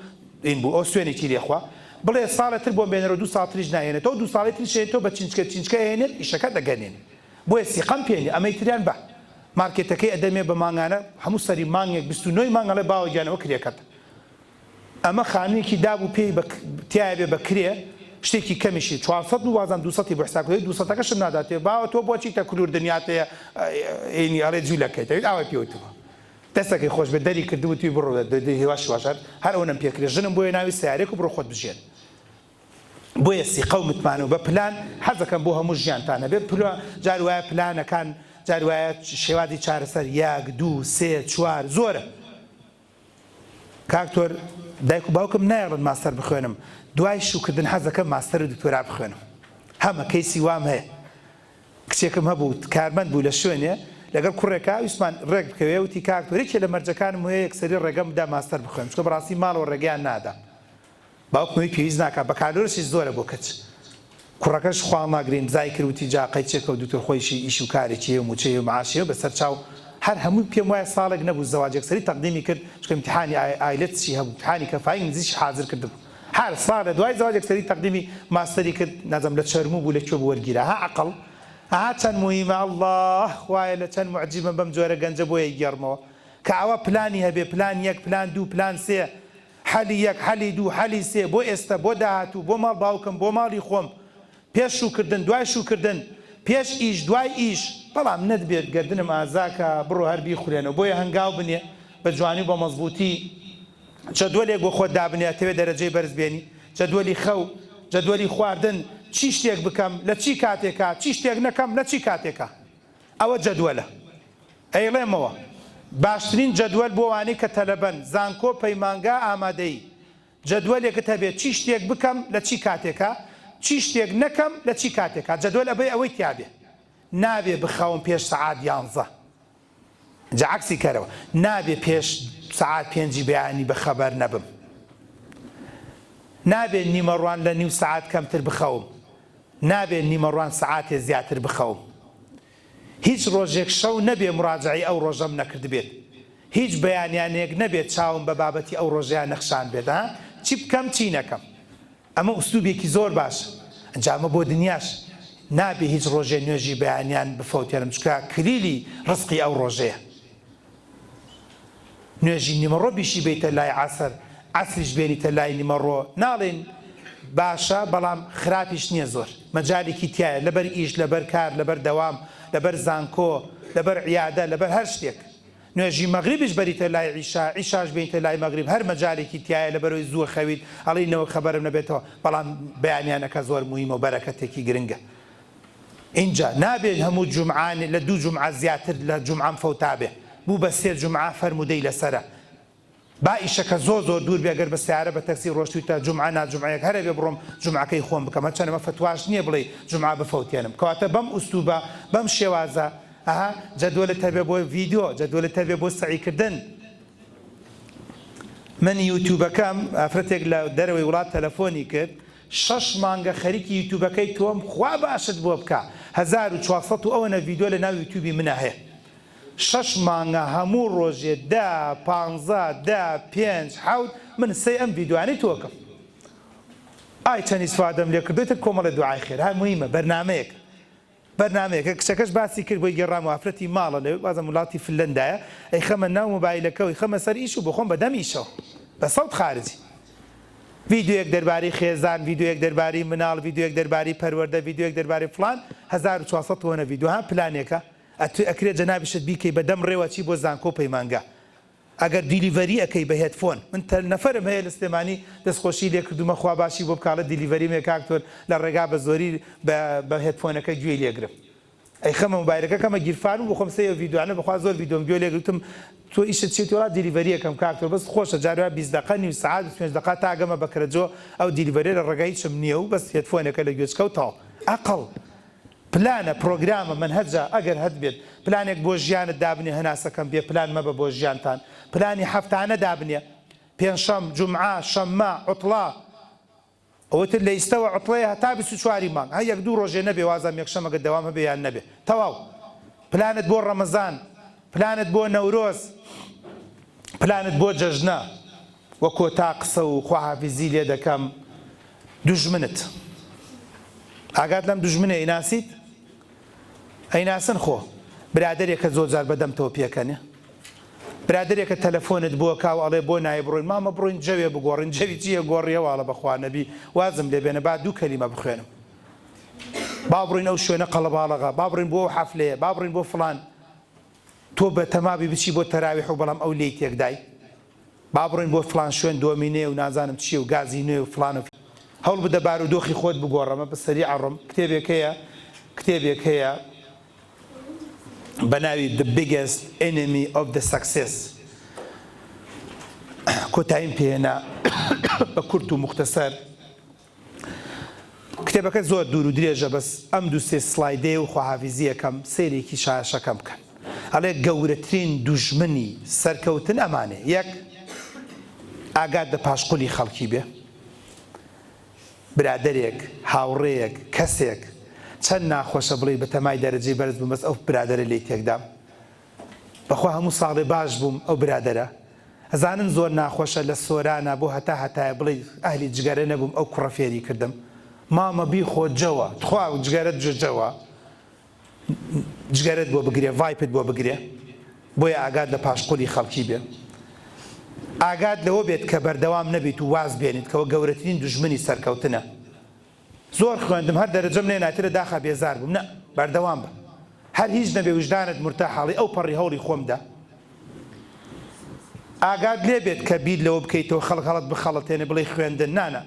این بوو ئەو سوێنێکی لێخوا بڵێ ساڵێ تر بۆم بێنەرەوە دوو ساڵ تریش ناهێنێتەوە دوو ساڵی تریش هێنێتەوە بە چینچکە چینچکە ئەهێنێت ئیشەکە دەگەنێنێ بۆیە سیقەم پێ نیە ئەمەی تریان بە مارکێتەکەی ئەدەمێ بە مانگانە هەموو سەری مانگێک 29 ی مانگ ئەڵێ باوە گیان ئەوە کرێکەتە ئەمە خانوویەکی دابوو پێی بە تیایە بێ بە کرێ شتێکی کەمیشی 400 بوو وازان 200 ی بۆ حساب کردووە دووسەتەکەشم ناداتێ باوە تۆ بۆ چیتە کلور دنیات هەیە ئینی ئەڵێ جوولەکەیت ئەویت ئاوای پێ وتووە دەستەکەی خۆش بێت دەری کردبوو توی بڕۆ هیواش هیواش هەر هەر ئەوەنەم پێ کرێ ژنم بۆیە ناوی سەیارەیەک و بڕۆ خۆت بژێن بۆیە سیقە و متمانە و بە پلان حەزەکەم بۆ هەموو ژیانتان هەبێت پلە جار وایە پلانەکان جار وایە شێوازی چارەسەر یەک دوو سێ چوار زۆرە کاک تۆر دایک و باوکم نایەڵن ماستەر بخوێنم دوای شوکردن حەزەکەم ماستەر و دکتۆرا بخوێنم هەمە کەیسی وام هەیە کچێکم هەبوو کارمەند بوو لە شوێنێ لەگەڵ کوڕێکا ویستمان ڕێک بکەوێ وتی کاک تۆر یەکێ لە مەرجەکانم هەیە یەکسەری ڕێگەم بدا ماستەر بخوێنم چونکە بەڕاستی ماڵەوە ڕێگەیان نادام باوکم وی پێویست ناکا بەکالۆرسیش زۆرە بۆ کچ کوڕەکەش خوا ناگرین بزای کرد وتی جا قەی چێکە و دکتۆر خۆیشی ئیش و کارێکی هەیە و موچەی هەیە و معاشی هەیە و بەسەر چاو هەر هەمووی پێم وایە ساڵێک نەبوو زەواج یەکسەری تەقدیمی کرد چونکە ئیمتیحانی ئایلتسشی هەبوو ئیمتیحانی کەفایی ئینگلیزیشی حازر کردبوو هەر ساڵێ دوای زەواج یەکسەری تەقدیمی ماستەری کرد نازانم لە چەرموو بوو لە کوێ بوو وەرگیرا ها عەقڵ ها چەند موهیمە اللە خوایە لە چەند موعجیبم بەم جۆرە گەنجە بۆیە ئەیگێڕمەوە کە ئاوا پلانی هەبێ پلان یەک پلان دوو پلان سێ حەلی یەک، حەلی دوو، حەلی سێ، بۆ ئێستە، بۆ داهاتوو، بۆ ماڵ باوکم، بۆ ماڵی خۆم، پێش شووکردن، دوای شووکردن، پێش ئیش، دوای ئیش، بەڵام نەتبێت گەردنم ئازاکە، بڕۆ هەر بیخورێنەوە، بۆیە هەنگاو بنێ، بە جوانی و بە مەزبووتی جەدوەلێک بۆ خۆت دابنێ، ئەتەوێ دەرەجەی بەرز بێنی، جەدوەلی خەو، جەدوەلی خواردن، چی شتێک بکەم، لە چی کاتێکا، چی شتێک نەکەم، لە چی کاتێکا. ئەوە جەدوەلە. ئەیڵێمەوە، باشترین جەدوەل بۆ وانەی کە تەلەبەن، زانکۆ، پەیمانگا، ئامادەیی. جەدوەلێکت هەبێت چی شتێک بکەم لە چی کاتێکا، چی شتێک نەکەم لە چی کاتێکا، جەدوەل ئەبێ ئەوەی تیابێ. نابێ بخەوم پێش سەعات یانزە. جا عەکسی کەرەوە، نابێ پێش سەعات پێنجی بەیانی بەخەبەر نەبم. نابێ نیمەڕوان لە نیو سەعات کەمتر بخەوم. نابێ نیمەڕوان سەعاتێ زیاتر بخەوم. هیچ ڕۆژێک شەو نەبێ موراجەعەی ئەو ڕۆژەم نەکردبێت. هیچ بەیانیانێک نەبێت چاوم بە بابەتی ئەو ڕۆژەیا نەخشانبێت ها چی بکەم چی نەکەم. ئەمە ئوسلوبێکی زۆر باشە. ئنجا ئەمە بۆ دنیاش. نابێ هیچ ڕۆژێ نوێژی بەیانیان بفەوتێنم چونکە کلیلی ڕزقی ئەو ڕۆژەیە. نوێژی نیمەڕۆ بیشی بێیتە لای عەسر، عەسریش بێنیتە لای نیمەڕۆ، ناڵێین باشە بەڵام خراپیش نیە زۆر مەجالێکی تیایە لەبەر ئیش لەبەر کار لەبەر دەوام لەبەر زانکۆ لەبەر عیادە لەبەر هەر شتێک نوێژی مەغریبیش بەریتە لای عیشا عیشاش بێنیتە لای مەغریب هەر مەجالێکی تیایە لەبەرئەوەی زووە خەویت ئەڵێی نەوەک خەبەرم نەبێتەوە بەڵام بەیانیانەکە زۆر موهیمە و بەرەکەتێکی گرنگە. ئینجا نابێ هەموو جومعان لە دوو جومعە زیاتر لە جومعەم فەوتابێ بوو بە سێ جومعە فەرموودەی لەسەرە با ئیشەکە زۆر زۆر دوور بێ گەر بە سەیارە بە تەکسی ڕۆشتویتە جومعە نا جومعەیەک هەر ئەبێ بڕۆم جومعەکەی خۆم بکەم هەرچەند ئەمە فەتواش نیە بڵێی جومعە بفەوتێنم کەواتە بەم ئوسلوبە بەم شێوازە ئەها جەدوەلت هەبێ بۆ ڤیدیۆ جەدوەلت هەبێ بۆ سەعی کردن من یوتیوبەکەم ئافرەتێک لە دەرەوەی وڵات تەلەفۆنی کرد شەش مانگە خەریکی یوتیوبەکەی تۆم خوا باشت بۆ بکا 1400 و ئەوەنە ڤیدیۆ لە ناو یوتیوبی منە هەیە شەش مانگە هەموو ڕۆژێ دە پانزە دە پێنج حەوت من سەی ئەم ڤیدیۆیانەی تۆ ئەکەم ئای چەند ئیسفادەم لێ کردووە ئیتر کۆمەڵێ دوعای خێر ها موهیمە بەرنامەیەک بەرنامەیەکە کچەکەش باسی کرد بۆی گێڕام ئافرەتی ماڵە لەوێ وازم وڵاتی فنلەندایە ئەیخەمە ناو مۆبایلەکە و ئەیخەمە سەر ئیش و بۆخۆم بەدەم ئیشەوە بە سەوت خارجی ڤیدیۆیەک دەربارەی خێزان ڤیدیۆیەک دەربارەی مناڵ ڤیدیۆیەک دەربارەی پەروەردە ڤیدیۆیەک دەربارەی فڵان 1400 وەنە ڤیدیۆ ها پلانێکە ئەتو ئەکرێ جەنابیشت بیکەی بە دەم ڕێوە چی بۆ زانکۆ و پەیمانگا ئەگەر delivery ئەکەی بە headphone من تە نەفەرم هەیە لە سلێمانی دەستخۆشی لێ کردومە خوا باشی بۆ بکا ئەڵێ delivery م هەیە کاک تۆر لە ڕێگا بە زۆری بە بە headphone ەکە گوێی لێ گرم ئەیخەمە مۆبایلەکە کەمە گیرفانم بۆ خۆم سەی ئەو ڤیدیۆانە بەخوا زۆر ڤیدیۆم گوێ لێ گرتم تۆ ئیشت چیە وتی وەڵا delivery ئەکەم کاک تۆر بەس خۆشە جار وایە 20 دەقە نیو سەعات 25 دەقە تا ئەگەمە بەکرەجۆ ئەو delivery ە لە ڕێگا هیچم نیە و بەس headphone ێکە لە گوێچکە و تەواو ئەقڵ پلانە، پرۆگرامە، مەنهەجە، ئەگەر هەتبێت پلانێک بۆ ژیانت دابنێ هەناسەکەم بێ پلان مەبە بۆ ژیانتان پلانی هەفتانە دابنێ پێنجشەم، جومعە، شەممە، عوتڵە ئەوە تر لە ئیستەوە عوتڵەیە هەتا 24 ی مانگ هە یەک دوو ڕۆژێ نەبێ وازانم یەکشەم ئەگەر دەوام هەبێ یان نەبێ تەواو پلانت بۆ ڕەمەزان پلانت بۆ نەورۆز پلانت بۆ جەژنە وە کۆتا قسە و خواحافیزی لێ دەکەم دوژمنت ئاگات لەم دوژمنە ئەیناسیت؟ ئەیناسن خۆ برادەرێکە زۆر جار بەدەمتەوە پێکەنێ برادەرێکە تەلەفۆنت بۆ کا و ئەڵێ بۆ نایە بڕۆین مامە بڕۆین جەوێ بگۆڕین جەوی چییە گۆڕیە واڵە بەخوا نەبی وازم لێ بێنە با دوو کەلیمە بخوێنم با بڕۆین ئەو شوێنە قەڵەباڵغە با بڕۆین بۆ ئەو حەفلەیە با بڕۆین بۆ فڵان تۆ بەتەمابی بچی بۆ تەراویح و بەڵام ئەو لێی تێکدای با بڕۆین بۆ فڵان شوێن دۆمینێ و نازانم چیە و گازی نوێ و فڵان و هەوڵ بدە بارودۆخی خۆت بگۆڕە مە بە سەریع ئەڕۆم کتێبێک هەیە کتێبێک هەیە بە ناوی The Biggest Enemy of the Success کۆتاییم پێهێنا بە کورت و موختەسەر کتێبەکە زۆر دوور و درێژە بەس ئەم دوو سێ سلایدەیە و خواحافیزیەکەم سەیرێکی شاشەکەم بکەن ئەڵێ گەورەترین دوژمنی سەرکەوتن ئەمانەیە یەک ئاگات لە پاشقولی خەڵکی بێ برادەرێک هاوڕێیەک کەسێک چەند ناخۆشە بڵێی بەتەمای دەرەجەی بەرز بووم بەس ئەو برادەرە لێی تێکدام بەخوا هەموو ساڵێ باش بووم ئەو برادەرە ئەزانن زۆر ناخۆشە لە سۆرانە بۆ هەتا هەتایە بڵێی ئەهلی جگەرە نەبووم ئەو کوڕە فێری کردم مامە بیخۆ جەوە تخوا جگەرەت جەوە جگەرەت بۆ بگرێ vape ت بۆ بگرێ بۆیە ئاگات لە پاشقولی خەڵکی بێ ئاگات لەوە بێت کە بەردەوام نەبیت و واز بێنیت کەوە گەورەترین دوژمنی سەرکەوتنە زۆر خوێندم هەر دەرەجەم نەهێنا ئیتر لە داخا بێزار بووم نا بەردەوام بە هەر هیچ نەبێ ویژدانت مورتاحە ئەڵێی ئەو پەڕی هەوڵی خۆم دا ئاگات لێ بێت کە بیر لەوە بکەیتەوە خەڵک هەڵت بخەڵەتێنێ بڵێی خوێندن نا نا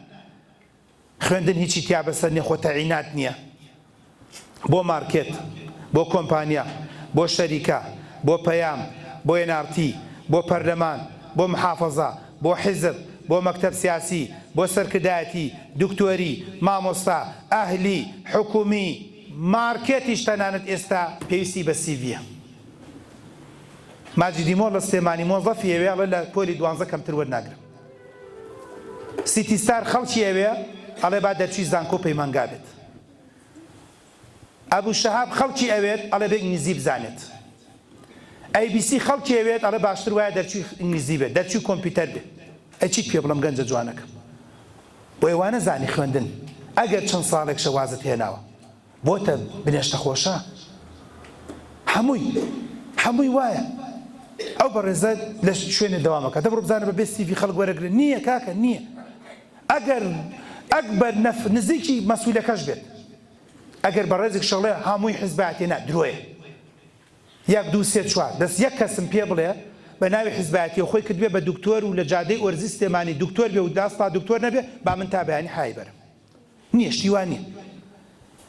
خوێندن هیچی تیا بەسەر نیە خۆ تەعینات نیە بۆ مارکێت، بۆ کۆمپانیا، بۆ شەریکە، بۆ پەیام، بۆ ئێن ئاڕ تی، بۆ پەرلەمان، بۆ محافەزە، بۆ حیزب، بۆ مەکتەب سیاسی، بۆ سەرکردایەتی، دکتۆری، مامۆستا، ئەهلی، حکومی، مارکێتیش تەنانەت ئێستا پێویستی بە سیڤیە. ماجیدی مۆڵ لە سلێمانی مۆزەفی ئەوێ ئەڵێ لە پۆلی دوانزە کەمتر وەرناگرم. سیتی ستار خەڵکی ئەوێ ئەڵێ با دەرچووی زانکۆ و پەیمانگا بێت. ئەبو شەهاب خەڵکی ئەوێت ئەڵێ بێ ئینگلیزی بزانێت. ئەی بی سی خەڵکی ئەوێت ئەڵێ باشتر وایە دەرچووی ئینگلیزی بێت، دەرچووی کۆمپیوتەر بێ. ئەی چیت پێ بڵێم گەنجە جوانەکەم. بۆیە وانەزانی خوێندن ئەگەر چەند ساڵێکشە وازت هێناوە. بۆتە بنێشتە خۆشە هەمووی هەمووی وایە ئەو بەڕێزە لە شوێنێ دەوامەکە دەبڕۆ بزانە بە بێ سیڤی خەڵک وەرەگرن نییە کاکە نییە ئەگەر ئەکبەر نەف نزیکی مەسولەکەش بێت ئەگەر بەڕێزێک شەڵێ هەمووی حزبایەتی نا درۆیە یەک دوو سێ چوار دەس یەک کەسم پێ بڵێ بە ناوی حزبایەتیەوە خۆی کردبێ بە دکتۆر و لە جادەی ئۆرزی سلێمانی دکتۆر بێ و داستا دکتۆر نەبێ با من تا بەیانی حای بەرم نییە شتی وا نییە.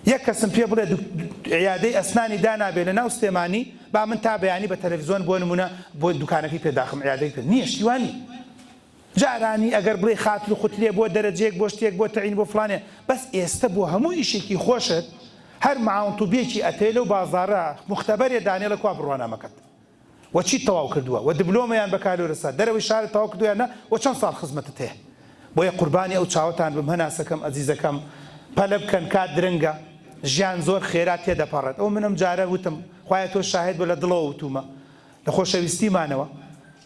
یەک کەسم پێ بڵێ عیادەی ئەسنانی دانابێ لە ناو سلێمانی با من تا بەیانی بە تەلەفزیۆن بۆ نمونە بۆ دوکانەکەی پێ داخم عیادەی پێ نییە شتی وا نییە. جارانی ئەگەر بڵێی خاتر و خوترێ بۆ دەرەجەیەک بۆ شتێک بۆ تەعین بۆ فڵانێ بەس ئێستە بۆ هەموو ئیشێکی خۆشت هەر معاون طبیەکی ئەتەوێ لەو بازاڕە موختەبەرێ دانێ ڵێ کوا بڕوانامەکەت وە چیت تەواو کردووە وە دبلۆمە یان بەکالۆرسە دەرەوەی شارت تەواو کردووە یان نا وە چەند ساڵ خزمەتت هەیە بۆیە قوربانی ئەو چاوەتان بم هەناسەکەم ئەزیزەکەم پەلە بکەن کات درەنگە ژیان زۆر خێرا تێدەپەڕێت ئەو من ئەم جارە وتم خوایە تۆ شاهێد بە لە دڵەوە وتومە لە خۆشەویستیمانەوە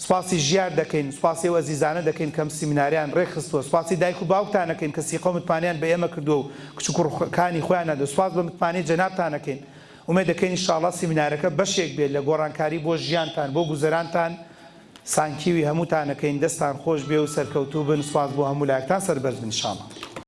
سوپاسی ژیار دەکەین، سوپاسی ئەو ئەزیزانە دەکەین کە ئەم سیمینارەیان ڕێکخستووە، سوپاسی دایک و باوکتان ئەکەین کە سیقە و متمانەیان بە ئێمە کردووە و کچ و کوڕەکانی خۆیان ناردووە، سوپاس بە متمانەی جەنابتان ئەکەین. ئومێد دەکەین ئیشاڵڵا سیمینارەکە بەشێک بێت لە گۆڕانکاری بۆ ژیانتان، بۆ گوزەرانتان. سانکیوی هەمووتان ئەکەین، دەستتان خۆش بێ و سەرکەوتوو بن، سوپاس بۆ هەموو لایەکتان، سەربەرز بن ئیشاڵڵا.